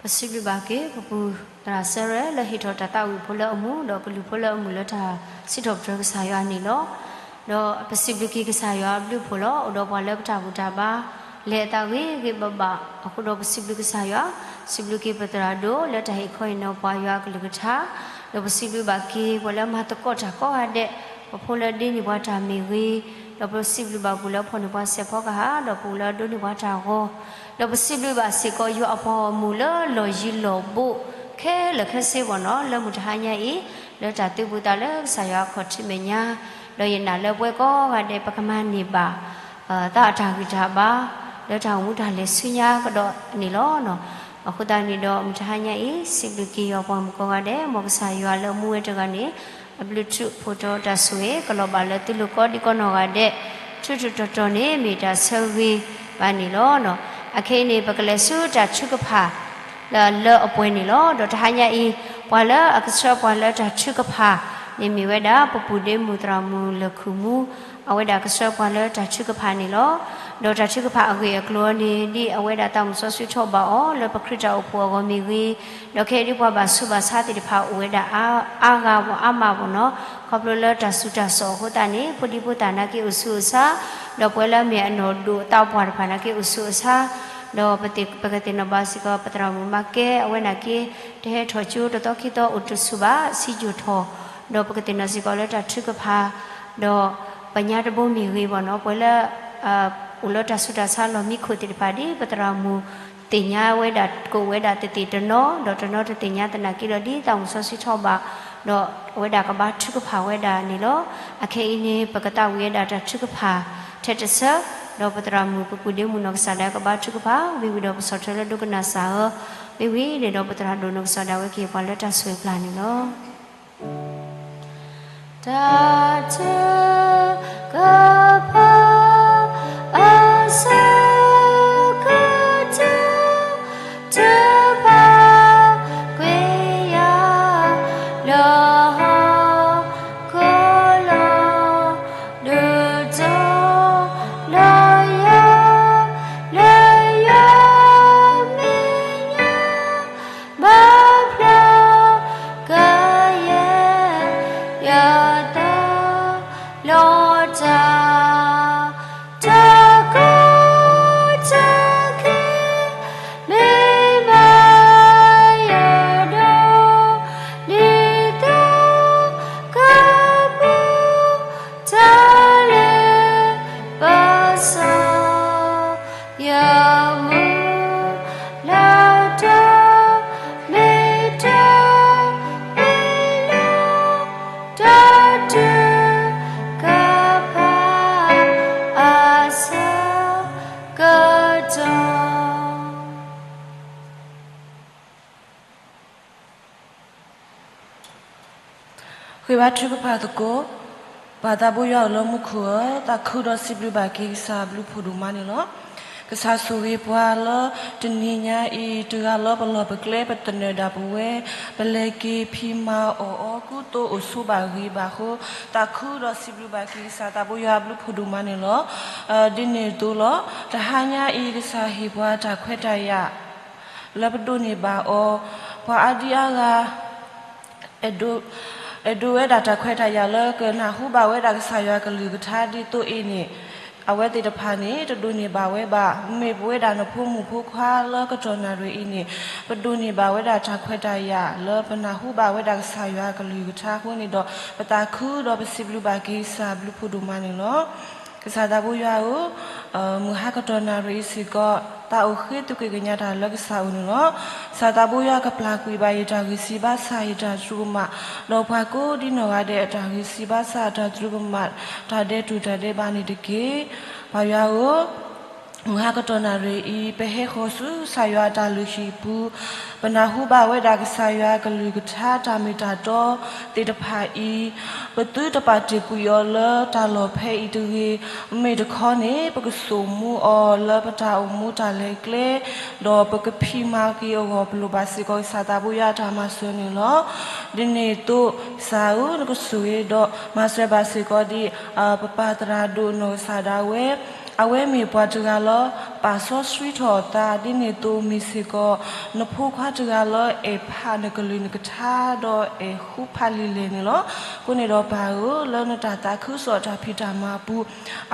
ပစံးဘျုးဘၣ်က့ၤ ပပုၢ်သရၣ်စၢရဲၣ် လၢဟ့ၣ်ထီၣ်တၢ်သးဝံၣ်ဖိလၢအမူ ဒီးကလုၢ်ဖိလၢအမုာ်လၢတၢ်စံးထီၣ်ပတြၢၤကစၢ်ယွၤန့ၣ်လီၤ. ဒီးပစံးဘျုးက့ၤကစၢ်ယွၤအဘျုးအဖှိၣ်လီၤ. အိၣ်ဒီးပှၤလၢပတၢ်ဘူၣ်တၢ်ဘါ လဲၤအသးဂ့ၤဂ့ၤဘၣ်ဘၣ်အဃိဒီး ပစံးဘျုးကစၢ်ယွၤ, စံးဘျုးက့ၤပသရၣ်ဒိၣ်လၢတၢ်ဟ့ၣ်ခီဟ့ၣ်နီၤပှၤယွၤအကလုၢ်ကထါ, ဒီးပစံးဘျုးဘၣ်က့ၤ ပှၤလၢမၤသကိးတၢ်ကိးဂၤဒဲး, ပဖိလၢဒ့န့ၢ်ပှၤတၢ်မ့ၢ်ဂ့ၤ, ဒီးပစံးဘျုးဘၣ်ပှၤလၢဖီၣ်န့ၢ်ပှၤစဲးဖီကဟၣ်, ဒီးပှၤလၢဒိးန့ၢ်ပှၤတၢ်ဂီၤ, ဒီးပစံးဘျုးဘၣ်စ့ၢ်ကီးယွၤအပှၤဂီၢ်မုၢ်လၢလီၢ်ယံၤလီၢ်ဘူး ခဲလၢာ်ခဲဆ့ဘၣ်နီၤ လၢမုၢ်တဟါညါအံၤ, လၢတၢ်သုးဘူးသးလၢကစၢ်ယွၤအခီၣ်ထံးမဲာ်ညါ, ဒီးယနာ်လၢပဝဲကိးဂၤဒဲး ပကမၤန့ၢ်ဘၣ် သးအတၢ်ဂံၢ်တၢ်ဘါ လၢတၢ်အိၣ်မူတၢ်လဲၤဆူညါကဒီးန့ၣ်လီၤ. အဃိသတးန့ၣ်ဒီး မုၢ်တဟါညါအံၤ စံးဘျုးက့ၤယွၤပှၤမုၣ်ကိးဂၤဒဲး, မ်ကစၢ်ယွၤလၢအမူဝဲတဂၤန့ၣ် အဘျုးထူးဖှိၣ်တီတၢ်ဆိၣ်ဂ့ၤ ကလီၤဘၣ်လၢသုလိၤကိးဒံကိးနီၢ်ဂၤဒဲး, ထူးထူးတီၤတီၤန့ၣ် မ့ၢ်တၢ်ဆၢဂ့ၤဘၣ်န့ၣ်လီၤ. အခဲအံၤန့ၣ် ပကလဲၤဆူတၢ်ထုကဖၣ် လၢအပှဲၤန့ၣ်လီၤ. ဒီးတဟါညါအံၤ ပှၤလၢအကဆှၢပှၤလၢတၢ်ထုကဖၣ်န့ၣ်မ့ၢ်ဝဲဒၣ် ပပုၢ်ဒ့မုၣ်သရၣ်မုၣ်လၢၢ်ခုၣ်မူ, အဝဲဒၣ်ကဆှၢပှၤလၢတၢ်ထုကဖၣ်န့ၣ်လီၤ. ဒီးတၢ်ထုကဖၣ်အဂ့ၢ်အကျိၤန့ၣ် ဒ်အဝဲဒၣ်တၢ်အိၣ်မူစီဆှံထီၣ်ဘၣ်အီၤ လၢပခရံာ်တၢ်အိၣ်ဖှိၣ်အဂီၢ်မ့ၢ်ဂ့ၤ, ဒီးခဲအံၤဒ်ပှၤဘၣ်ဆူးဘၣ်ဆါသ့ၣ်တဖၣ်အိၣ်ဝဲဒၣ်အါဂၤအါမးဘၣ်နီၤ, ခီဖျိလၢတၢ်ဆူးတၢ်ဆါအဃိသတးန့ၣ် ဖိဒံဖိသၣ်နာ်က့အိၣ်ဆူးအိၣ်ဆါ, ဒီးပဝဲလၢအမ့ၢ်အနီၢ်ဒိၣ်အသးပှၢ်တဖၣ်နာ်က့အိၣ်ဆူးအိၣ်ဆါ, ဒီးပကသ့ၣ်နီၣ်ဘၣ်စ့ၢ်ကီး ပသရၣ်မုၣ်မၤကဲ အဝဲနာ်က့ တဟဲထီၣ်ကၠိတသီခံသီအိၣ်တဆူၣ်ဘၣ် စံယိၣ်ထီၣ်, ဒီးပကသ့ၣ်နီၣ်စ့ၢ်ကီးလၢတၢ်ထုကဖၣ် ဒီးပညါတဘိမ့ၢ်ဂ့ၤဘၣ်နီၤ, ပှၤလၢ အိၣ်လၢတၢ်ဆူးတၢ်ဆါလီၢ်မံခိၣ်သ့ၣ်တဖၣ် ဒ်ပသရၣ်မုၣ်သ့ၣ်ညါဝဲဒၣ် ကိးဝဲဒၣ်သ့ၣ်သ့ၣ်တနီၤ, ဒီးတနီၤတသ့ၣ်ညါသနာ်က့ဒီး ဒ်တၢ်အိၣ်မူစီဆှံထီၣ်ဘၣ်, ဒီးအဝဲဒၣ်ကဘါထုကဖၣ်ဝဲဒၣ်န့ၣ်လီၤ. အခဲအံၤန့ၣ် ပကသးဝံၣ်ဝဲဒၣ်တၢ်ထုကဖၣ်ထဲတဆၢ, ဒီးပသရၣ်မုၣ်ပပုၢ်ဒ့မုၣ်နီၢ်ကစၢ်ဒၣ်ကဘါထုကဖၣ်, မ့ၢ်ဝံၤဒီးပဆီၣ်ထွဲလၢဒိကနၣ်စၢ်ဧၢ, မ့ၢ်ဝံၤန့ၣ်ဒီးပသရၣ်ဒိၣ်နီၢ်ကစၢ်ဒၣ်ဝဲကဟ့ၣ်ပှၤလၢတၢ်ဆိၣ်ဂ့ၤပျၢ်န့ၣ်လီၤ. တၢ်ထုကဖၣ် အဆၢကတီၢ် ထုကဖၣ်ကွံာ်ယၤ လၢဟီၣ်ခိၣ်လီၤ ဒုးတီၤလၢယၤ လၢယွၤမဲာ်ညါ ဘၣ်ဖျါကယဲၢ်ယသး လီၤတၢ် တၢ်ကီတၢ်ခဲ မ့ၢ်ဘၣ်ယၤဒီး ဒ်သိးကပူၤ တၢ်လၢပစီ ယမူလၢတၢ် မ့ၢ်တၢ်အ့ၣ်လိာ် တၢ်ထုကဖၣ် အဆၢကတီၢ် ဃ့ဘါထုကဖၣ်သကိး. ပၢ်သးဘိယွၤအိၣ်လၢမူခိၣ်ဧၢ, သးခုဒီးစံးဘျုးဘၣ်က့ၤကစၢ်အဘျုးဖးဒိၣ်မးန့ၣ်လီၤ. ကစၢ်ဆိၣ်ဂ့ၤပှၤလၢတနံၤညါအံၤ တဂၤလၢပလီၢ်ပကျဲ ပသနၢၣ်ဒၣ်ပဝဲ, ပလဲၤက့ၤဖံးမၤအီၣ်အီ ကူသိးအိၣ်ဆိးဘၣ်ဂ့ၤဘၣ်အဃိ, သးခုဒီးစံးဘျုးဘၣ်က့ၤကစၢ်သးဘိယွၤအဘျုးဖးဒိၣ်မးန့ၣ်လီၤ. ဒ်န့ၣ်အသိးလီၤ. တဟါညါအံၤ ကစၢ်ဟ့ၣ်ပှၤတၢ်ခွဲးတၢ်ယာ် လၢပဒိးန့ၢ်ဘၣ်အီၤ, ပှၤအါဒံအါဂၤ အဲၣ်ဒိး အဲၣ်ဒိးဝဲဒၣ်တၢ်ခွဲးတၢ်ယာ်လၢကနၢ်ဟူဘၣ်ဝဲဒၣ်ကစၢ်ယွၤကလုၢ်ကထါဒ်သိးအံၤန့ၣ်, အဝဲသ့ၣ်တဖၣ်န့ၣ် တဒိးန့ၢ်ဘၣ်ဝဲဘၣ်. မ့ၢ်ပဝဲဒၣ်နဖိမုၣ်ဖိခွါလၢကတီၢ်နၣ်ရံၣ်အံၤန့ၣ် ပဒိးန့ၢ်ဘၣ်ဝဲဒၣ်တၢ်ခွဲးတၢ်ယာ်လၢပနၢ်ဟူဘၣ်ဝဲဒၣ်ကစၢ်ယွၤကလုၢ်ကထါအဃိန့ၣ်ဒီး ပသးခုဒီးပစံးဘျုးဘၣ်က့ၤကစၢ်ဘျုးဖးဒိၣ်မးန့ၣ်လီၤ. ကစၢ်သးဘိယွၤဧၢ, မုၢ်ဟါကတီၢ်နၣ်ရံၣ်အံၤစ့ၢ်ကီး သးအိၣ်ဃ့သကွံာ်ကညးတၢ်လၢကစၢ်အအိၣ်န့ၣ်လီၤ. ကစၢ်သးဘိယွၤကပျၢ်ကွံာ်ဘၣ်ယတၢ်ဂံၢ်စၢ်ဘါစၢ်ယတၢ်သရူးကမၣ်, ဒီးပှၤကိးဒ်နီၢ်ဂၤဒဲးအတၢ်ဂံၢ်စၢ်ဘါစၢ်အတၢ်သရူးကမၣ်, တၢ်ဒဲးတူၢ်တၢ်ဒဲးဘးန့ၣ်တက့ၢ်. ပၢ်ယွၤဧၢ, မုၢ်ဟါကတီၢ်နၣ်ရံၣ်အံၤ ပဟဲဃီၤဆူကစၢ်ယွၤအတၢ်လုၢ်ဟံၣ်အပူၤ, ပနၢ်ဟူဘၣ်ဝဲဒၣ်ကစၢ်ယွၤကလုၢ်ကထါတၢ်မ့ၢ်တၢ်တီသ့ၣ်တဖၣ်အံၤ, ပသုတပာ်တ့ၢ်ကွံာ်အီၤလၢတၢ်လီၢ်ဖဲအံၤတဂ့ၤ. မ့ၢ်တခီန့ၣ် ပကစိာ်မူအီၤလၢပတၢ်အိၣ်မူတၢ်လဲၤကျဲ, ဒီးပကဖံးမၤက့ၤအဂီၢ် ပလိၣ်ဘၣ်စ့ၢ်ကီးကစၢ်သးဘိယွၤအတၢ်မၤစၢၤန့ၣ်လီၤ. ဒ်န့ၣ်အသိး ကစၢ်ဧၢ, နကဆိၣ်ဂ့ၤဒီးမၤစၢၤဘၣ်စ့ၢ်ကီးဒ် ပပၢ်သရၣ်ဒိၣ်နီၢ်ကစၢ်ဒၣ်ဝဲ, အဝဲမ့ၢ်ပှၤတဂၤလၢ ပာ်စီဆှံထီၣ်အသး, ဒ်န့ၣ်အသိးမ့ၢ်စ့ၢ်ကီး နဖိခွါတဂၤလၢအဲၣ်ဖးနကလုၢ်နကထါ ဒီးအဲၣ်ဃူဖးလံာ်လဲၢ်န့ၣ်လီၤ. အဃိန့ၣ်ဒီးပၢ်ဧၢ, လၢနတၢ်သးခုကစီၣ်တၢ်ဖံးတၢ်မၤအပူၤ,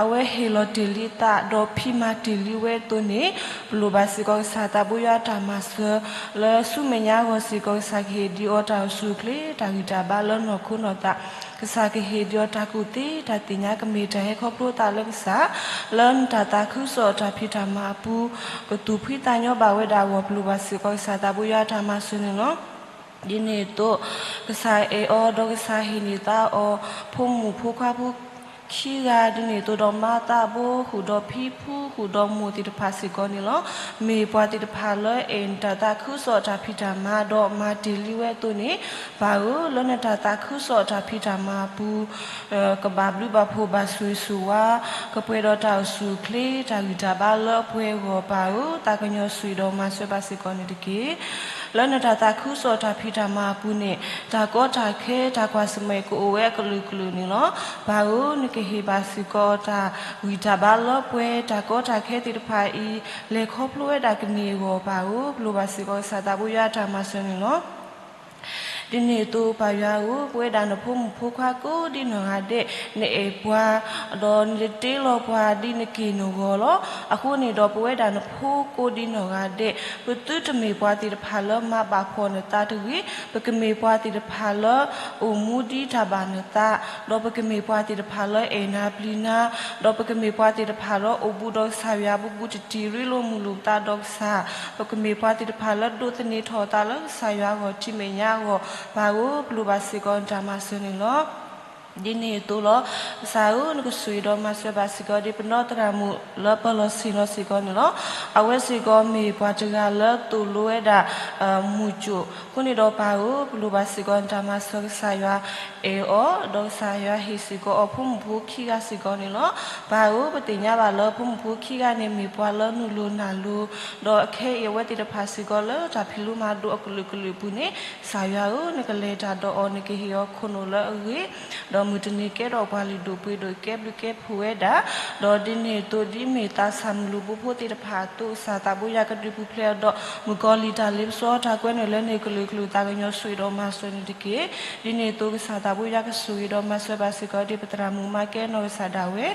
အဝဲဟ့ၣ်လီၤတ့ၢ်လံအသး ဒီးဖံးမၤတ့ၢ်လံဝဲအသိးန့ၣ်, ပလိၣ်ဘၣ်စ့ၢ်ကီးကစၢ်သးဘိယွၤအတၢ်မၤစၢၤ, လၢဆူမဲာ်ညါအဂီၢ်စ့ၢ်ကီး ကစၢ်ကဟ့ၣ်ဒံးအီၤတၢ်အိၣ်ဆူၣ်အိၣ်ချ့ တၢ်ဂံၢ်တၢ်ဘါလၢနီၢ်ခိနီၢ်သး, ကစၢ်ကဟ့ၣ်ဒံးအီၤတၢ်ကူၣ်သ့ တၢ်သ့ၣ်ညါကမ့ၢ်တၢ်ဟဲခီဖျိသးလၢကစၢ်, လၢနတၢ်သးခုကစီၣ်တၢ်ဖံးတၢ်မၤအပူၤ, ကသူၣ်ဖှံသးညီဘၣ်ဝဲဒၣ်အဂီၢ် ပလိၣ်ဘၣ်စ့ၢ်ကီးကစၢ်သးဘိယွၤအတၢ်မၤစၢၤန့ၣ်လီၤ. ဒ်န့ၣ်အသိး ကစၢ်အဲၣ်အီၤ ဒီးကစၢ်ဟ့ၣ်န့ၢ်သါအီၤ ဖိမုၣ်ဖိခွါဖိခံဂၤ, ဒ်န့ၣ်အသိးဒီးမါသးဘိ ဃုာ်ဒီးဖံဖု ဃုာ်ဒီးမိၢ်သ့ၣ်တဖၣ်စ့ၢ်ကီးန့ၣ်လီၤ. မ့ၢ်ပှၤသ့ၣ်တဖၣ်လၢအဲၣ်နတၢ်သးခုကစီၣ်တၢ်ဖံးတၢ်မၤ ဒီးမၤတ့ၢ်လံဝဲအသိးန့ၣ်, ပၢ်ဧၢ, လၢနတၢ်သးခုကစီၣ်တၢ်ဖံးတၢ်မၤအပူၤ ကဘၣ်ဘျုးဘၣ်ဖှိၣ်ဘၣ်ဆိၣ်ဂ့ၤဆိၣ်ဝါ, ကပှဲၤဒီးတၢ်အိၣ်ဆူၣ်အိၣ်ချ့ တၢ်ဂံၢ်တၢ်ဘါလၢအပှဲၤအဂီၢ် ပၢ်ဧၢ, သးကညီၤဆိၣ်ဂ့ၤဒီးမၤစၢၤဘၣ်စ့ၢ်ကီးန့ၣ်တက့ၢ်. လၢနတၢ်သးခုကစီၣ်တၢ်ဖံးတၢ်မၤအပူၤန့ၣ် တၢ်ကီတၢ်ခဲတၢ်ကွၢ်ဆၢၣ်မဲာ်ကအိၣ်ဝဲအကလုာ်ကလုာ်န့ၣ်လီၤ. ပၢ်ဧၢ, နကဟ့ၣ်ဘၣ်စ့ၢ်ကီးတၢ်ဂံၢ်တၢ်ဘါလၢပှဲၤတၢ်ကီတၢ်ခဲသ့ၣ်တဖၣ်အံၤ လဲၤခီဖျိဝဲဒၣ်ကန့ၢ်အဂီၢ် ပၢ်ဧၢ, ပလိၣ်ဘၣ်စ့ၢ်ကီးကစၢ်သးဘိယွၤတၢ်မၤစၢၤန့ၣ်လီၤ. ဒ်န့ၣ်အသိးပၢ်ယွၤဧၢ, ပဝဲဒၣ်နဖိမုၣ်ဖိခွါကိးဒ်နီၢ်ဂၤဒဲး, နအဲၣ်ပှၤ, ဒီးနတ့လီၤပှၤဒ်နက့ၢ်နဂီၤလီၤ. အဃိန့ၣ်ဒီးပဝဲဒၣ်နဖိကိးဒ်နီၢ်ဂၤဒဲး, ပသုတမ့ၢ်ပှၤသ့ၣ်တဖၣ်လၢမၤဘၣ်ဖှီၣ်နသးတဂ့ၤ, ပကမ့ၢ်ပှၤသ့ၣ်တဖၣ်လၢအိၣ်မူဒ်တၢ်ဘၣ်နသး, ဒီးပကမ့ၢ်ပှၤသ့ၣ်တဖၣ်လၢအဲၣ်နၤပျံၤနၤ, ဒီးပကမ့ၢ်ပှၤသ့ၣ်တဖၣ်လၢအိၣ်ဘူးဒီးကစၢ်ယွၤဘူးဘူးတံၢ်တံၢ် ရ့လိာ်မုာ်လိာ်ပသးဒီးကစၢ်, ပကမ့ၢ်ပှၤသ့ၣ်တဖၣ်လၢဒိးသန့ၤထီၣ်အသးလၢကစၢ်ယွၤအဂီၢ်ထံမဲာ်ညါအဂီၢ်, ပၢ်ဧၢ, ပလိၣ်ဘၣ်စ့ၢ်ကီးနတၢ်မၤစၢၤန့ၣ်လီၤ. ဒ်န့ၣ်အသိးလီၤ. ကစၢ်ဧၢ, နကဆိၣ်ဂ့ၤဒီးမၤစၢၤဘၣ်စ့ၢ်ကီးဒ်ပနီၢ်သရၣ်မုၣ်လၢပၢၤလီၢ်ဆ့ၣ်နီၤစ့ၢ်ကီးန့ၣ်လီၤ. အဝဲစ့ၢ်ကီးမ့ၢ်ပှၤတဂၤလၢသိၣ်လိဝဲဒၣ် မုၢ်ကၠိၣ်အဃိန့ၣ်ဒီးပၢ်ဧၢ, ပလိၣ်ဘၣ်စ့ၢ်ကီးနတၢ်မၤစၢၤ ကစၢ်ယွၤအဲၣ်အီၤ, ဒီးကစၢ်ယွၤဟ့ၣ်စ့ၢ်ကီးအီၤဖိမုၣ်ဖိခံဂၤစ့ၢ်ကီးန့ၣ်လီၤ. ပၢ်ဧၢ, ပသ့ၣ်ညါဘၣ်လၢဖိမုၣ်ဖိခံဂၤန့ၣ် မ့ၢ်ပှၤလၢနုာ်လိၤနၢ်လိၤ, ဒီးအခဲအံၤအဝဲသ့ၣ်တဖၣ်စ့ၢ်ကီးလၢတၢ်ဖံးလိမၤဒိးအကလုာ်ကလုာ်အပူၤန့ၣ်, ကစၢ်ယွၤဧၢ, နကလဲၤတၢ်ဒီးအီၤ, နကဟ့ၣ်အီၤခိၣ်နူာ်လၢအဂ့ၤ, ဒီးမုၢ်တနံၤကဲထီၣ်ပှၤလုၢ်ဒိၣ်ပှ့ၤဒိၣ် ကဲဘျုးကဲဖှိၣ်ဝဲဒၣ်, ဒီးဒ်န့ၣ်အသိးဒ်မ့ၢ်သးစၢ်မုၢ်လူၤဘိဖိသ့ၣ်တဖၣ်အသိး ကစၢ်သးဘိယွၤကဒုးပူၤဖျဲးအီၤဒီး မုၣ်ကီၤလံၢ်တၢ်လ့ပစီတၢ်ကွဲနုာ်လၢန့ၣ်အကလုာ်ကလုာ် သးကညီၤဆိၣ်ဂ့ၤဒီးမၤစၢၤန့ၣ်တက့ၢ်. ဒ်န့ၣ်အသိးကစၢ်သးဘိယွၤကဆိၣ်ဂ့ၤဒီးမၤစၢၤဘၣ်စ့ၢ်ကီးဒ်ပသရၣ်မုၣ်မါကဲနီၢ်ကစၢ်ဒၣ်ဝဲ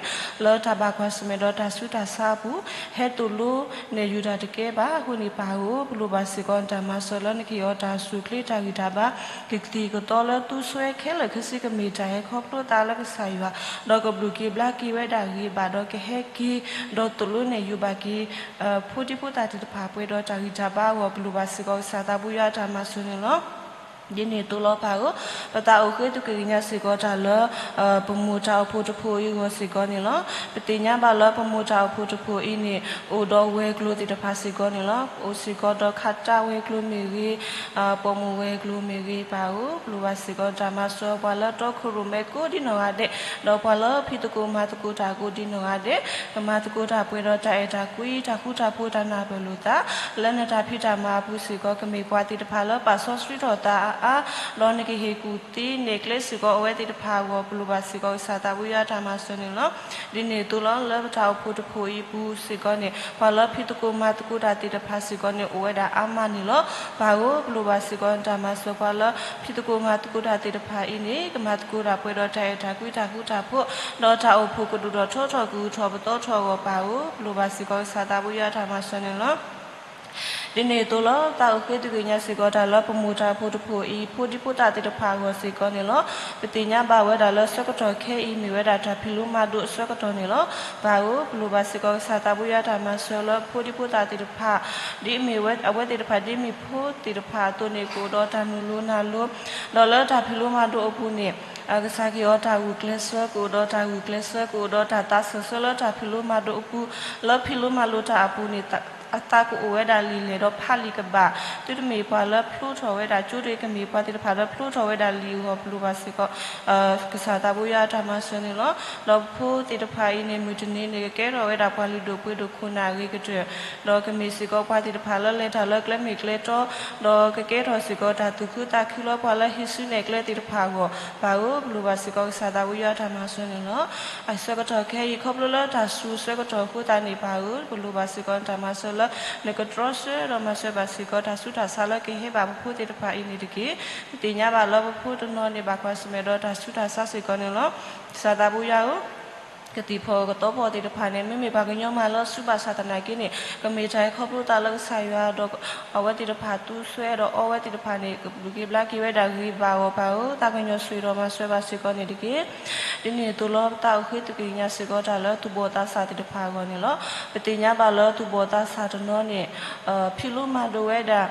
လၢတၢ်ဘၣ်ကွၢ်ဆၢၣ်မဲာ်ဒီးတၢ်ဆူးတၢ်ဆါအပူၤ ဟဲသိၣ်လိနဲၣ်ယုၤတၢ်တကဲဘၣ်အဃိန့ၣ် ပၢ်ဧၢ, ပလိၣ်ဘၣ်စ့ၢ်ကီးနတၢ်မၤစၢၤလၢနကဟ့ၣ်အီၤတၢ်ဆူၣ်ချ့တၢ်ဂံၢ်တၢ်ဘါ ကကသံၣ်ကသီလၢသူစွဲခဲလၢာ်ခဲဆ့ကမ့ၢ်တၢ်ဟဲခီဖျိသးလၢကစၢ်ယွၤ, ဒီးကဘျုးက့ၤဘျါက့ၤဝဲဒၣ်ဂ့ၤဘၣ်ဒီးကဟဲက့ၤ ဒီးသိၣ်လိနဲၣ်ယုၤဘၣ်က့ၤ ဖိဒံဖိသၣ်သ့ၣ်တဖၣ်ပှဲၤဒီးတၢ်ဂံၢ်တၢ်ဘါအဂီၢ် ပလိၣ်ဘၣ်စ့ၢ်ကီးကစၢ်သးဘိယွၤတၢ်မၤစၢၤန့ၣ်လီၤ. ဒ်န့ၣ်အသိးလီၤပၢ်ဧၢ, ပသးအိၣ်ဃ့သုးက့ၤကညးစ့ၢ်ကီးတၢ်လၢ ပမိၢ်တၢ်အိၣ်ဖှိၣ်တဖှိၣ်အံၤအဂီၢ်စ့ၢ်ကီးန့ၣ်လီၤ. ပသ့ၣ်ညါဘၣ်လၢပမိၢ်တၢ်အိၣ်ဖှိၣ်တဖှိၣ်အံၤန့ၣ် အိၣ်ဒီးဝဲၤကျိၤသ့ၣ်တဖၣ်စ့ၢ်ကီးန့ၣ်လီၤ. အိၣ်စ့ၢ်ကီးဒီးခးတၢ်ဝဲၤကျိၤမ့ၢ်ဂ့ၤ, ပိာ်မုၣ်ဝဲၤကျိၤမ့ၢ်ဂ့ၤ ပၢ်ဧၢ, ပလိၣ်ဘၣ်စ့ၢ်ကီးတၢ်မၤစၢၤပှၤလၢတီခိၣ်ရိၣ်မဲကိးဒ်နီၢ်ဂၤဒဲး, ဒီးပှၤလၢဖံးသကိးမၤသကိးတၢ်ကိးဒ်နီၢ်ဂၤဒဲး, ကမၤသကိးတၢ်ပှဲၤဒီးတၢ်အဲၣ်တၢ်ကွံ တၢ်ဃူတၢ်ဖိးတၢ်နၢ်ပၢၢ်လိာ်သး, လၢနတၢ်ဖံးတၢ်မၤအပူၤစ့ၢ်ကီး ကမ့ၢ်ပှၤသ့ၣ်တဖၣ်လၢပာ်စီဆှံထီၣ်သးအါအါ, ဒီးနကဟ့ၣ်ကူၣ်သ့နဲၣ်ကျဲစ့ၢ်ကီးအဝဲသ့ၣ်တဖၣ်အဂီၢ် ပလိၣ်ဘၣ်စ့ၢ်ကီးကစၢ်သးဘိယွၤတၢ်မၤစၢၤန့ၣ်လီၤ. ဒ်န့ၣ်အသိးလီၤ လၢပတၢ်အိၣ်ဖှိၣ်တဖှိၣ်အံၤအပူၤစ့ၢ်ကီးန့ၣ် ပှၤလၢဖံးသကိးမၤသကိးတၢ်သ့ၣ်တဖၣ်စ့ၢ်ကီးန့ၣ် အိၣ်ဝဲဒၣ်အါမးန့ၣ်လီၤ. ပၢ်ဧၢ, ပလိၣ်ဘၣ်စ့ၢ်ကီးနတၢ်မၤစၢၤပှၤလၢဖံးသကိးမၤသကိးတၢ်သ့ၣ်တဖၣ်အံၤန့ၣ် ကမၤသကိးတၢ်ပှဲၤဒီးတၢ်အဲၣ်တၢ်ကွံတၢ်ဃူတၢ်ဖိး, ဒီးတၢ်အိၣ်ဖှိၣ်ကဒိၣ်ထီၣ်ထီထီၣ်ကဂုၤထီၣ်ပသီထီၣ်အဂီၢ် ပၢ်ဧၢ, ပလိၣ်ဘၣ်စ့ၢ်ကီးကစၢ်သးဘိယွၤတၢ်မၤစၢၤန့ၣ်လီၤ. ဒ်န့ၣ်အသိးလီၤ သးအိၣ်ဃ့သုးက့ၤညါစ့ၢ်ကီးတၢ်လၢပမိၢ်တၢ်အိၣ်ဖှိၣ်တဖှိၣ်အံၤ ဖိဒံဖိသၣ်သ့ၣ်တဖၣ်အဂီၢ်စ့ၢ်ကီးန့ၣ်လီၤ. ပသ့ၣ်ညါဘၣ်ဝဲဒၣ်လၢဆၢကတီၢ်ခဲအံၤမ့ၢ်ဝဲဒၣ်တၢ်ဖံးလိမၤဒိးအဆၢကတီၢ်န့ၣ်လီၤ. ပၢ်ဧၢ, ပလိၣ်ဘၣ်စ့ၢ်ကီးကစၢ်သးဘိယွၤတၢ်မၤစၢၤလၢဖိဒံဖိသၣ်သ့ၣ်တဖၣ် ဒ်အမ့ၢ်ဝဲအဝဲသ့ၣ်တဖၣ်ဒ်မ့ၢ်ဖိသ့ၣ်တဖၣ်အသိးန့ၣ် ကအိၣ်ဒီးတၢ်နုာ်လိၤနၢ်လိၤ, ဒီးလၢတၢ်ဖံးလိမၤဒိးအပူၤန့ၣ် ကစၢ်က့ၤအီၤတၢ်ဂုာ်ကျဲးစၢး ကအိၣ်ဒီးတၢ်ဂုာ်ကျဲးစၢး ကအိၣ်ဒီးတၢ်သးစၢၢ်ဆၢလၢတၢ်ဖံးလိမၤဒိးအပူၤ, လၢဖံးလိမၤလိတၢ်အပူၤန့ၣ် အသးကအိၣ်ဝဲဒၣ်လံာ်လဲၢ်ဒီးဖးလံာ်ကဘၣ်, သုတမ့ၢ်ပှၤလၢဖျိထီၣ်ဝဲဒၣ်ကၠိတဂ့ၤ, ကမ့ၢ်ပှၤသ့ၣ်တဖၣ်လၢဖျိထီၣ်ဝဲဒၣ်လံာ်အဂီၢ် ပလိၣ်ဘၣ်စ့ၢ်ကီး ကစၢ်သးဘိယွၤတၢ်မၤစၢၤန့ၣ်လီၤ. ဒီးပဖိသ့ၣ်တဖၣ်အံၤန့ၣ် မုၢ်တနံၤန့ၣ် ကကဲထီၣ်ဝဲဒၣ်ပှၤလုၢ်ဒိၣ်ပှ့ၤဒိၣ်ခိၣ်နၢ်အဂ့ၤကတၢၢ်, ဒီးကမ့ၢ်စ့ၢ်ကီးပှၤသ့ၣ်တဖၣ်လၢလဲၤတၢ်လၢကျဲမ့ၢ်ကျဲတီ, ဒီးကကဲထီၣ်စ့ၢ်ကီးတၢ်သူၣ်ခုသးခုလၢပှၤလၢဟံးစုနဲၣ်ကျဲသ့ၣ်တဖၣ်အဂီၢ်, ပၢ်ဧၢ, ပလိၣ်ဘၣ်စ့ၢ်ကီးကစၢ်သးဘိယွၤတၢ်မၤစၢၤန့ၣ်လီၤ. အဆၢကတီၢ်ခဲအံၤ ခီဖျိလၢတၢ်ဆူးအဆၢကတီၢ်အဃိသတးန့ၣ် ပၢ်ဧၢ, ပလိၣ်ဘၣ်စ့ၢ်ကီးနတၢ်မၤစၢၤလၢ နကတြီဆၢဒီးမၤစၢၤဘၣ်စ့ၢ်ကီးတၢ်ဆူးတၢ်ဆါလၢကဟဲဘၣ်ပဖိသ့ၣ်တဖၣ်အံၤန့ၣ်တက့ၢ်. ပသ့ၣ်ညါဘၣ်လၢပဖိတနီၤန့ၣ် ဘၣ်ကွၢ်ဆၢၣ်မဲာ်ဒီးတၢ်ဆူးတၢ်ဆါစ့ၢ်ကီးန့ၣ်လီၤ. ကစၢ်သးဘိယွၤဧၢ, ကသံၣ်ဖီၣ်ကသီဖီၣ်သ့ၣ်တဖၣ်န့ၣ် မ့မ့ၢ်ပှၤကညီမးလၢအဆူးဘၣ်ဆၣ်သနာ်က့န့ၣ် ကမ့ၢ်တၢ်ဟဲခီဖျိသးလၢကစၢ်ယွၤဒီး အဝဲသ့ၣ်တဖၣ်သူစွဲဒီးအီဝဲသ့ၣ်တဖၣ်န့ၣ် ကဘျုးက့ၤဘျါက့ၤဝဲဒၣ်ဂ့ၤဘၣ်အဂီၢ် ပၢ်ဧၢ, သးကညီၤဆိၣ်ဂ့ၤဒီးမၤစၢၤဘၣ်စ့ၢ်ကီးန့ၣ်တက့ၢ်. ဒ်န့ၣ်အသိးလီၤ ပသးအိၣ်ဃ့သုးက့ၤကညးစ့ၢ်ကီးတၢ်လၢသူၣ်ဘီၣ်သးစၢ်သ့ၣ်တဖၣ်အဂီၢ်န့ၣ်လီၤ. ပသ့ၣ်ညါဘၣ်လၢသူၣ်ဘီၣ်သးစၢ်တနီၤန့ၣ် ဖံးလိမၤဒိးဝဲဒၣ်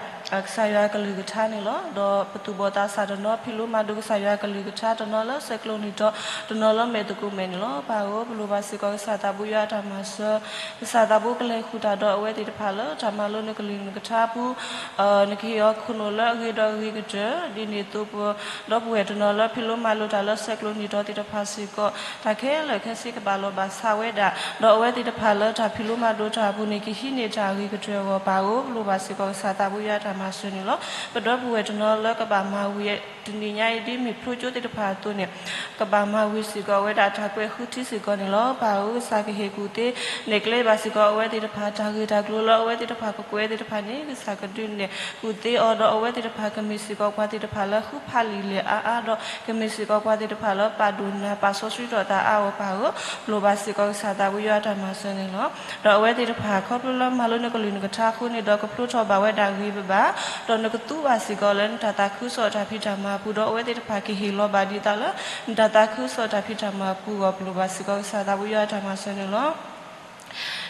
ကစၢ်ယွၤကလုၢ်ကထါန့ၣ်လီၤ. ဒီးပသူၣ်ဘီၣ်သးစၢ်တနီၤ ဖံးလိမၤဒိးကစၢ်ယွၤကလုၢ်ကထါ တနီၤလၢဆဲးကျိးနံၤထီၣ် တနီၤလၢမဲာ်သကိးမဲာ်န့ၣ်လီၤ. ပၢ်ဧၢ, ပလိၣ်ဘၣ်စ့ၢ်ကီးကစၢ်သးဘိယွၤတၢ်မၤစၢၤ, ကစၢ်သးဘိကလဲၤဃုာ်တၢ်ဒီးအဝဲသ့ၣ်တဖၣ်လၢတၢ်မၤလိနကလုၢ်နကထါအပူၤ နကဟ့ၣ်အီၤခိၣ်နူာ်လၢအဂ့ၤဒီးအဂ့ၤကတၢၢ်, ဒ်န့ၣ်အသိး ဒီပုၢ်ဝဲၢ်တနီၤလၢဖံးလိမၤလိတၢ်လၢဆဲးကျိးနံၤထီၣ်သ့ၣ်တဖၣ်စ့ၢ်ကီး တၢ်ခဲလၢာ်ခဲဆ့ကဘၣ်လီၤဘၣ်ဆးဝဲဒၣ်, ဒီးအဝဲသ့ၣ်တဖၣ်လၢတၢ်ဖံးလိမၤဒိးတၢ်အပူၤန့ၣ် ကဟံးန့ၢ်တၢ်အဂ့ၤကတၢၢ်အဂီၢ် ပၢ်ဧၢ, ပလိၣ်ဘၣ်စ့ၢ်ကီးကစၢ်သးဘိယွၤတၢ် မၤစၢၤန့ၣ်လီၤ. ပဒီပုၢ်ဝဲၢ်တနီၤလၢကဘၣ်မၤဝံၤတနံၤညါအံၤ ဒ်မ့ၢ်ဖျိကၠိသ့ၣ်တဖၣ်အသိးန့ၣ်, ကဘၣ်မၤဝံၤစ့ၢ်ကီးဝဲဒၣ်တၢ်ကွဲးဃုထံစ့ၢ်ကီးန့ၣ်လီၤ. ပၢ်ဧၢ, ကစၢ်ကဟ့ၣ်ကူၣ်သ့ နဲၣ်ကျဲဘၣ်စ့ၢ်ကီးအဝဲသ့ၣ်တဖၣ် တၢ်ဂ့ၢ်တၢ်ကျိၤလၢအဝဲသ့ၣ်တဖၣ်ကကွဲးသ့ၣ်တဖၣ်န့ၣ်, ကစၢ်ကဒုးနဲၣ်ကူၣ်သ့အီၤဒီး အဝဲသ့ၣ်တဖၣ်ကမ့ၢ်စ့ၢ်ကီးပှၤသ့ၣ်တဖၣ်လၢဃုဖးလံာ်လဲၢ်အါအါဒီး ကမ့ၢ်စ့ၢ်ကီးပှၤသ့ၣ်တဖၣ်လၢပာ်ဒိၣ်နၤ ပာ်စီဆှံထီၣ်သးအါအီၤ ပၢ်ဧၢ, လိၣ်ဘၣ်စ့ၢ်ကီးကစၢ်သးပူၤယွၤအတၢ်မၤစၢၤန့ၣ်လီၤ. ဒီးအဝဲသ့ၣ်တဖၣ် ခီဖျိလၢမၤလိနကလုၢ်နကထါအဃိန့ၣ်ဒီး ကဖျိထီၣ်ဘၣ်ဝဲဒၣ်ဂ့ၤဘၣ်ဘၣ်, ဒီးနကသူဘၣ်စ့ၢ်ကီးလၢနတၢ်သးခုကစီၣ်တၢ်ဖံးတၢ်မၤအပူၤ, ဒီးအဝဲသ့ၣ်တဖၣ်ကဟ့ၣ်လီၤဘၣ်ဒ်သိးလၢ နတၢ်သးခုကစီၣ်တၢ်ဖံးတၢ်မၤအပူၤအဂီၢ်, ပလိၣ်ဘၣ်စ့ၢ်ကီးကစၢ်သးပူၤယွၤအတၢ်မၤစၢၤန့ၣ်လီၤ.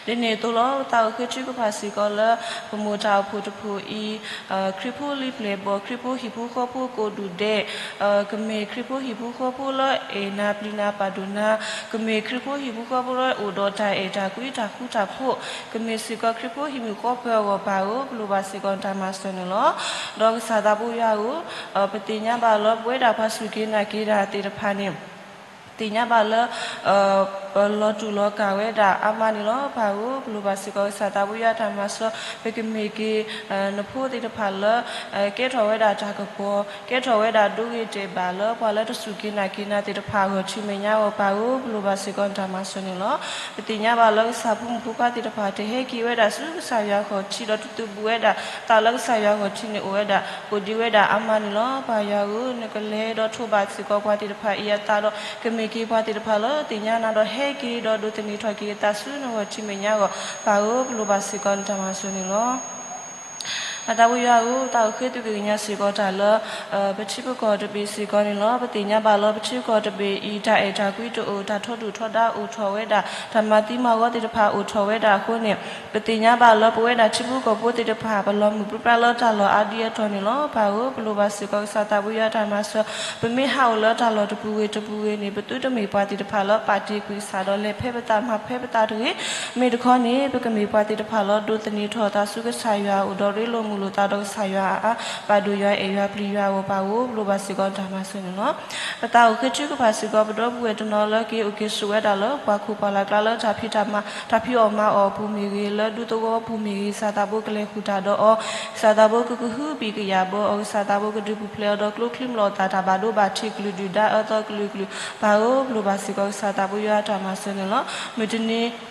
ဒ်န့ၣ်အသိးလီၤ, ပသးအိၣ်ဃ့ထုကဖၣ်စ့ၢ်ကီးလၢ ပမိၢ်တၢ်အိၣ်ဖှိၣ်တဖှိၣ်အံၤ, ခရံာ်ဖိလံာ်ပျဲၢ်ဘီၣ်, ခရံာ်ဖိဟံၣ်ဖိဃီဖိကိးဒူၣ်ဒဲး, ကမ့ၢ်ခရံာ်ဖိဟံၣ်ဖိဃီဖိလၢအဲၣ်နၤပျံၤနၤပာ်ဒိၣ်နၤ, ကမ့ၢ်ခရံာ်ဖိဟံၣ်ဖိဃီဖိလၢအိၣ်ဒီးတၢ်အဲၣ်တၢ်ကွံတၢ်ဃူတၢ်ဖိး, ကမ့ၢ်စ့ၢ်ကီးခရံာ်ဖိဟံၣ်မုၢ်ဃီပၢၤအဂီၢ် ပၢ်ဧၢ, ပလိၣ်ဘၣ်စ့ၢ်ကီးနတၢ်မၤစၢၤန့ၣ်လီၤ. ဒီးကစၢ်သးပူၤယွၤဧၢ, ပသ့ၣ်ညါဘၣ်လၢပဝဲဒၣ်ပှၤစူၢ်က့ၤနာ်က့ၤတၢ်သ့ၣ်တဖၣ်န့ၣ် သ့ၣ်ညါဘၣ်လၢ ပလီၤတူာ်လီၤကာ်ဝဲဒၣ်အါမးန့ၣ်လီၤ. ပၢ်ဧၢ, ပလိၣ်ဘၣ်စ့ၢ်ကီးကစၢ်သးပူၤယွၤအတၢ်မၤစၢၤ, ပကမ့ၢ်က့ၤ နဖိသ့ၣ်တဖၣ်လၢ ကဲထီၣ်ဝဲဒၣ်တၢ်ကပီၤ, ကဲထီၣ်ဝဲဒၣ်ဒိဂ့ၤတဲာ်ဘၣ်လၢပှၤလၢတစူၢ်က့ၤနာ်က့ၤနၤသ့ၣ်တဖၣ်အဂီၢ် ထံၣ်မဲာ်ညါအဂီၢ် ပၢ်ဧၢ, ပလိၣ်ဘၣ်စ့ၢ်ကီးနတၢ်မၤစၢၤန့ၣ်လီၤ. ပသ့ၣ်ညါဘၣ်လၢကစၢ်ဖိမုၣ်ဖိခွါသ့ၣ်တဖၣ် တဟဲက့ၤဝဲဒၣ်ဆူကစၢ်ယွၤအဂီၢ်ထံးဒီး တသူၣ်ဘူးဝဲဒၣ်သးလၢကစၢ်ယွၤအဂီၢ်ထံးန့ၣ် အိၣ်ဝဲဒၣ် အိၣ်ဒံးဝဲဒၣ်အါမးန့ၣ်လီၤ. ပၢ်ယွၤဧၢ, နကလဲၤဒီးထိးဘၣ်စ့ၢ်ကီးပှၤသ့ၣ်တဖၣ်အံၤအသးဒီး ကမ့ၢ်က့ၤပှၤသ့ၣ်တဖၣ်လၢသ့ၣ်ညါနၤဒီး ဟဲက့ၤဒီးဒိးသန့ၤထီၣ်က့ၤအသးဆူနဂီၢ်ထံးမဲာ်ညါအဂီၢ် ပၢ်ဧၢ, ပလိၣ်ဘၣ်စ့ၢ်ကီးနတၢ်မၤစၢၤန့ၣ်လီၤ. ပသးပူၤယွၤဧၢ, သးအိၣ်ဃ့သုးက့ၤကညးစ့ၢ်ကီးတၢ်လၢ ပထံပကီၢ်တဘ့ၣ်စ့ၢ်ကီးန့ၣ်လီၤ. ပသ့ၣ်ညါဘၣ်လၢပထံပကီၢ်တဘ့ၣ်အံၤ တၢ်အဲၣ်တၢ်ကွံတအိၣ်, တၢ်ထီဒုၣ်ထီဒါအိၣ်ထီၣ်ဝဲဒၣ်, တၢ်မၤသံမၤဂီၤသ့ၣ်တဖၣ်အိၣ်ထီၣ်ဝဲဒၣ်အဃိန့ၣ်, ပသ့ၣ်ညါဘၣ်လၢပဝဲဒၣ်ထံဖိကီၢ်ဖိသ့ၣ်တဖၣ် ပလီၤမုၢ်ပြံပြါလၢတၢ်လီၢ်အါဒံအါတီၤန့ၣ်လီၤ. ပၢ်ဧၢ, ပလိၣ်ဘၣ်စ့ၢ်ကီးကစၢ်သးပူၤယွၤအတၢ်မၤစၢၤ, ပမ့ၢ်ဟးအိၣ်လၢတၢ်လီၢ်တပူၤဂ့ၤတပူၤဂ့ၤန့ၣ် ပသုတမ့ၢ်ပှၤသ့ၣ်တဖၣ်လၢပာ်တ့ၢ်ကွံာ်ကစၢ်ဒီး လဲၤဖဲပသး မၤဖဲပသးတဂ့ၤ. မ့ၢ်တခီန့ၣ် ပကမ့ၢ်ပှၤသ့ၣ်တဖၣ်လၢဒိးသန့ၤထီၣ်သးဆူကစၢ်ယွၤအအိၣ်ဒီး ရ့လိာ်မုာ်လိာ်သးဒီးကစၢ်ယွၤအအါ, ပာ်ဒိၣ်ယွၤအဲၣ်ယွၤပျံၤယွၤအဂီၢ် ပၢ်ဧၢ, ပလိၣ်ဘၣ်စ့ၢ်ကီးနတၢ်မၤစၢၤန့ၣ်လီၤ. ပသးအိၣ်ဃ့ထုကဖၣ်စ့ၢ်ကီး ပဒီပုၢ်ဝဲၢ်တနီၤလၢက့ၤအိၣ်က့ၤဆိးဝဲဒၣ်လၢ ပှၤခိၣ်ပှၤလၢ်ကျါလၢတၢ်ဖံးတၢ်မၤ, တၢ်ဖံးအီၣ်မၤအီၣ်အပူၤမ့ၢ်ဂ့ၤ, လၢဒူသဝီအပူၤမ့ၢ်ဂ့ၤ, ကစၢ်သးဘိကလဲၤဃုာ်တၢ်ဒီးအီၤ, ကစၢ်သးဘိကကဟုဘံၣ်ကယာ်ဘၢအီၤ, ကစၢ်သးဘိကဒုးပူၤဖျဲးအီၤဒီးကျိချံမျိာ်သၣ်တၢ်ဘၣ်ဒိဘၣ်ထံးကလုာ်ဒုၣ်ဒါအၢသီကလုာ်ကလုာ်, ပၢ်ဧၢ, ပလိၣ်ဘၣ်စ့ၢ်ကီးကစၢ်သးဘိယွၤအတၢ်မၤစၢၤန့ၣ်လီၤ. မုၢ်တနံၤ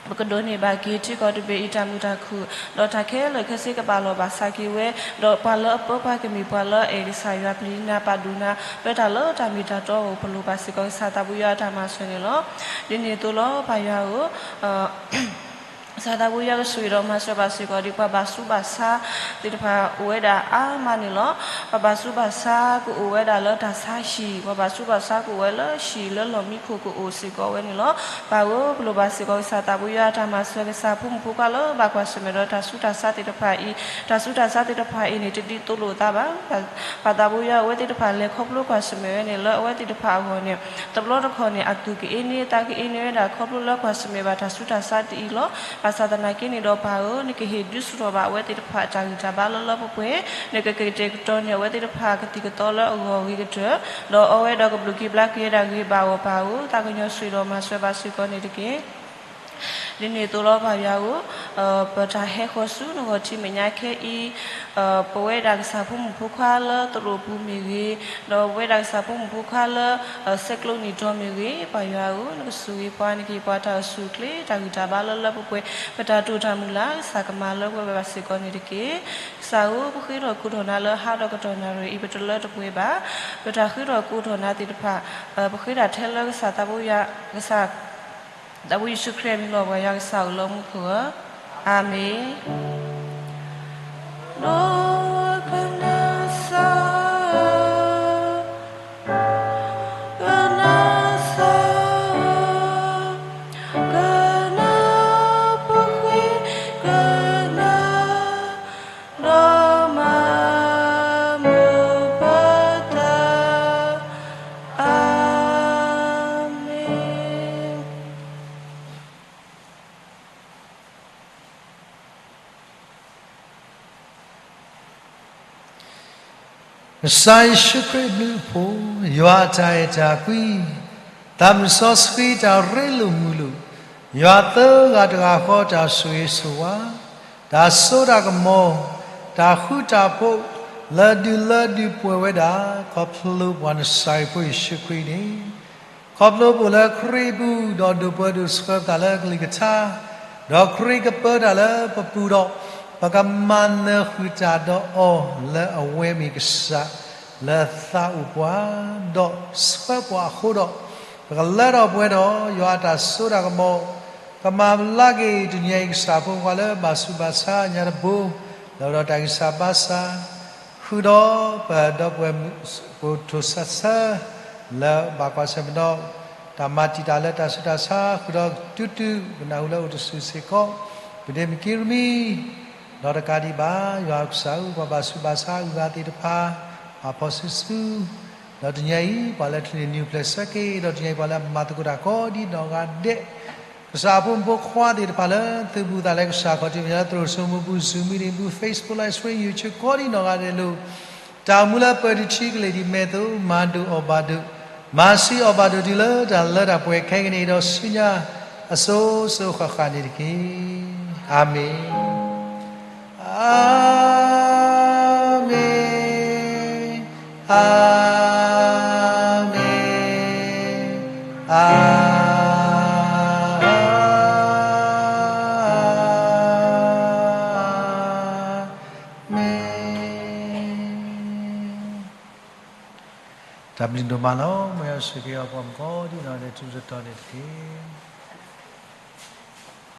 ပကဒိးန့ၢ်ဘၣ်က့ၤထံကီၢ်တဘ့ၣ်အံၤတၢ်မုာ်တၢ်ခုၣ်, ဒီးတၢ်ခဲလၢာ်ခဲဆ့ကဘၣ်လီၤဘၣ်စးက့ၤဝဲ, ဒီးပှၤလၢအပၢပှၤကမ့ၢ်ပှၤလၢအအဲၣ်ကစၢ်ယွၤပျံၤနၤပာ်ဒိၣ်နၤ, လၢတၢ်မ့ၢ်တၢ်တီအဂီၢ် ပလိၣ်ဘၣ်စ့ၢ်ကီးကစၢ်သးဘိယွၤအတၢ်မၤစၢၤန့ၣ်လီၤ. ဒ်န့ၣ်အသိးလီၤ ပၢ်ယွၤဧၢ ကစၢ်သးဘိယွၤကဆိၣ်ဂ့ၤဒီးမၤစၢၤဘၣ်စ့ၢ်ကီးဒံး ပှၤဘၣ်ဆူးဘၣ်ဆါသ့ၣ်တဖၣ်အိၣ်ဝဲဒၣ်အါမးန့ၣ်လီၤ. ပှၤဘၣ်ဆူးဘၣ်ဆါကအိၣ်ဝဲဒၣ်လၢတၢ်ဆါဟံၣ်, ပှၤဘၣ်ဆူးဘၣ်ဆါကအိၣ်ဝဲလၢဟံၣ်လၢလီၢ်မံခိၣ်ကအိၣ်စ့ၢ်ကီးဝဲန့ၣ်လီၤ. ပၢ်ဧၢ, ပလိၣ်ဘၣ်စ့ၢ်ကီးကစၢ်သးဘိယွၤအတၢ်မၤစၢၤ ကစၢ်ဖိမုၣ်ဖိခွါလၢဘၣ်ကွၢ်ဆၢၣ်မဲာ်ဒီးတၢ်ဆူးတၢ်ဆါသ့ၣ်တဖၣ်အံၤ, တၢ်ဆူးတၢ်ဆါသ့ၣ်တဖၣ်အံၤန့ၣ် တဒ်သိးလိာ်အသးဘၣ်. ပၢ်သးဘိယွၤ အဝဲသ့ၣ်တဖၣ်လဲၤခီဖျိကွၢ်ဆၢၣ်မဲာ်ဝဲန့ၣ် လၢအဝဲသ့ၣ်တဖၣ်အဂီၢ်န့ၣ် တဘျီတခီၣ်န့ၣ် အသူၣ်ကအ့န့ အသးကအ့န့ဝဲဒၣ် ခီဖျိလၢကွၢ်ဆၢၣ်မဲာ်ဘၣ်တၢ်ဆူးတၢ်ဆါဒ်အံၤလီၤ. ဘၣ်ဆၣ်သနာ်က့န့ၣ်ဒီး ပၢ်ဧၢ, နကဟ့ၣ်ဒုးဆူၣ်ထီၣ်ဘၣ်အဝဲသ့ၣ်တဖၣ်တၢ်ဂံၢ်တၢ်ဘါလၢလၢပှဲၤပှဲၤ, နကကတဲာ်ကတီၤန့ၢ်အဝဲသ့ၣ်တဖၣ်ကသံၣ်ကသီလၢအဂီၢ်အဂ့ၤကတၢၢ်, ဒီးအီဝဲဒီးကဘျုးက့ၤဘျါက့ၤဝဲဒၣ်ဂ့ၤဘၣ်အဂီၢ် ပၢ်ဧၢ, သးကညီၤဆိၣ်ဂ့ၤဒီးမၤစၢၤဘၣ်စ့ၢ်ကီးန့ၣ်တက့ၢ်. ဒ်န့ၣ်အသိးလီၤ ပၢ်ယွၤဧၢ, ပတၢ်ဟဲဃီၤဆူနဂီၢ်ထံမဲာ်ညါခဲအံၤ, ပဝဲဒၣ်ကစၢ်ဖိမုၣ်ဖိခွါလၢသရိာ်ပူၤမ့ၢ်ဂ့ၤ, ဒီးပဝဲဒၣ်ကစၢ်ဖိမုၣ်ဖိခွါလၢ ဆဲးကျိးနံၣ်တီမ့ၢ်ဂ့ၤ, ပၢ်ယွၤဧၢ, နကဆိၣ်ဂ့ၤပှၤ, နကဟ့ၣ်ပှၤတၢ်အိၣ်ဆူၣ်အိၣ်ချ့, တၢ်ဂံၢ်တၢ်ဘါလၢလၢပှဲၤပှဲၤ, ပတၢ်တိာ်တၢ်မုၢ်လၢ် ကစၢ်ကမၤလၢပှဲၤဘၣ်စ့ၢ်ကီးန့ၣ်တက့ၢ်. ကစၢ်ဧၢ, ပဃ့ထီၣ်ကိးထီၣ်နၤလၢဟါဒီးကတီၢ်နၣ်ရံၣ်အံၤ ပတလၢတပှဲၤဘၣ်. ပတၢ်ဃ့ထီၣ်ကိးထီၣ်နၤသ့ၣ်တဖၣ် ပဃ့တၢ်ထဲလၢကစၢ်သးဘိယွၤ, ကစၢ် သးဘိယ့ၣ်ၡူးခရံာ်အမံၤလီၤ ပၢ်ယွၤကစၢ်ဧၢ လၢမူခိၣ်ဧၢ, အၤမ့ၣ်. ဒီးကနၣ်စၢ်ဧၢ, ကနၣ်စၢ်ဧၢ, ကနၣ်ပဃ့ကညး ဒီးမၤမုာ်ပသး, အၤမ့ၣ်. ကစၢ်ယ့ၣ်ၡူးခရံာ်အဘျုးအဖှိၣ်, ယွၤအတၢ်အဲၣ်တၢ်ကွံ, သးမုၢ်စီဆှံတၢ်ရ့လိာ်မုာ်လိာ်, ယွၤသၢဂၤတဂၤဃီတၢ်ဆိၣ်ဂ့ၤဆိၣ်ဝါ, တၢ်စိတၢ်ကမီၤ, တၢ်ဃူတၢ်ဖိး လၢဒုးလၢဒုးပှဲၤဝဲဒၣ် ခီဖျိပှၤနစၤရ့းဖိယ့ၣ်ၡူးခရံာ်န့ၣ်, ခီဖျိပအိၣ်လၢခရံာ်အပူၤ ဒီးဒိးပှဲၤဒိးဆှၢပသးလၢကလံၤကထါ, ဒီးခရံာ်ကပၢတၢ်လၢပပူၤဒီး, ပကမၤနၢၤဃုာ်တၢ်ဒီးအီၤလၢအဝဲမ့ၢ်ကစၢ်လၢသးအိၣ်ပှၤ, ဒီးဆှၢပှၤအဃိဒီး, ပကလၢထီၣ်ပှဲၤဒီးယွၤအတၢ်စိတၢ်ကမီၤ, ကမၤဘျါက့ၤတနံၤအံၤကစၢ်ဖိခွါလၢဘၣ်ဆူးဘၣ်ဆါညါတဘိ, လၢဒီးတၢ်ဂံၢ်စၢ်ဘါစၢ်, ဃုာ်ဒီးပဒီပုၢ်ဝဲၢ်မုၣ်ဖိၣ်ထိၣ်ဆၢဆၢ, လၢဘၣ်ကွၢ်ဆၢၣ်မဲာ်ဒီး တၢ်မၤတံာ်တာ်လၢတၢ်ဆူးတၢ်ဆါ, ဃုာ်ဒီးတူၢ်တူၢ်ကနၢ်ဟူလၢအိၣ်တဆူၣ်စ့ၢ်ကီး, ပဒ့မုၣ်ကံရမံ, ဒီးတကးဒံးဘၣ် ယွၤကစၢ်ဧၢ, ပှၤဘၣ်ဆူးဘၣ်ဆါအုၣ်ဂၤသ့ၣ်တဖၣ်, ပာ်ဖီၣ်စုဆူ, ဒီးတနံၤအံၤ ပှၤလၢထံၣ်န့ၢ်နံၣ်အိၣ်ဖျဲၣ်ဆၢက့ၤ, ဒီးတနံၤအံၤပှၤလၢမၤသကိးတၢ်ကိးဒ်နီၢ်ဂၤဒဲး, ကစၢ်အဖိမုၣ်ဖိခွါသ့ၣ်တဖၣ်လၢသုဘူးသးလၢကစၢ်ခီၣ်ထံးမဲာ်ညါလၢသရိာ်စိမိၤပူၤ Zoom meeting ပူၤ Facebook live stream YouTube ကိးဒ်နီၢ်ဂၤဒဲးလိၤ, တၢ်အိၣ်မူလၢပၢၤတထံကလဲၤဒ်မဲာ်သိး မၤဒိၣ်အီၣ်ဘၣ်ဒိၣ်, မၤဆံးအီၣ်ဘၣ်ဒိၣ်တုၤလၢတၢ်လၢတၢ်ပှဲၤခဲကနံၣ်အံၤဒီးဆူညါ အစိၤစိၤဃၣ်ဃၣ်န့ၣ်တက့ၢ်. အၤမ့ၣ်, အၤမ့ၣ်, အၤမ့ၣ်, အၤမ့ၣ်. တၢ်ဘျုးဒိၣ်မးလီၤ. မ်ယွၤဆိၣ်ဂ့ၤက့ၤပှၤကိးဒ်နီၢ်ဂၤဒဲးထူးထူးတီၤတီၤန့ၣ်တက့ၢ်.